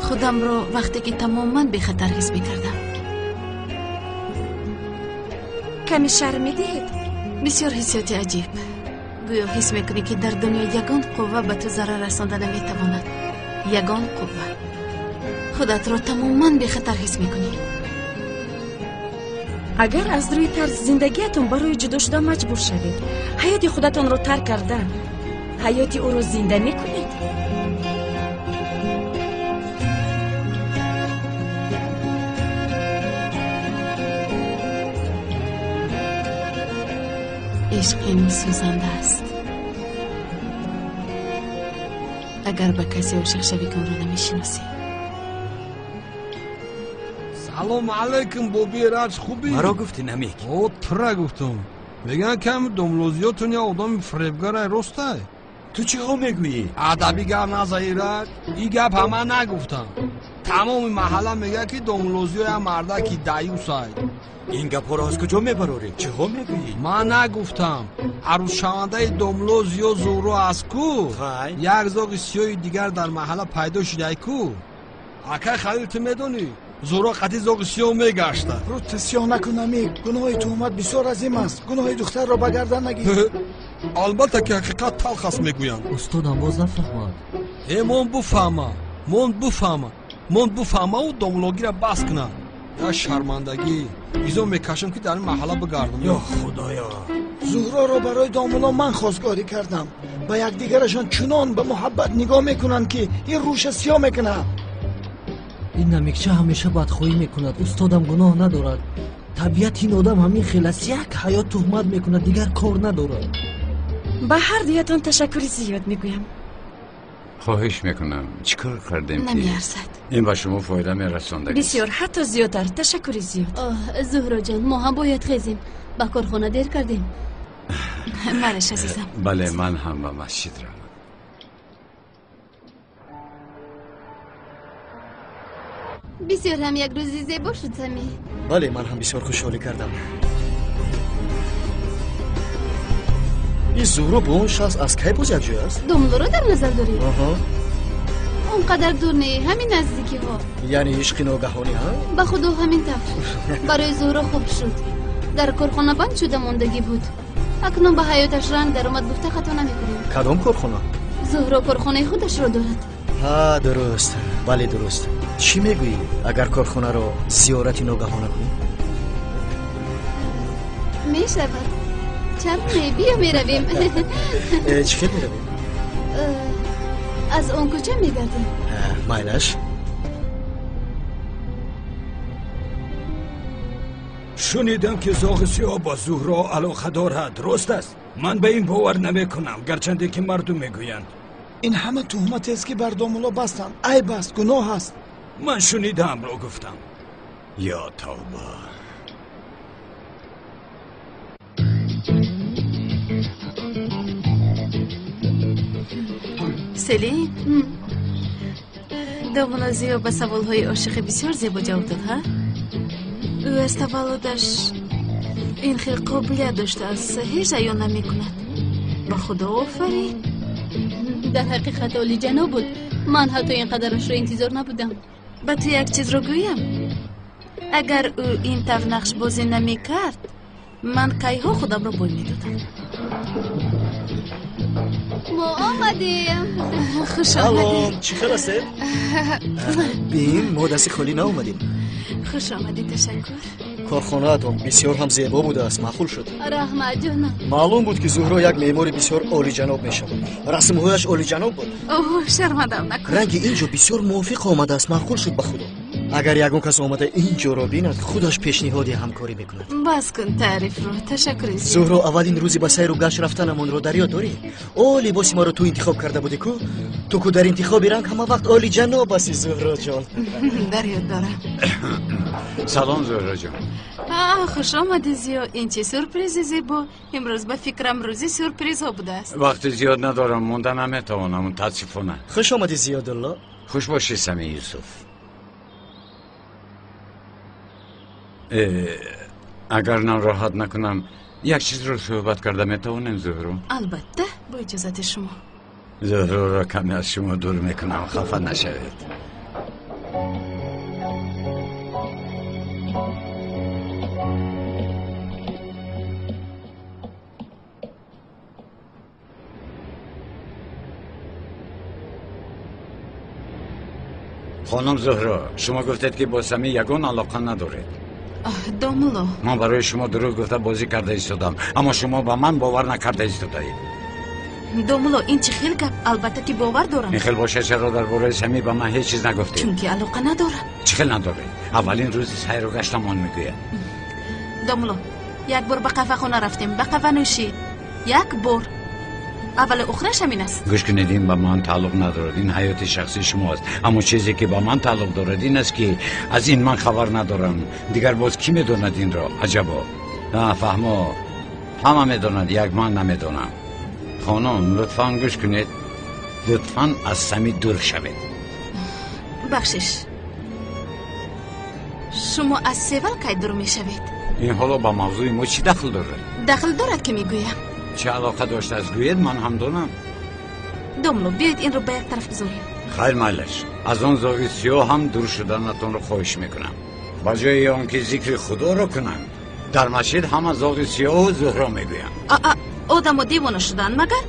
Худамро вақте ки тамоман бехатар ҳис мекардам. Каме шарм медиҳед? Бисёр ҳиссиёти аҷиб. Гӯё ҳис мекунӣ ки дар дунё ягон қувва ба ту зарар расонда наметавонад. Ягон қувва. Худатро тамоман бехатар ҳис мекунӣ. Агар аз рӯи тарзи зиндагиятон барои ҷудо шудан маҷбур шавед, ҳаёти худатонро тарк карда, ҳаёти ӯро зинда мекунед? Ишқ ин сӯзанда аст. Агар ба касе ошиқ шавӣ ки онро намешиносӣ. Салом алейкум, боби Раҷ, хубӣ? Маро гуфтӣ намек? О, тура гуфтам. Мегӯянд ками домлозиётон я одами фиребгарай, ростай? Ту чиҳо мегӯӣ? Адаби гап наза, Ираҷ. И гап ҳама нагуфтам. Тамоми маҳалла мегӯяд ки домлозиё я мардаки даюсай. Ин гапҳоро аз куҷо мебарорӣ? Чиҳо мегӯӣ? Ман нагуфтам. Арӯзшавандаи домлозиё Зуҳро аст ку? Як зоғи сиёҳи дигар дар маҳалла пайдо шудай ку? Акай Халил, ту медонӣ? Зуҳро қатъи зоғи сиёҳ мегашта. Рӯта сиёҳ накун, Намик. Гуноҳи туҳмат бисёр азим аст. Гуноҳи духтарро ба гардан нагир. Албатта ки ҳақиқат талх аст мегӯянд. Устодам боз нафаҳмад. Э, мон буфаҳма, мон буфаҳма, мон буфаҳмаву домлогира бас кунад. Я шармандагӣ. Изо мекашам ки дар ин маҳалла бигардам. Ё Худоё! Зуҳроро барои домулло ман хостгорӣ кардам. Ба якдигарашон чунон ба муҳаббат нигоҳ мекунанд, ки ин рӯша сиёҳ мекунад. Ин намикча ҳамеша бадхоҳӣ мекунад. Устодам гуноҳ надорад. Табиати ин одам ҳамин хел аст. Як ҳаёт туҳмат мекунад, дигар кор надорад. Ба ҳар дуятон ташаккури зиёд мегӯям. Хоҳиш мекунам, чӣ кор кардем ки намеарзад? Ин ба шумо фоида мерасонда. Бисёр, ҳатто зиёдтар. Ташаккури зиёд. Зуҳроҷон, мо ҳам бояд хезем. Ба корхона дер кардем. Малеш, азизам. Бале, ман ҳам ба масҷид равам. Бисёр ҳам як рӯзи зебо шуд, Сами. Бале, ман ҳам бисёр хушҳолӣ кардам. Ин Зуҳро бо он шахс аз кай боз якҷоя аст? Домлоро дар назар дорӣ? Аҳа. Он қадар дур не, ҳамин наздикиҳо. Яъне ишқи ногаҳонӣ, ҳа? Ба худо ҳамин тавр. Барои Зуҳро хуб шуд. Дар корхона банд шуда мондагӣ буд. Акнун ба ҳаёташ ранг даромад, гуфта хато намекунем. Кадом корхона? Зуҳро корхонаи худашро дорад. Ҳа, дуруст. Бале, дуруст. Чӣ мегӯӣ, агар корхонаро зиёрати ногаҳона кунем? Мешавад. Чаро не? Биё меравем. Чӣ хел меравем? Аз он кӯча мегардем. Майлаш. Шунидам ки зоғи сиёҳ бо Зуҳро алоқа дорад. Рост аст? Ман ба ин бовар намекунам, гарчанде ки мардум мегӯянд. Ин ҳама туҳматест, ки бар домулло бастанд. Айб аст, гуноҳ аст. Ман шунидаамро гуфтам. Ё тавба! Селин, домулло Зиё ба саволҳои ошиқӣ бисёр зебо ҷавоб дод, ҳа? Ӯ аз таваллудаш ин хел қобилият доштааст, ҳеҷ аён намекунад. Ба худо офарин. Дар ҳақиқат олиҷаноб буд. Ман ҳатто ин қадарашро интизор набудам. Ба ту як чизро гӯям. Агар ӯ ин тавр нақшбозӣ намекард, ман кайҳо худамро бой медодам. Мо омадем. Хуш омадед. Чӣ хел ҳастед? Бин, мо дасти холӣ наомадем. Хуш омадед, ташаккур. Корхонаатон бисёр ҳам зебо будааст, маъқул шуд. Раҳмат, ҷонам. Маълум буд, ки Зуҳро як меъмори бисёр олиҷаноб мешавад. Расмҳояш олиҷаноб буд. Оҳ, шармандам накун. Ранги ин ҷо бисёр мувофиқ омадааст, маъқул шуд ба худо. Агар ягон кас омада ин ҷоро бинад, худаш пешниҳоди ҳамкорӣ мекунад. Бас кун таърифро, ташаккури зиёд. Зуҳро, аввалин рӯзи ба сайру гашт рафтанамонро дар ёд дорӣ? О, либоси маро ту интихоб карда будӣ ку? Ту ку дар интихоби ранг ҳама вақт олиҷаноб ҳасти, Зуҳроҷон. Дар ёд дорам. Салом, Зуҳроҷон. Хуш омадӣ, Зиё. Ин чӣ сюрпризи зебо. Имрӯз ба фикрам рӯзи сюрпризҳо будааст. Вақти зиёд надорам, монда наметавонам, мутаассифона. Хуш омадӣ, Зиёдулло. Хуш бошӣ, Сами Юсуф. Агар нороҳат накунам, як чизро суҳбат карда метавонем, Зуҳро? Албатта, бо иҷозати шумо. Зуҳроро каме аз шумо дур мекунам, хафа нашавед. Хонум Зуҳро, шумо гуфтед, ки бо Сами ягон алоқа надоред. Домулло, ман барои шумо дурӯғ гуфта бозӣ карда истодам, аммо шумо ба ман бовар накарда истодаед. Домулло, ин чӣ хел гап? Албатта ки бовар дорам. Ин хел бошад, чаро дар бораи Сами ба ман ҳеҷ чиз нагуфтед? Чунки алоқа надорам. Чӣ хел надоред? Аввалин рӯзи сайру гаштамон мегӯяд. Домулло, як бор ба қаҳвахона рафтем, ба қаҳванӯшӣ. Як бор. Аввалу охираш ҳамин аст. Гӯш кунед, ин ба ман тааллуқ надорад, ин ҳаёти шахсии шумо аст. Аммо чизе ки ба ман тааллуқ дорад ин аст, ки аз ин ман хабар надорам. Дигар боз кӣ медонад инро? Аҷабо. Фаҳмо, ҳама медонад, як ман намедонам. Хонум, лутфан гӯш кунед. Лутфан аз Сами дур шавед. Бахшиш, шумо аз севал кай дур мешавед? Ин ҳоло ба мавзӯи мо чӣ дахл дорад? Дахл дорад, ки мегӯям. Чӣ алоқа доштааст, гӯед, ман ҳам донам. Домло, биёед инро ба як тараф гузорем. Хайр, майлаш. Аз он зоғи сиёҳ ҳам дур шуданатонро хоҳиш мекунам. Ба ҷои он ки зикри худоро кунанд, дар масҷид ҳама зоғи сиёҳу Зуҳро мегӯянд. Одамо девона шуданд магар?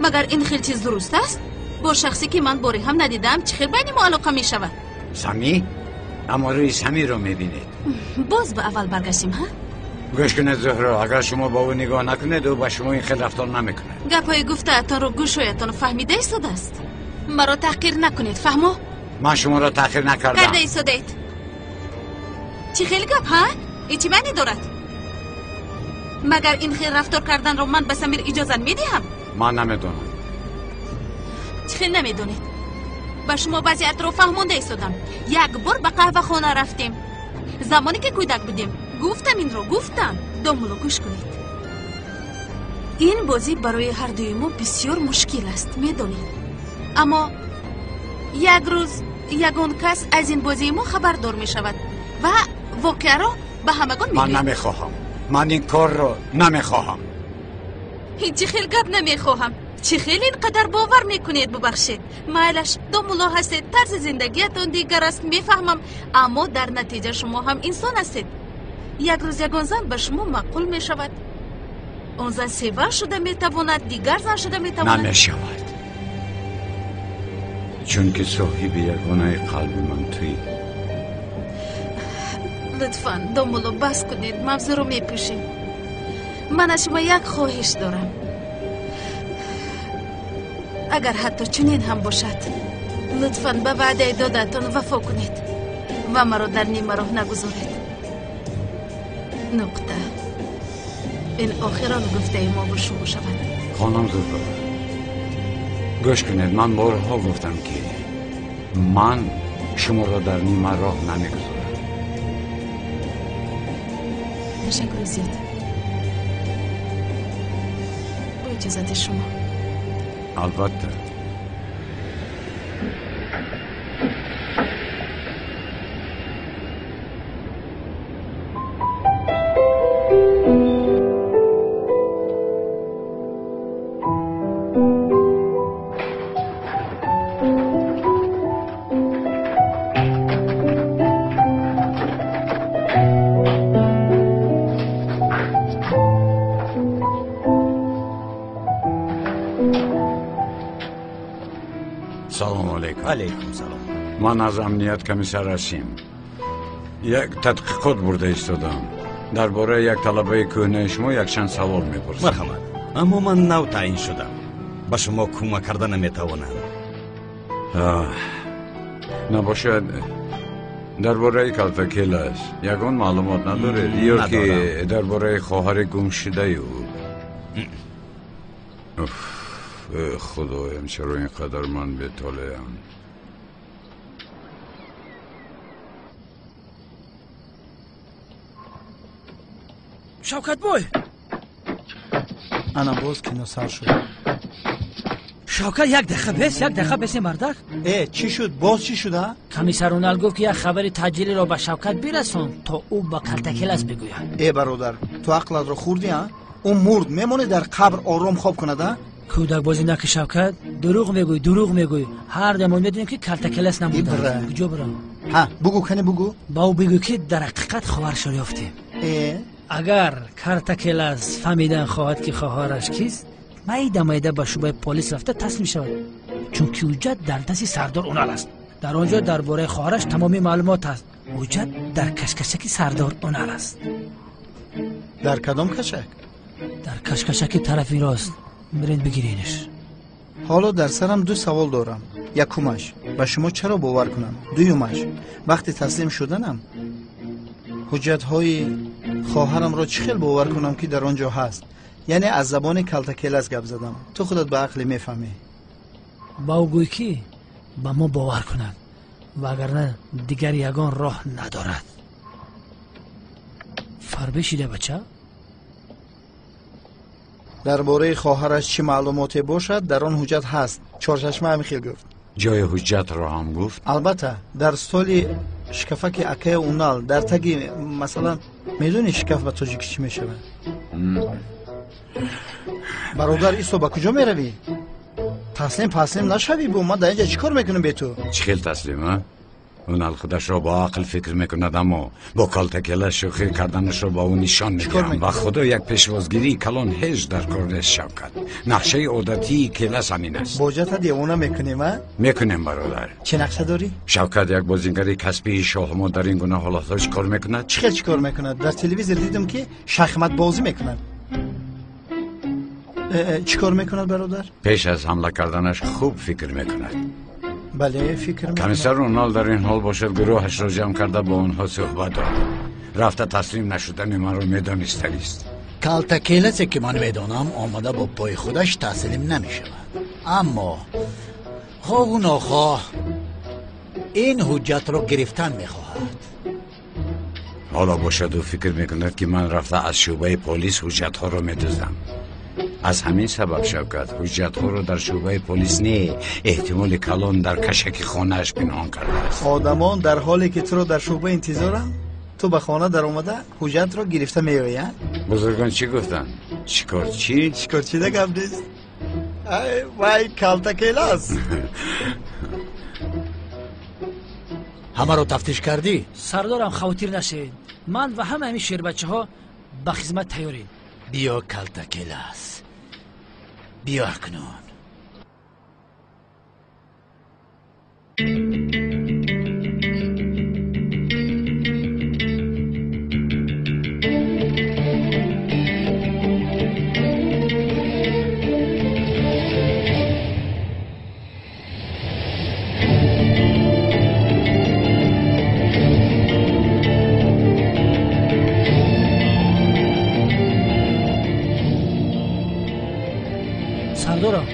Магар ин хел чиз дуруст аст? Бо шахсе ки ман боре ҳам надидаам, чӣ хел байни мо алоқа мешавад? Сами? Аммо рӯи Самиро мебинед. Боз ба аввал баргаштем, ҳа? Гӯш кунед, Зуҳро, агар шумо ба ӯ нигоҳ накунед, ӯ ба шумо ин хел рафтор намекунад. Гапҳои гуфтаатонро гӯшҳоятон фаҳмида истодааст. Маро таҳқир накунед, фаҳмо? Ман шуморо таҳқир накардам. Карда истодаед. Чӣ хел гап, ҳа? Ин чӣ маъне дорад? Магар ин хел рафтор карданро ман ба Самир иҷозат медиҳам? Ман намедонам. Чӣ хел намедонед? Ба шумо вазъиятро фаҳмонда истодам. Як бор ба қаҳвахона рафтем. Замоне ки кӯдак будем, гуфтам инро, гуфтам. Домулло, гӯш кунед. Ин бозӣ барои ҳардуи мо бисёр мушкил аст, медонед. Аммо як рӯз ягон кас аз ин бозии мо хабардор мешавад ва воқеаро ба ҳамагон мегӯяд. Ман намехоҳам. Ман ин корро намехоҳам. Ин чӣ хел гап намехоҳам? Чӣ хел ин қадар бовар мекунед, бубахшед? Майлаш, домулло ҳастед, тарзи зиндагиятон дигар аст, мефаҳмам, аммо дар натиҷа шумо ҳам инсон ҳастед. Як рӯз ягон зан ба шумо маъқул мешавад. Он зан сева шуда метавонад, дигар зан шуда метавонад. Намешавад. Чунки соҳиби ягонаи қалби ман туӣ. Лутфан, домулло, бас кунед, мавзӯъро мепӯшем. Ман аз шумо як хоҳиш дорам. Агар ҳатто чунин ҳам бошад, лутфан ба ваъдаи додаатон вафо кунед ва маро дар нимароҳ нагузоред. Нуқта. Ин охирон гуфтаи мо бо шумо шавад. Хонум Зуҳро, гӯш кунед, ман борҳо гуфтам ки ман шуморо дар нимароҳ намегузорам. Ташаккури зиёд. Бо иҷозати шумо. Албатта. Алейкум салом. Ман аз амният комиссар Расим. Як тадқиқот бурда истодам. Дар бораи як талабаи кӯҳнаи шумо якчанд савол мепурсам. Марҳамат. Аммо ман нав таъин шудам. Ба шумо кӯмак карда наметавонам. Набошад, дар бораи Калтакелас ягон маълумот надоред? Ё ки дар бораи хоҳари гумшудаи ӯ? Худоям, чаро ин қадар ман бетолеам? Шавкатбой! Ана боз кино сар шуд. Шавкат, як дақиқа бес, як дақиқа бесе мардак. Чӣ шуд? Боз чӣ шуда? Комиссар Унал гуфт ки як хабари таъҷилиро ба Шавкат бирасон, то ӯ ба Калтакелас бигӯяд. Бародар, ту ақлатро хӯрдӣ, а? Ӯ мурд, мемонӣ дар қабр ором хоб кунад, а? Кӯдакбозӣ накӣ, Шавкат. Дурӯғ мегӯӣ, дурӯғ мегӯӣ. Ҳар дамон медонем ки Калтакелас намурдааст. Куҷо бирам? Ҳа, бугӯ, кане бугӯ. Ба ӯ бигӯ ки дар ҳақиқат хоҳарашро ёфтем. Агар Картакелас фаҳмидан хоҳад ки хоҳараш кист, майда майда ба шӯъбаи полис рафта таслим шавад, чунки ҳуҷҷат дар дасти сардор Унал аст. Дар он ҷо дар бораи хоҳараш тамоми маълумот аст. Ҳуҷҷат дар кашкашаки сардор Унал аст. Дар кадом кашак? Дар кашкашаки тарафи рост. Биред бигиренаш. Ҳоло дар сарам ду савол дорам. Якумаш, ба шумо чаро бовар кунам? Дуюмаш, вақти таслим шуданам ҳуҷҷатҳои хоҳарамро чӣ хел бовар кунам ки дар он ҷо ҳаст? Яъне аз забони Калтакелас гап задам. Ту худат ба ақле мефаҳмӣ. Ба ӯ гӯй ки ба мо бовар кунад, вагарна дигар ягон роҳ надорад. Фарбе шида бача? Дар бораи хоҳараш чӣ маълумоте бошад, дар он ҳуҷҷат ҳаст. Чорчашма ҳамин хел гуфт. Ҷои ҳуҷҷатро ҳам гуфт? Албатта, дар столи шкафаки акаи Унал, дар таги, масалан, медонӣ шкаф ба тоҷикӣ чӣ мешавад? Бародар, Исо, ба куҷо меравӣ? Таслим паслим нашавӣ бу, ман дар инҷа чӣ кор мекунам бе ту? Чӣ хел таслим, а? Унал худашро бо ақл фикр мекунад, аммо бо калтакела шӯхӣ карданашро ба ӯ нишон медиҳам. Ба худо як пешвозгирии калон ҳеҷ дар кор нест, Шавкат. Нақшаи одатии келас ҳамин аст. Боҷата девона мекунем, а? Мекунем, бародар. Чӣ нақша дорӣ? Шавкат, як бозингари касбии шоҳмот дар ин гуна ҳолатҳо чӣ кор мекунад? Чӣ хел чӣ кор мекунад? Дар телевизор дидам, ки шахматбозӣ мекунад. Чӣ кор мекунад, бародар? Пеш аз ҳамла карданаш хуб фикр мекунад. Бале, фикр мекунад. Комиссар Унал дар ин ҳол бошад, гурӯҳашро ҷамъ карда бо онҳо суҳбат дорад. Рафта таслим нашудани маро медонистанист. Калтакеласе ки ман медонам, омада бо пои худаш таслим намешавад. Аммо хоҳу нохоҳ ин ҳуҷҷатро гирифтан мехоҳад. Ҳоло бошад, ӯ фикр мекунад, ки ман рафта аз шӯъбаи полис ҳуҷҷатҳоро медуздам. Аз ҳамин сабаб, Шавкат, ҳуҷҷатҳоро дар шӯъбаи полис не, эҳтимоли калон дар кашаки хонааш пинҳон кардааст. Одамон дар ҳоле ки туро дар шӯъба интизоранд, ту ба хона даромада ҳуҷҷатро гирифта меоӣ, а? Бузургон чӣ гуфтанд? Шикорчӣ? Шикорчида гап нест. Ай, вай калтакелас. Ҳамаро тафтиш кардӣ? Сардорам, хавотир нашавед. Ман ва ҳама ҳамин шербачаҳо ба хизмат тайёрем. Биё, калтакелас. Биё акнун. Сардорам,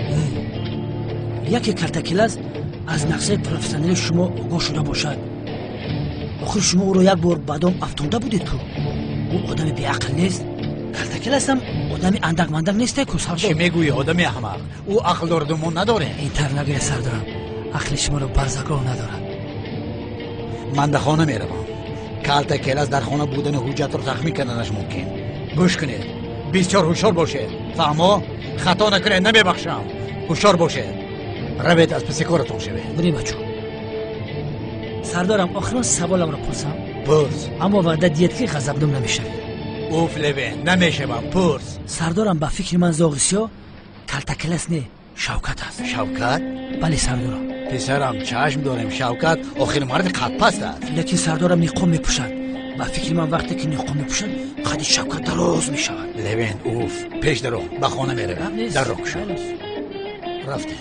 яке калтакелас аз нақшаи профессионали шумо огоҳ шуда бошад. Охир шумо ӯро як бор ба дом афтонда будед ку. Ӯ одами беақл нест. Калтакеласам одами андак-мандак несте ку, сардор. Чӣ мегӯӣ, одами аҳмақ? Ӯ ақл дораду мо надорем. Ин тавр нагӯя, сардорам. Ақли шуморо барзагоҳ надорад. Ман дар хона меравам. Калтакелас дар хона будани ҳуҷҷатро тахмин карданаш мумкин. Гӯш кунед, бисёр ҳушёр бошед. Фаҳмо? Хато накунед, намебахшам. Ҳушёр бошед. Равед, аз паси коратон шавед. Бурем, бачо. Сардорам, охирон саволамро пурсам. Пурс. Аммо ваъда диҳед, ки ғазабнок намешавед. Уф, Левен, намешавам, пурс. Сардорам, ба фикри ман зоғи сиёҳ калтакелас не, Шавкат аст. Шавкат? Бале, сардорам. Писарам, чашм дорем, Шавкат охир марди қадпаст аст. Лекин сардорам ниқоб мепӯшад. Ба фикри ман вақте ки ниқоб мепӯшад, қади Шавкат дароз мешавад. Левен, уф, пеш даро, ба хона меравем. Дарро кушо. Рафтем.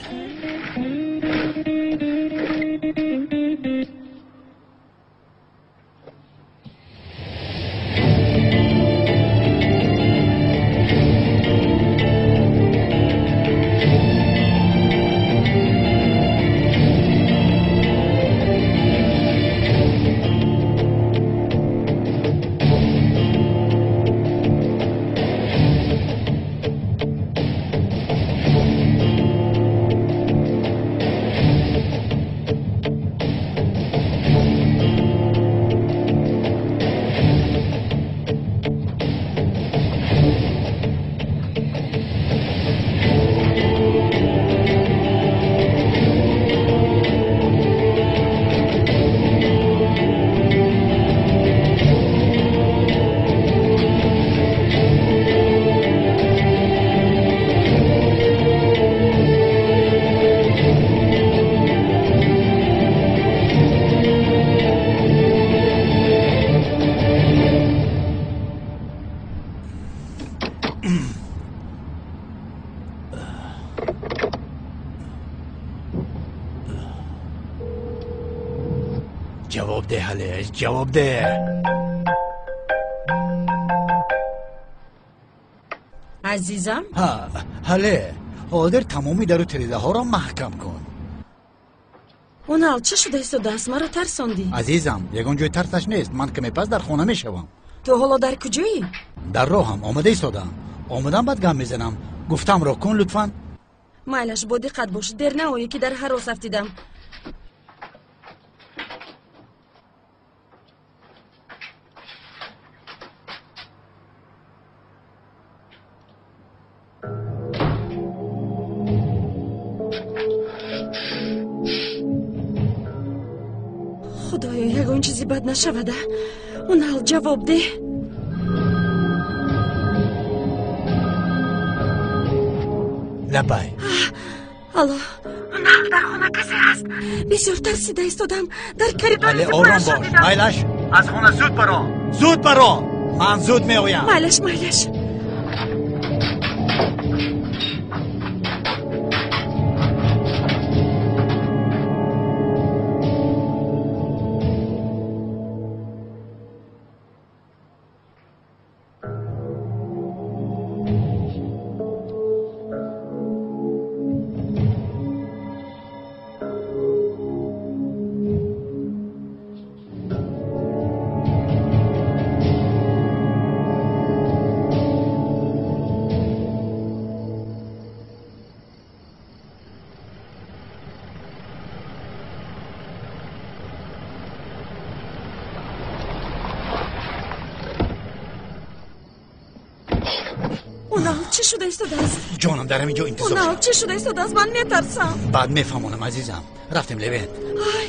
Ҷавоб деҳ, Ҳалеш, ҷавоб деҳ. Азизам? Ҳа, ҳале, ҳозир тамоми дару тирезаҳоро маҳкам кун. Унал, чӣ шуда истодааст? Маро тарсондӣ. Азизам, ягон ҷои тарсаш нест. Ман каме пас дар хона мешавам. Ту ҳоло дар куҷоӣ? Дар роҳам, омода истодаам. Омадам, баъд гам мезанам. Гуфтамро кун, лутфан. Майлаш, бо диққат бош, дер наоӣ, ки дар ҳарос афтидам. Худоё, ягон чизи бад нашавада. Унал, ҷавоб деҳ. Лабай. Алло. Унал, дар хона касе ҳаст. Бисёр тарсида истодам. Дар коридор. Вале ором бош. Майлаш, аз хона зуд баро. Зуд баро. Ман зуд меоям. Майлаш, майлаш. Чӣ шуда истодааст? Ҷонам, дар ҳамин ҷо интизор. Унал, чӣ шуда истодааст? Ман метарсам. Баъд мефаҳмонам, азизам. Рафтем, Левент. Ай.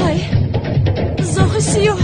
Ай. Зоғи сиёҳ.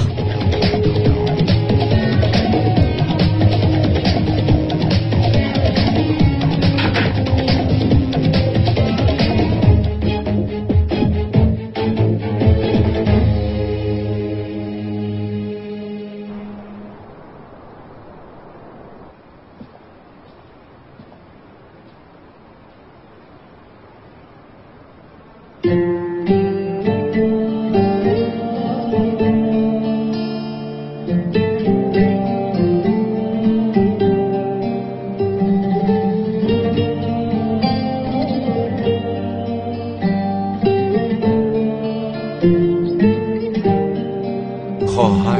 Хоҳар